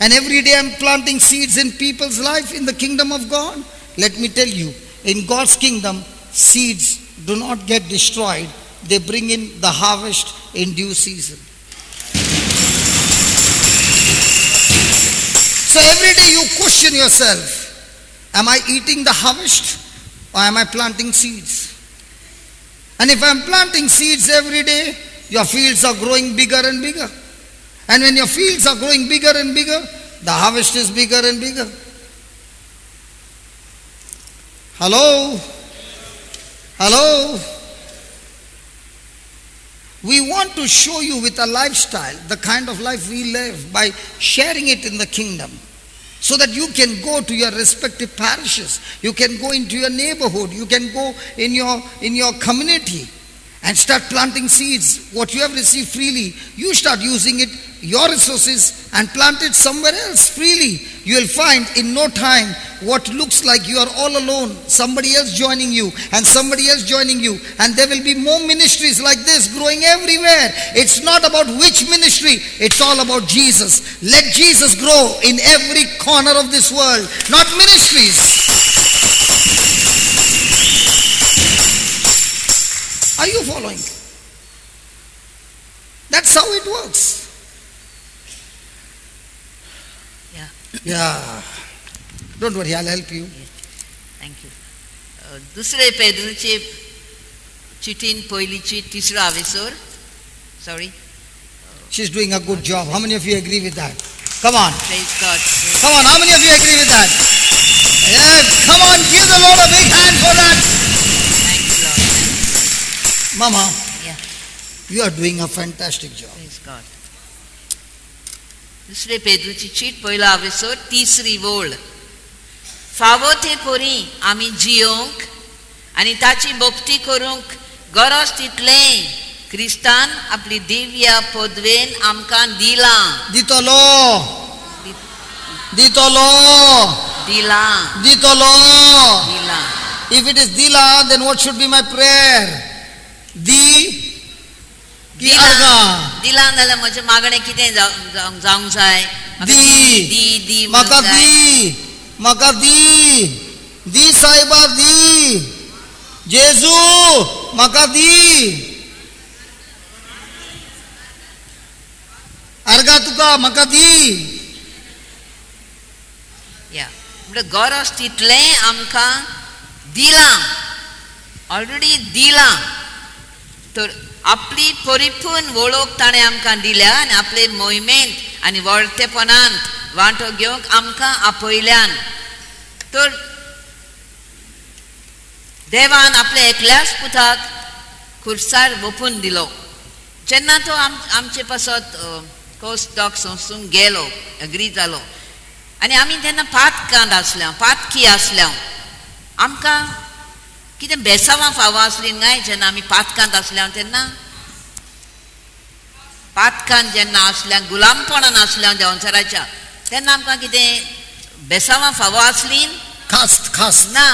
And every day I'm planting seeds in people's life in the kingdom of God. Let me tell you, in God's kingdom, seeds do not get destroyed. They bring in the harvest in due season. So every day you question yourself, am I eating the harvest or am I planting seeds? And if I'm planting seeds every day, your fields are growing bigger and bigger. And when your fields are growing bigger and bigger, the harvest is bigger and bigger. Hello? Hello? We want to show you with a lifestyle, the kind of life we live, by sharing it in the kingdom, so that you can go to your respective parishes, you can go into your neighborhood, you can go in your community and start planting seeds. What you have received freely, you start using it, your resources, and plant it somewhere else freely. You will find in no time what looks like you are all alone, somebody else joining you and somebody else joining you, and there will be more ministries like this growing everywhere. It's not about which ministry, it's all about Jesus. Let Jesus grow in every corner of this world, not ministries. Are you following? That's how it works. Yeah. Yeah. Don't worry, I'll help you. Thank you. दुसरे पेद्रूचे चिटीन पयलीची तिसरो आवेसोर. Sorry. She's doing a good job. How many of you agree with that? Come on. Praise God. Come on, how many of you agree with that? Yeah, come on, give the Lord a big hand for that. Thank you, Lord. Mama, Yeah. you are doing a fantastic job. Praise God. दुसरे पेद्रूची चीट पयलो आवेसोर तिसरी वोळ. फावो ते परी आमी जियोंक आनी ताची भक्ती करूंक गरज तितलें क्रिस्तान आपली दिव्य पदवेन आमकां दिलां. दितलो, दितलो, दिलां, दितलो. दिलां. If it is dila, then what should be my prayer? Di की अर्गा. दिलां जाल्यार म्हजें मागणें कितें जावंक जाय? दी. दी दी म्हाका दी, म्हाका दी, दी सायबा दी, जेजू म्हाका दी. अर्गा तुका म्हाका दी. या म्हणल्यार गरज तितलें आमकां दिलां, ऑलरेडी दिलां. तर आपली परिपूर्ण वळख ताणें आमकां दिल्या आनी आपले मोहिमेंत आनी वळतेपणांत वांटो घेवंक आमकां आपयल्यान. तर देवान आपल्या एकल्याच पुताक खुर्सार वपून दिलो. जेन्ना तो आमचे पासत कोस डॉग सोंसूंक गेलो, एग्री जालो, आनी आमी तेन्ना पातकांत आसल्या, पातकी आसल्या. आमकां कितें बेसावां फावो आसलीं काय जेन्ना आमी पातकांत आसल्या तेन्ना? पातकांत जेन्ना आसल्या, गुलामपणान आसल्या देंवचाराच्या, तेन्ना आमकां कितें बेसावां फावो आसलीं? खास खास ना,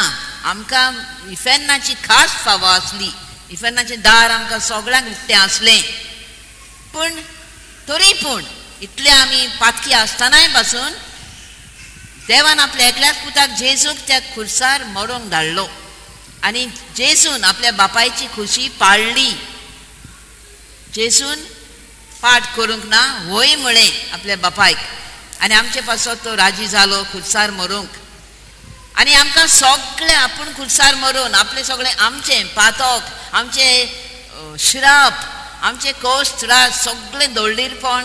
आमकां इफेर्नाची खास फावो आसली. इफेर्नाचें दार आमकां सगळ्यांक उक्तें आसलें. पूण तरी पूण इतलें आमी पातकी आसतनाय पासून देवान आपल्या एकल्याच पुताक जेजूक त्या खुर्सार मरोंक धाडलो आनी जेजून आपल्या बापायची खुशी पाळ्ळी. जेजून पाठ करूंक ना, वय म्हळें आपल्या बापायक, आनी आमचे पासत तो राजी जालो खुर्सार मरूंक. आनी आमकां सगळें आपूण खुर्सार मरून आपलें सगळें आमचें पातक, आमचें श्राप, आमचें कोश त्रास सगळें दोळीरपण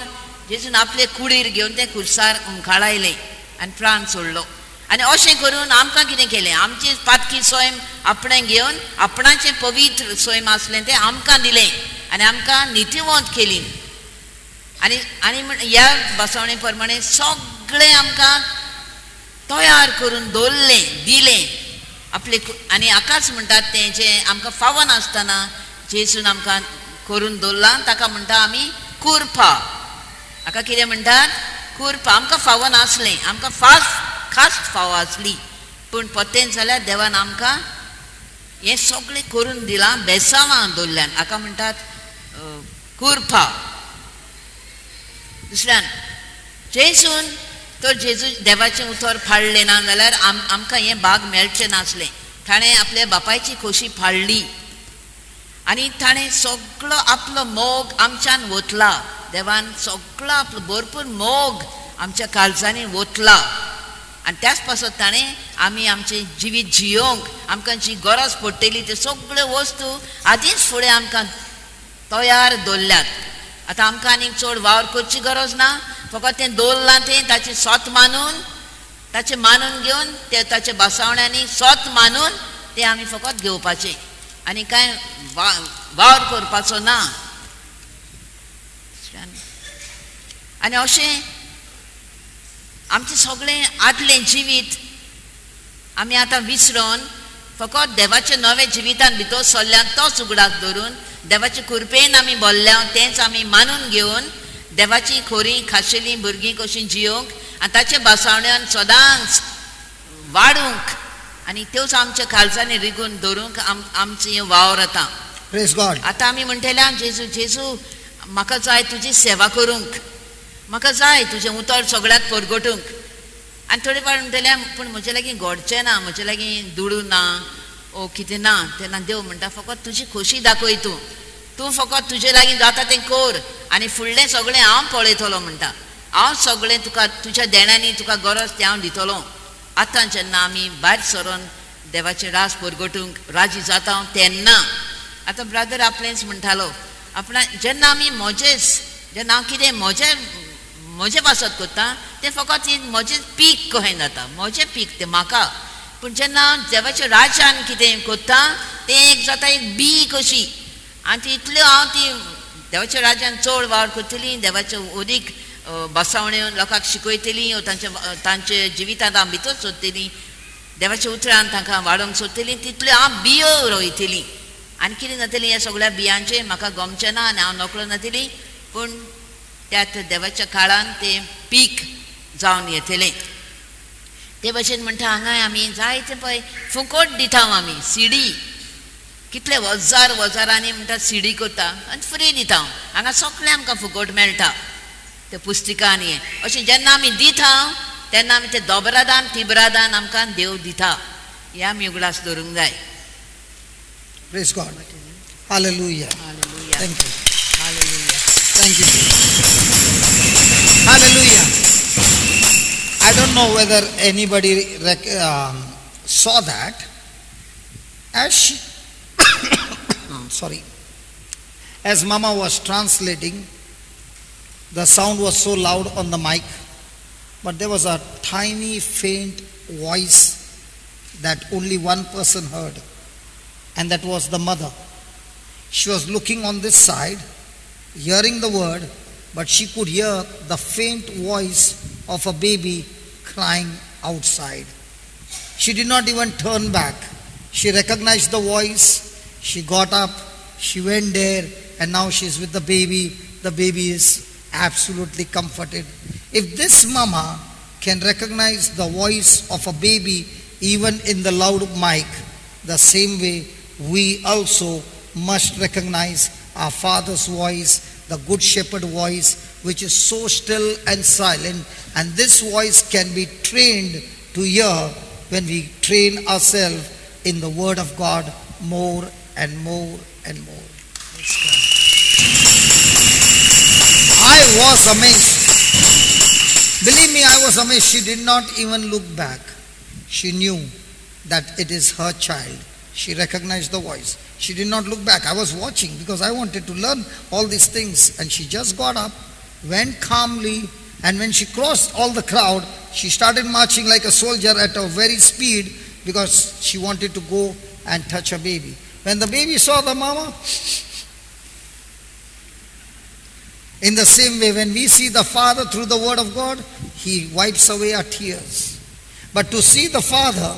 जेजून आपले कुडीर घेवन तें खुर्सार उमकाळायलें आनी प्राण सोडलो. आनी अशें करून आमकां कितें केलें, आमचें पातकी स्वयं आपणें घेवन आपणाचें पवित्र स्वयं आसलें तें आमकां दिलें आनी आमकां नितीवंत केली. आनी आनी ह्या बसवणे प्रमाणे सगळें आमकां तयार करून दवरलें, दिलें आपले. आनी हाकाच म्हणटात तें जें आमकां फावनासतना जेजून आमकां करून दवरलां ताका म्हणटा आमी कुरपा. हाका कितें म्हणटात? कुरपा. आमकां फावनासलें, आमकां फास्ट खास फावो आसली, पूण पत्तेन जाल्यार देवान आमकां हें सगळें करून दिलां, बेसांवां दवरल्यान, हाका म्हणटात कुरपा. दुसऱ्यान जेजून तर जेजू देवाचें उतर फाडलें ना जाल्यार आमकां हें भाग मेळचें नासलें. ताणें आपल्या बापायची खोशी फाडली आनी ताणें सगळो आपलो मोग आमच्यान वतला. देवान सगळो आपलो भरपूर मोग आमच्या काळजांनी वतला आनी त्याच पासत ताणें आमी आमचें जिवीत जियोंक आमकां जी गरज पडटली त्यो सगळ्यो वस्तू आदींच फुडें आमकां तयार दवरल्यात. आतां आमकां आनीक चड वावर करची गरज ना, फकत तें दवरलां तें ताचें सोत मानून, ताचें मानून घेवन ते ताच्या बसावण्यांनी सोत मानून तें आमी फकत घेवपाचें आनी कांय वावर करपाचो ना. आनी अशें आमचें सगळें आदलें जिवीत आमी आतां विसरून फकत देवाच्या नव्या जिवितान भितर सरल्यात तोच उगडास दवरून देवाचे कृपेन आमी बोल्ल्या तेंच आमी मानून घेवन देवाची खोरी खाशेली भुरगीं कशीं जियोंक आनी ताचे बसावण्यान सदांच वाडूंक आनी त्योच आमच्या काळजांनी रिगून दवरूंक आमचें वावर आतां. Praise God. आतां आमी म्हणटले जेजू जेजू म्हाका जाय तुजी सेवा करूंक, म्हाका जाय तुजें उतर सगळ्याक परगटूंक. आनी थोडे फावट म्हणटले पूण म्हजे लागीं घडचें ना, म्हजे लागीं दुडू ना ओ कितें ना. तेन्ना देव म्हणटा फकत तुजी खोशी दाखय, तूं तूं फकत तुजे लागीं जाता तें कर आनी फुडलें सगळें हांव पळयतलो म्हणटा. हांव सगळें तुका तुज्या देण्यांनी तुका गरज तें हांव दितलो. आतां जेन्ना आमी भायर सरोन देवाचें रास परगटूंक राजी जाता तेन्ना आतां ब्रादर आपलेंच म्हणटालो आपणा जेन्ना आमी म्हजेच जेन्ना हांव कितें म्हजें म्हजें पासत करता तें फकत म्हजें पीक कहें जाता, म्हजें पीक तें म्हाका. पूण जेन्ना देवाच्या राज्यान कितें करता तें एक जाता एक बी कशी आनी ती इतल्यो हांव ती देवाच्या राज्यान चड वावर करतली, देवाच्यो अदीक बसावण्यो लोकांक शिकयतली, तांच्या जिवितांत हांव भितर सोदतली, देवाच्या उतरान तांकां वाडोवंक सोदतली, तितल्यो हांव बियो रोयतली. आनी कितें जातलें ह्या सगळ्या बियांचें म्हाका गमचें ना आनी हांव नकळो जातली, पूण त्या देवाच्या काळान तें पीक जावन येतलें. ते भशेन म्हणटा हांगाय आमी जायते पळय फुकट दिता आमी सिडी, कितले हजार हजारांनी म्हणटा सिडी करता आनी फ्री दिता. हांगा सगळें आमकां फुकट मेळटा ते पुस्तकां आनी हें. अशें जेन्ना आमी दिता तेन्ना आमी ते दोबरादान तिबरादान आमकां देव दिता, हें आमी उगडास दवरूंक जाय. Praise God. Hallelujah. Hallelujah. Thank you. Hallelujah. Thank you. Hallelujah. I don't know whether anybody saw that. As she, sorry, as Mama was translating, the sound was so loud on the mic, but there was a tiny faint voice that only one person heard, and that was the mother. She was looking on this side, hearing the word, but she could hear the faint voice of a baby crying outside. She did not even turn back. She recognized the voice. She got up, she went there, and now she's with the baby. The baby is absolutely comforted. If this mama can recognize the voice of a baby even in the loud mic, the same way we also must recognize our Father's voice, the Good Shepherd voice, which is so still and silent. And this voice can be trained to hear when we train ourselves in the Word of God more and more and more. I was amazed. Believe me, I was amazed. She did not even look back. She knew that it is her child. She recognized the voice. She did not look back. I was watching because I wanted to learn all these things. And she just got up, went calmly, and when she crossed all the crowd, she started marching like a soldier at a very speed because she wanted to go and touch her baby. When the baby saw the mama, in the same way, when we see the Father through the Word of God, He wipes away our tears. But to see the Father,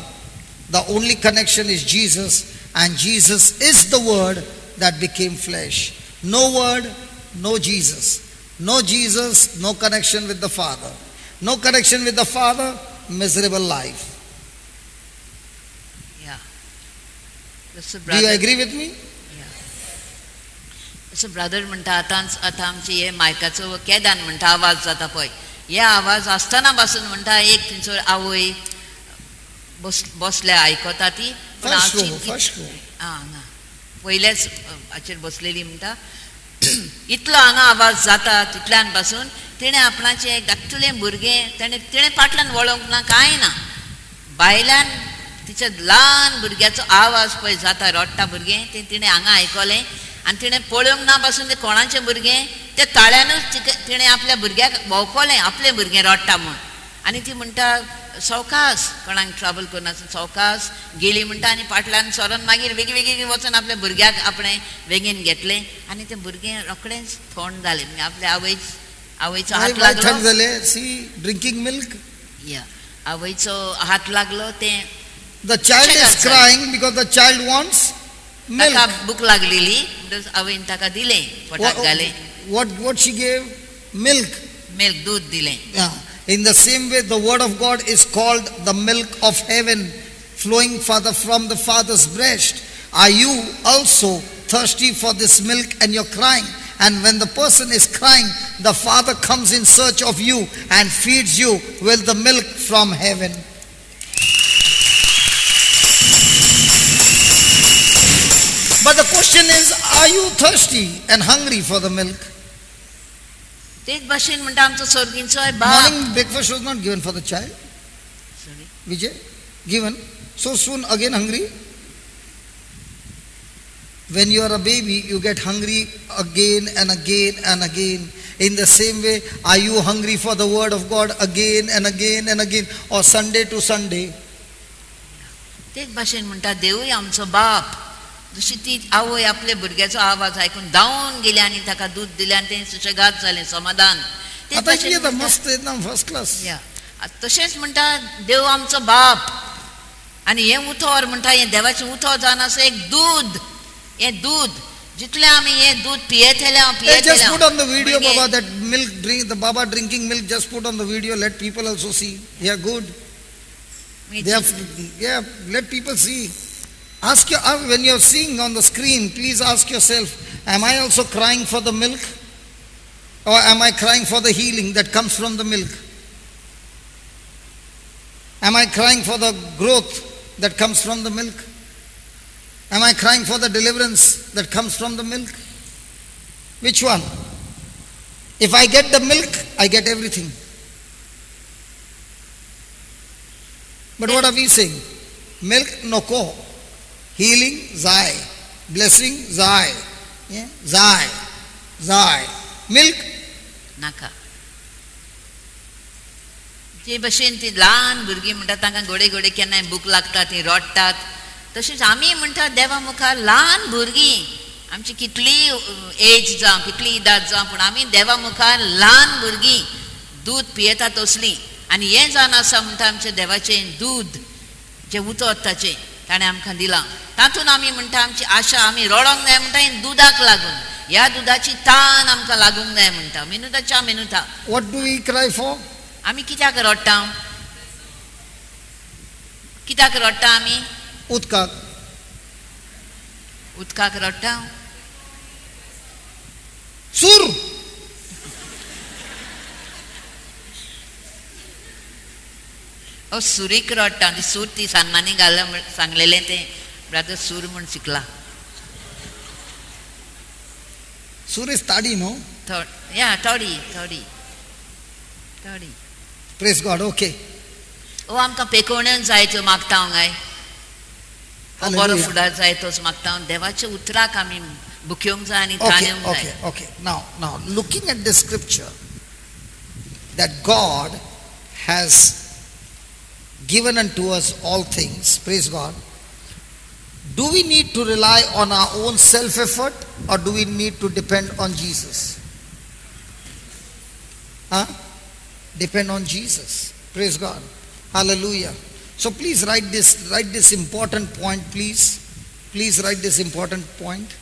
the only connection is Jesus, and Jesus is the Word that became flesh. No Word, no Jesus. No Jesus, no connection with the Father. No connection with the Father, miserable life. Yeah. जसो Do you brother agree with me? जसो brother म्हणटा आतां आतां आमचे हे मायकाचो केदान म्हणटा आवाज जाता पळय हे आवाज आसतना पासून म्हणटा एक थंयसर आवय बसल्या आयकता ती पूण First आमची row, first row. आं हांगा पयल्याच हाचेर बसलेली म्हणटा इतलो हांगा आवाज जाता तितल्यान पासून तिणें आपणाचें धाकटुलें भुरगें तेणें तिणें फाटल्यान वळोंक ना कांय ना बायल्यान तिच्या ल्हान भुरग्याचो आवाज पळय जाता रडटा भुरगें तें तिणें हांगा आयकलें आनी तिणें पळोवंक ना पासून तें कोणाचें भुरगें तें ताळ्यानूच तिका तिणें आपल्या भुरग्याक वळखलें आपलें भुरगें रडटा म्हूण आनी ती म्हणटा सवकास कोणाक ट्रबल करनासतना सवकास गेली म्हणटा आनी फाटल्यान सरोन मागीर बेगी बेगीन वचून आपल्या भुरग्याक आपणें बेगीन घेतलें आनी तें भुरगें रोखडेंच थंड जालें म्हणजे आपल्या आवयचो Why, हात why लागलो थंड जाले? See, drinking milk. या आवयचो हात लागलो तें The child is Check outside. crying because the child wants milk. ताका भूक लागलेली म्हणटच आवयन ताका दिलें पोटाक घालें What she gave? Milk. Milk दूद दिलें Yeah. In the same way, the word of God is called the milk of heaven, flowing father from the Father's breast. Are you also thirsty for this milk and you're crying? And when the person is crying, the Father comes in search of you and feeds you with the milk from heaven. But the question is, are you thirsty and hungry for the milk? तेच भाशेन म्हणटा आमचो सर्गींचोय बाप Morning breakfast was not given for the child. Sorry. Vijay, given. So soon again hungry. When you are a baby, you get hungry again and again and again. In the same way, are you hungry for the word of God again and again and again, or Sunday to Sunday? तेच भाशेन म्हणटा देवूय आमचो बाप जशी ती आवय आपल्या भुरग्याचो आवाज आयकून धांवून गेली आनी ताका दूद दिलें आनी तें सुशेगाद जालें समाधान तेच आता भाशेन इतली आता म्हणटा- मस्त एकदम फर्स्ट क्लास. या. तशेंच म्हणटा देव आमचो बाप आनी हें उतर म्हणटा हें देवाचें उतर जावन आसा एक दूद हें दूद जितलें आमी हें दूद पियेतले हांव Hey, just पियेतले put on the video, म्हणजे- Baba, that milk drink, the Baba drinking milk, just put on the video, let people also see. They are good. They are, yeah, let people see. Ask your, when you are seeing on the screen, please ask yourself, am I also crying for the milk? Or am I crying for the healing that comes from the milk? Am I crying for the growth that comes from the milk? Am I crying for the deliverance that comes from the milk? Which one? If I get the milk, I get everything. But what are we saying? Milk, noko. Healing, zai. Blessing, zai. Yeah? Zai. Zai. Milk, नाका जे भशेन ती ल्हान भुरगीं म्हणटा तांकां गोडे गोडे केन्नाय भूक लागता ती रडटात तशेंच आमी म्हणटा देवा मुखार ल्हान भुरगीं आमची कितली एज जावं कितली इदाद जावं पूण आमी देवा मुखार ल्हान भुरगीं दूद पियेतात तसलीं आनी हें जावन आसा म्हणटा आमचें देवाचें दूद जें उतर ताचें ताणें आमकां दिलां तातूंत आमी म्हणटा आमची आशा आमी रडोंक जाय म्हणटा हें दुदाक लागून ह्या दुदाची तान आमकां लागूंक जाय म्हणटा मिनुताच्या मिनुता what do we cry for? आमी कित्याक रडटा कित्याक रडटा आमी Utkak. उदकाक रडटा Sur. ओ सुरीक रडटा ती सूर ती सन्मानी घाल सांगलेलें तें ब्रादर सूर म्हूण शिकला Sur is tadi, no? या थोडी थोडी थोडी Praise God. Okay. ओ आमकां पेकोवण्यो जाय त्यो मागता हांव काय ओ बरो Hallelujah. फुडार जाय तोच मागता हांव देवाच्या उतराक आमी भुकेवंक जाय आनी Okay, ताणेवंक जाय okay, okay. Now, looking at the scripture that God has given unto us all things, praise God. Do we need to rely on our own self effort or do we need to depend on Jesus? Huh? Depend on Jesus. Praise God. Hallelujah. So please write this important point, please. Please write this important point.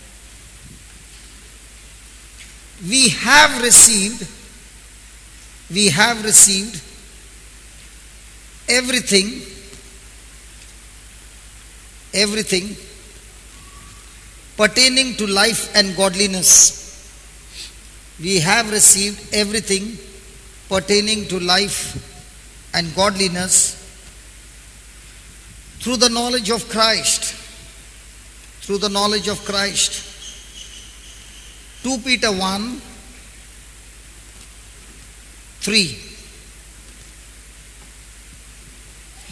We have received everything pertaining to life and godliness. We have received everything pertaining to life and godliness through the knowledge of Christ. Through the knowledge of Christ. 2 Peter 1:3.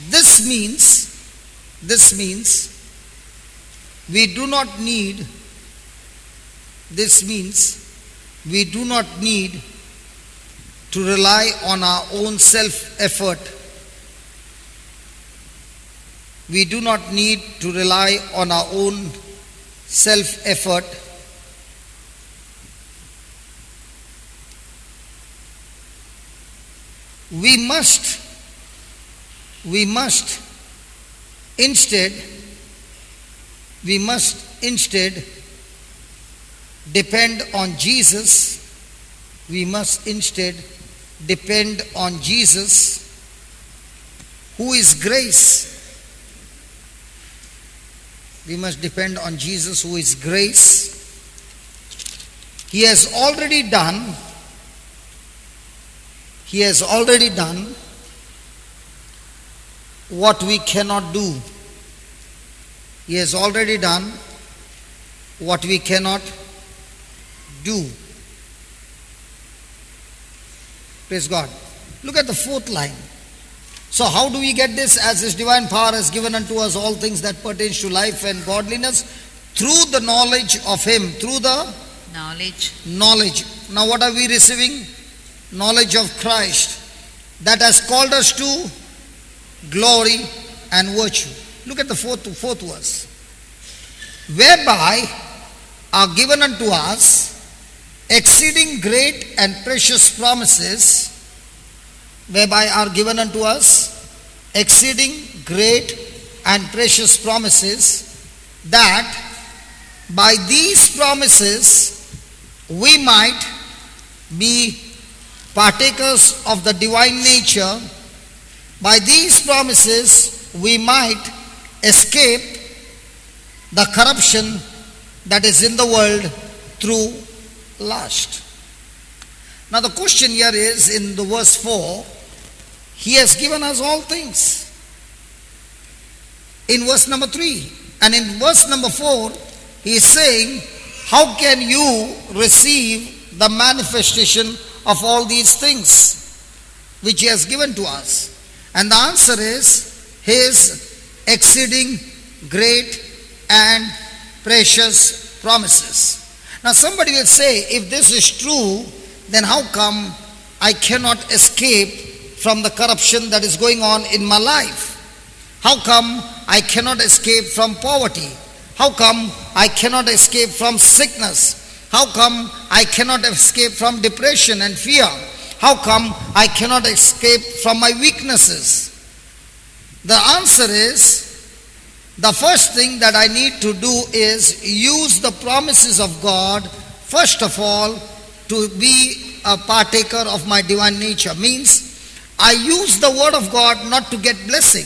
This means we do not need, this means we do not need to rely on our own self-effort. We do not need to rely on our own self-effort. We must instead depend on Jesus. We must instead depend on Jesus, who is grace. We must depend on Jesus, who is grace. He has already done what we cannot do. He has already done what we cannot do. Praise God. Look at the fourth line. So how do we get this? As His divine power has given unto us all things that pertains to life and godliness through the knowledge of Him. Through the knowledge. Knowledge. Now what are we receiving? Knowledge of Christ that has called us to glory and virtue. Look at the fourth verse. Whereby are given unto us exceeding great and precious promises, whereby are given unto us exceeding great and precious promises, that by these promises we might be partakers of the divine nature. By these promises we might escape the corruption that is in the world through lust. Now the question here is, in the verse 4, He has given us all things. In verse number 3 and in verse number 4, He is saying, how can you receive the manifestation of all these things which He has given to us? And the answer is His exceeding great and precious promises. Now somebody will say, if this is true, then how come I cannot escape from the corruption that is going on in my life? How come I cannot escape from poverty? How come I cannot escape from sickness? How come I cannot escape from depression and fear? How come I cannot escape from my weaknesses? The answer is, the first thing that I need to do is use the promises of God, first of all, to be a partaker of my divine nature. Means, I use the word of God not to get blessing.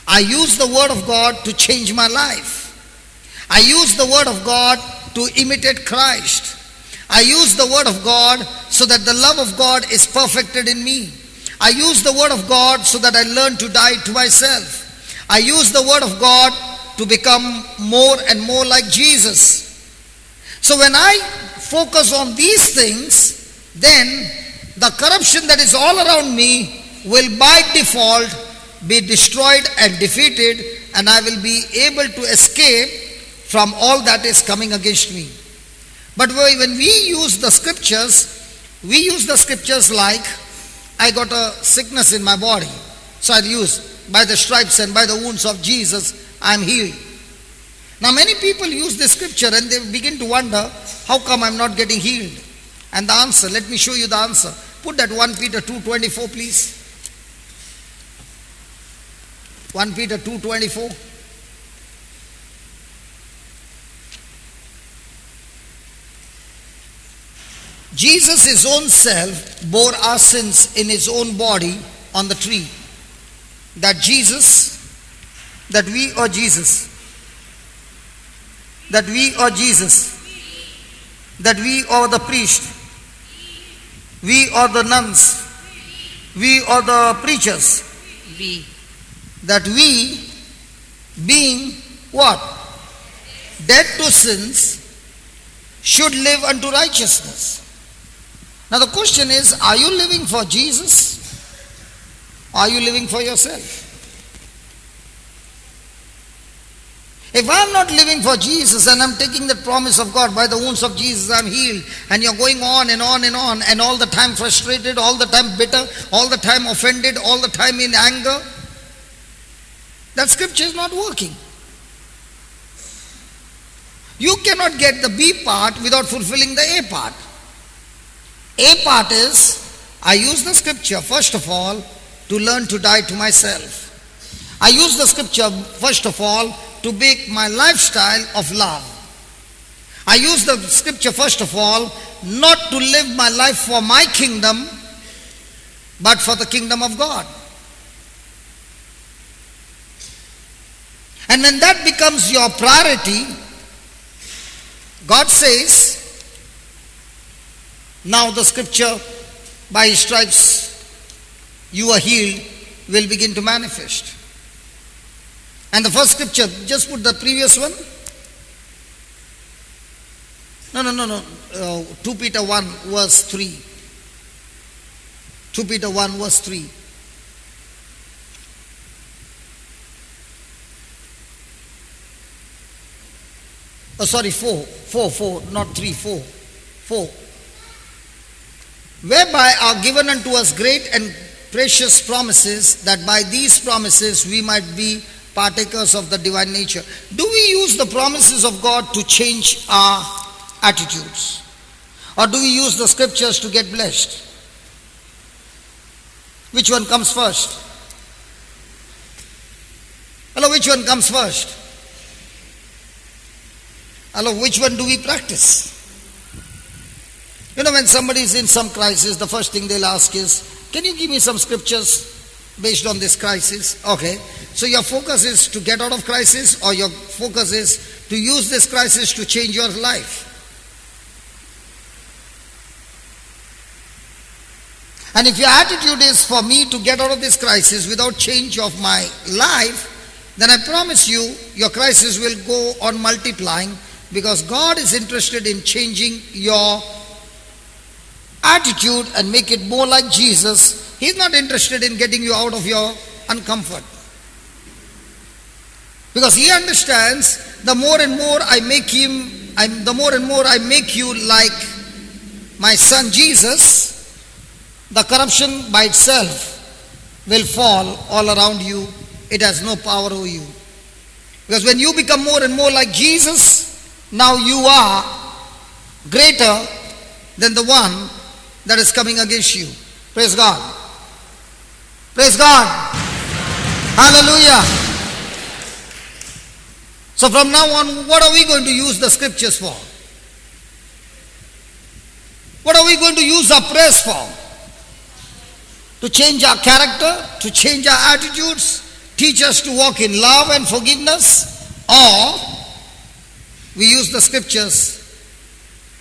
I use the word of God to change my life. I use the word of God to imitate Christ. I use the word of God so that the love of God is perfected in me. I use the word of God so that I learn to die to myself. I use the word of God to become more and more like Jesus. So when I focus on these things, then the corruption that is all around me will by default be destroyed and defeated, and I will be able to escape from all that is coming against me. But when we use the scriptures, we use the scriptures like, I got a sickness in my body, so I use, by the stripes and by the wounds of Jesus, I am healed. Now many people use this scripture and they begin to wonder, how come I'm not getting healed? And the answer, let me show you the answer. Put that 1 Peter 2:24, please. 1 Peter 2:24. Jesus his own self bore our sins in his own body on the tree. That Jesus, that we are Jesus. That we are Jesus. That we are the priest. We are the nuns. We are the preachers. We. That we, being what? Dead to sins, should live unto righteousness. Now the question is, are you living for Jesus? Are you living for yourself? If I'm not living for Jesus and I'm taking the promise of God, by the wounds of Jesus I'm healed, and you're going on and on and on, and all the time frustrated, all the time bitter, all the time offended, all the time in anger, that scripture is not working. You cannot get the B part without fulfilling the A part. A part is, I use the scripture first of all to learn to die to myself. I use the scripture first of all to make my lifestyle of love. I use the scripture first of all not to live my life for my kingdom, but for the kingdom of God. And when that becomes your priority, God says, now the scripture, by his stripes you are healed, will begin to manifest. And the first scripture, just put the previous one. No. 2 Peter 1 verse 3. 2 Peter 1 verse 3. Oh, sorry, 4. 4, not 3, 4. 4. Whereby are given unto us great and precious promises, that by these promises we might be partakers of the divine nature. Do we use the promises of God to change our attitudes? Or do we use the scriptures to get blessed? Which one comes first? Hello, which one comes first? Hello, which one do we practice? You know, when somebody is in some crisis, the first thing they'll ask is, can you give me some scriptures based on this crisis? Okay. So your focus is to get out of crisis, or your focus is to use this crisis to change your life? And if your attitude is for me to get out of this crisis without change of my life, then I promise you, your crisis will go on multiplying, because God is interested in changing your attitude and make it more like Jesus. He's not interested in getting you out of your uncomfort. Because he understands, the more and more I make him, the more and more I make you like my son Jesus, the corruption by itself will fall all around you. It has no power over you. Because when you become more and more like Jesus, now you are greater than the one that is coming against you. Praise God. Praise God. Hallelujah. So from now on, what are we going to use the scriptures for? What are we going to use our prayers for? To change our character, to change our attitudes, teach us to walk in love and forgiveness, or we use the scriptures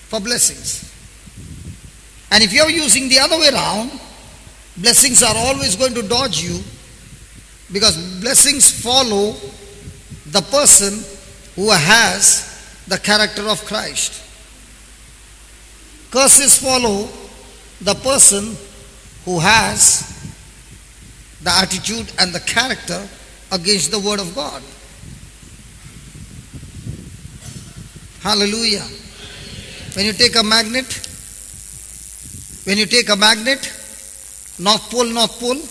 for blessings. And if you're using the other way around, blessings are always going to dodge you, because blessings follow the person who has the character of Christ. Curses follow the person who has the attitude and the character against the word of God. Hallelujah. When you take a magnet, North Pole,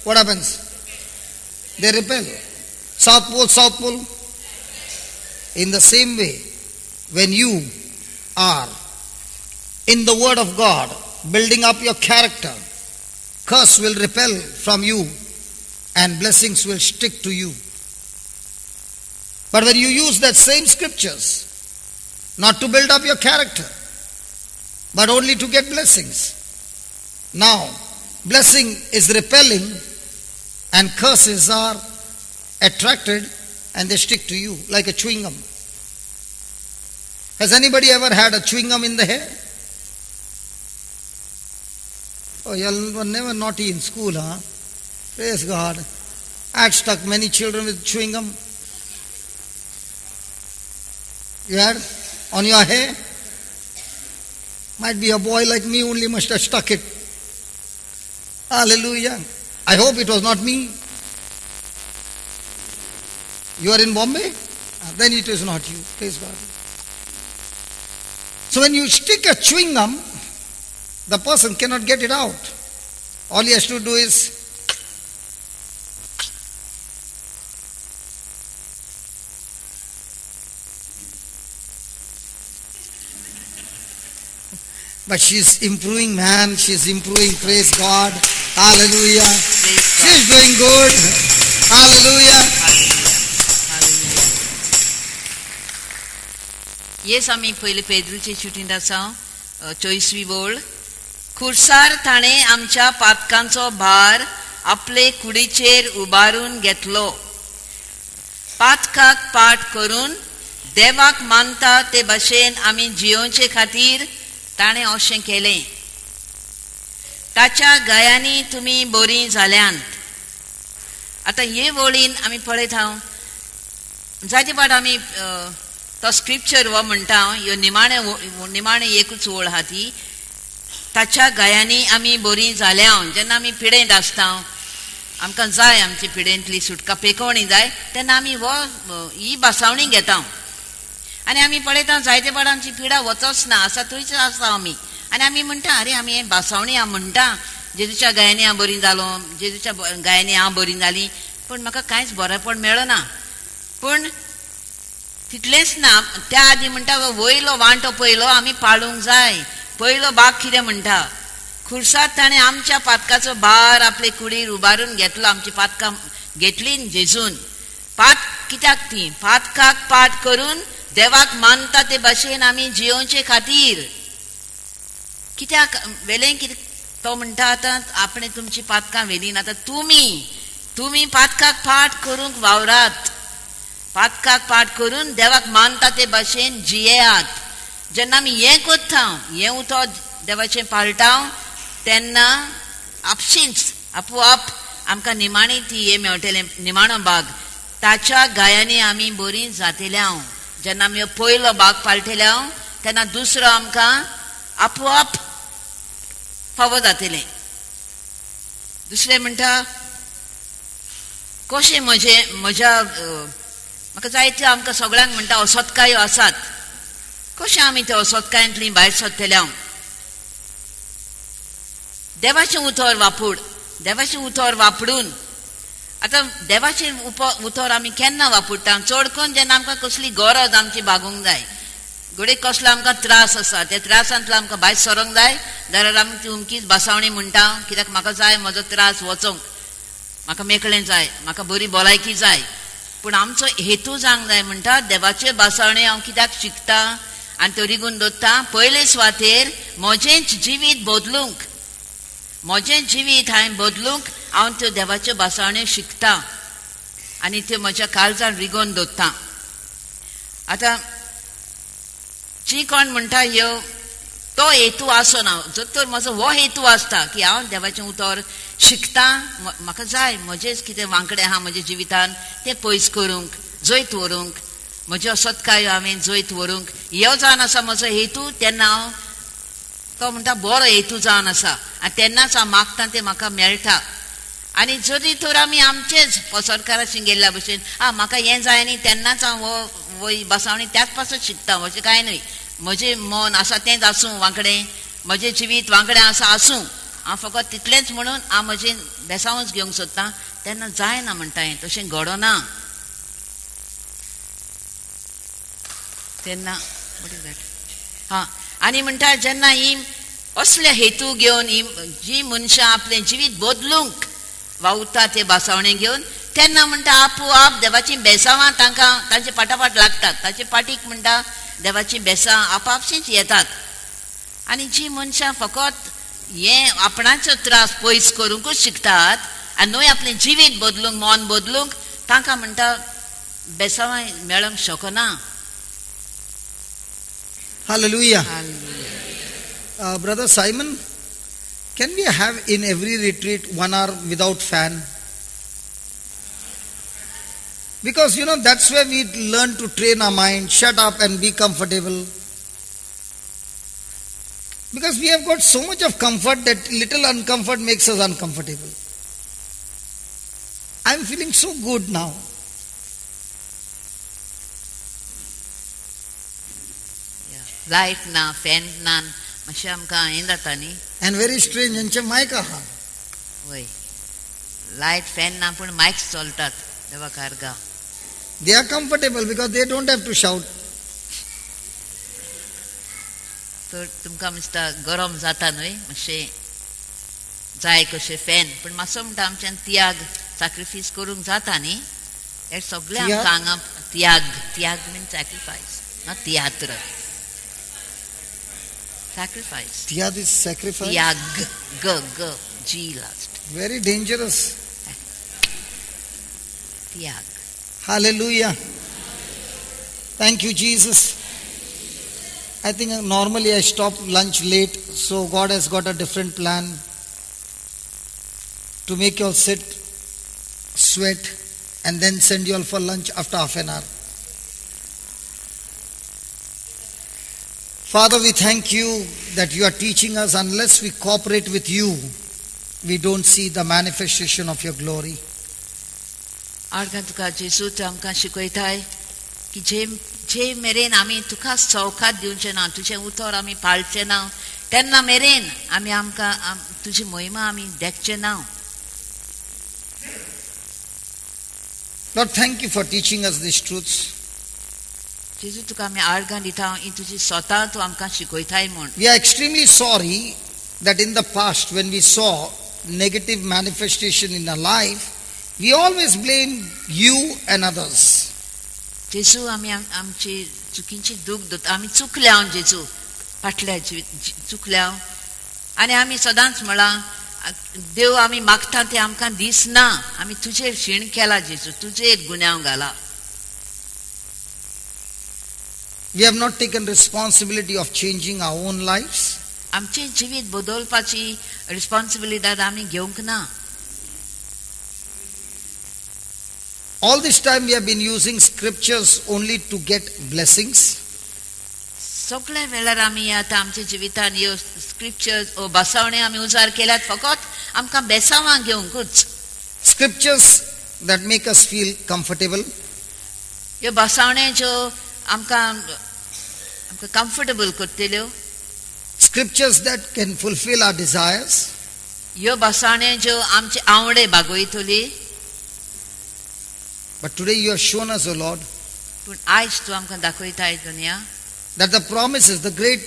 what happens? They repel. South Pole, South Pole. In the same way, when you are in the Word of God, building up your character, curse will repel from you and blessings will stick to you. But when you use that same scriptures, not to build up your character, but only to get blessings, now blessing is repelling and curses are attracted and they stick to you like a chewing gum. Has anybody ever had a chewing gum in the hair? Oh, you were never naughty in school, huh? Praise God. I had stuck many children with chewing gum. You had on your hair? Might be a boy like me only must have stuck it. Hallelujah. I hope it was not me. You are in Bombay? Then it is not you. Praise God. So when you stick a chewing gum, the person cannot get it out. All he has to do is But she's improving, man. She's improving. Praise God. Hallelujah. Praise God. She's doing good. Hallelujah. Hallelujah. Hallelujah. Yes, आमी पयले पेद्रूचे शुटींत आसा चोवीसवी वळ. खुर्सार ताणें आमच्या पातकांचो भार आपले कुडीचेर उबारून घेतलो. पातकाक पाठ करून देवाक मानता ते भाशेन आमी जियोवचे खातीर ताणें अशें केलें. ताच्या गयांनी तुमी बरीं जाल्यांत. आतां हे वळीन आमी पळयत हांव जायते फावट आमी तो स्क्रिप्चर हो म्हणटा हांव, ह्यो निमाणे निमाणे एकूच वळ आहा ती, ताच्या गयांनी आमी बरीं जाल्या. जेन्ना आमी पिडेंत आसता, आमकां जाय आमची पिडेंतली सुटका, पेकोवणी जाय, तेन्ना आमी हो ही भासावणी घेता आनी आमी पळयता जायते फावट आमची पिडा वचच ना, आसा थंयच आसता आमी. आनी आमी म्हणटा अरे आमी हें भासावणी हांव म्हणटा, जेजूच्या गायांनी हांव बरी जालो, जेजूच्या गायांनी हांव बरी जाली, पूण म्हाका कांयच बरेपण मेळना. पूण तितलेंच ना, त्या आदी म्हणटा वयलो वांटो पयलो आमी पाळूंक जाय. पयलो भाग कितें म्हणटा, खुर्सात ताणें आमच्या पातकाचो भार आपले कुडीर उबारून घेतलो. आमची पातकां घेतली जेजून. पात कित्याक ती पातकाक पाठ करून देवाक मानता ते भाशेन आमी जियोवचे खातीर. कित्याक वेलें कितें तो म्हणटा आतां आपणें तुमची पातकां व्हेली ना, आतां तुमी पातकाक पाठ करूंक वावरात, पातकाक पाठ करून देवाक मानता ते भाशेन जियेयात. जेन्ना आमी हें करता, हें उतर देवाचें पाळटा, तेन्ना आपशींच आपोआप आमकां निमाणी ती हें मेळटलें, निमाणो भाग ताच्या गायांनी आमी बरीं जातले. हांव जेन्ना आमी पयलो भाग पाळटले हांव तेन्ना दुसरो आमकां आपोआप फावो जातलें. दुसरें म्हणटा कशें म्हजें म्हज्या म्हाका जायते आमकां सगळ्यांक म्हणटा असोतकायो आसात, कशें आमी त्या असोतकायांतली भायर सरतले? हांव देवाचें उतर वापूड, देवाचें उतर वापरून आतां देवाचें उतर आमी केन्ना वापरता? चड करून जेन्ना आमकां कसली गरज आमची भागूंक जाय, घडये कसलो आमकां त्रास आसा, त्या त्रासांतलो आमकां भायर सरोंक जाय जाल्यार आमी ती उमकीच भासावणी म्हणटा, कित्याक म्हाका जाय म्हजो त्रास वचोंक, म्हाका मेकळें जाय, म्हाका बरी भलायकी जाय. पूण आमचो हेतू जावंक जाय म्हणटा देवाचे भासावणी हांव कित्याक शिकता आनी त्यो रिगून दवरता, पयले सुवातेर म्हजेंच जिवीत बदलूंक, म्हजें जिवीत हांवें बदलूंक हांव त्यो देवाच्यो भासावण्यो शिकता आनी त्यो म्हज्या काळजान रिगोवन दवरता. आतां जी कोण म्हणटा ह्यो तो हेतू आसना, जर तर म्हजो हो हेतू आसता की हांव देवाचें उतर शिकता, म्हाका जाय म्हजेंच कितें वांकडें आहा म्हज्या जिवितान तें पयस करूंक, जैत व्हरूंक, म्हज्यो असत्कायो हांवें जैत व्हरूंक, ह्यो जावन आसा म्हजो हेतू, तेन्ना हांव तो म्हणटा बरो हेतू जावन आसा आनी तेन्नाच हांव मागता तें म्हाका मेळटा. आनी जरी तर आमी आमचेच पसरकाराशी गेल्ल्या भशेन आं म्हाका हें जाय न्ही तेन्नाच हांव हो बसावणी त्याच पासून शिकता, अशें कांय न्हय. म्हजें मन आसा तेंच आसूं वांकडें, म्हजें जिवीत वांकडें आसा आसूं, हांव फकत तितलेंच म्हणून हांव म्हजें बेसांवच घेवंक सोदता, तेन्ना जायना म्हणटा हें, तशें घडना. तेन्ना हां आनी म्हणटा जेन्ना ही असले हेतू घेवन ही जी मनशां आपलें जिवीत बदलूंक वावुरता ते भासावणे घेवन, तेन्ना म्हणटा आपोआप देवाचीं बेसांवां तांकां तांचे फाटाफाट लागतात, ताचे पाटीक म्हणटा देवाचीं बेसां आपापशींच येतात. आनी जी मनशां फकत हें आपणाचो त्रास पयस करूंकूच शिकतात आनी न्हय आपलें जिवीत बदलूंक, मन बदलूंक, तांकां म्हणटा बेसांवां मेळोंक शकना. Hallelujah. Hallelujah. Brother Simon, can we have in every retreat 1 hour without fan? Because you know that's where we learn to train our mind, shut up and be comfortable. Because we have got so much of comfort that little uncomfort makes us uncomfortable. I'm feeling so good now. Light ना fan ना मातशें आमकां हें जाता न्ही. And very strange, हेंचे मायक आहा. वय लायट फॅन ना पूण मायक्स चलतात देवा कारगा. They are comfortable because they don't have to shout. तर तुमकां दिसता गरम जाता न्हय मातशें जाय कशें फॅन पूण मातसो म्हणटा आमच्यान त्याग सॅक्रिफायस करूंक जाता न्ही. हें सगळें आमकां हांगा त्याग त्याग मीन सॅक्रिफायस ना तियात्र. Sacrifice. Tiyad is sacrifice. Tyag G G G last. Very dangerous. Tyag. Hallelujah. Thank you, Jesus. I think normally I stop lunch late, so God has got a different plan to make you all sit, sweat, and then send you all for lunch after half an hour. Father, we thank you that you are teaching us. Unless we cooperate with you, we don't see the manifestation of your glory. आर्गां तुका जेजू तूं आमकां शिकयताय की जे जे मेरेन आमी तुका सवकात दिवचें ना, तुजें उतर आमी पाळचें ना, तेन्ना मेरेन आमी आमकां तुजी महिमा आमी देखचे ना. Lord, thank you for teaching us these truths. जेजू तुका आमी आर्गां दिता ही तुजी स्वता तूं आमकां शिकयताय म्हूण. We are extremely sorry that in the past when we saw negative manifestation in our life, we always blame you and others. जेजू आमी आमची चुकींची दूख धरता, आमी चुकल्या जेजू फाटल्या चुकल्या आनी आमी सदांच म्हळां देव आमी मागता तें आमकां दिसना, आमी तुजेर शीण केला जेजू, तुजेर गुन्यांव घाला. We have not taken responsibility of changing our own lives. आमचें जिवीत बदलपाची रिस्पॉन्सिबिलिटी आमी घेवंक ना. All this time we have been using scriptures only to get blessings. सगळ्या वेळार आमी आतां आमच्या जिवितान ह्यो स्क्रिप्चर्स ओ बसावणे आमी उजार केल्यात फकत आमकां बेसांवां घेवंकूच. Scriptures that make us feel comfortable. ह्यो बसावणे ज्यो आमकां आमकां कम्फर्टेबल करतल्यो. Scriptures that can fulfill our desires. ह्यो बसावणे ज्यो आमचे आवडे बागयतली. But today you have shown us, O Lord, पूण आयज तूं आमकां दाखयताय दुनिया that the promises, the great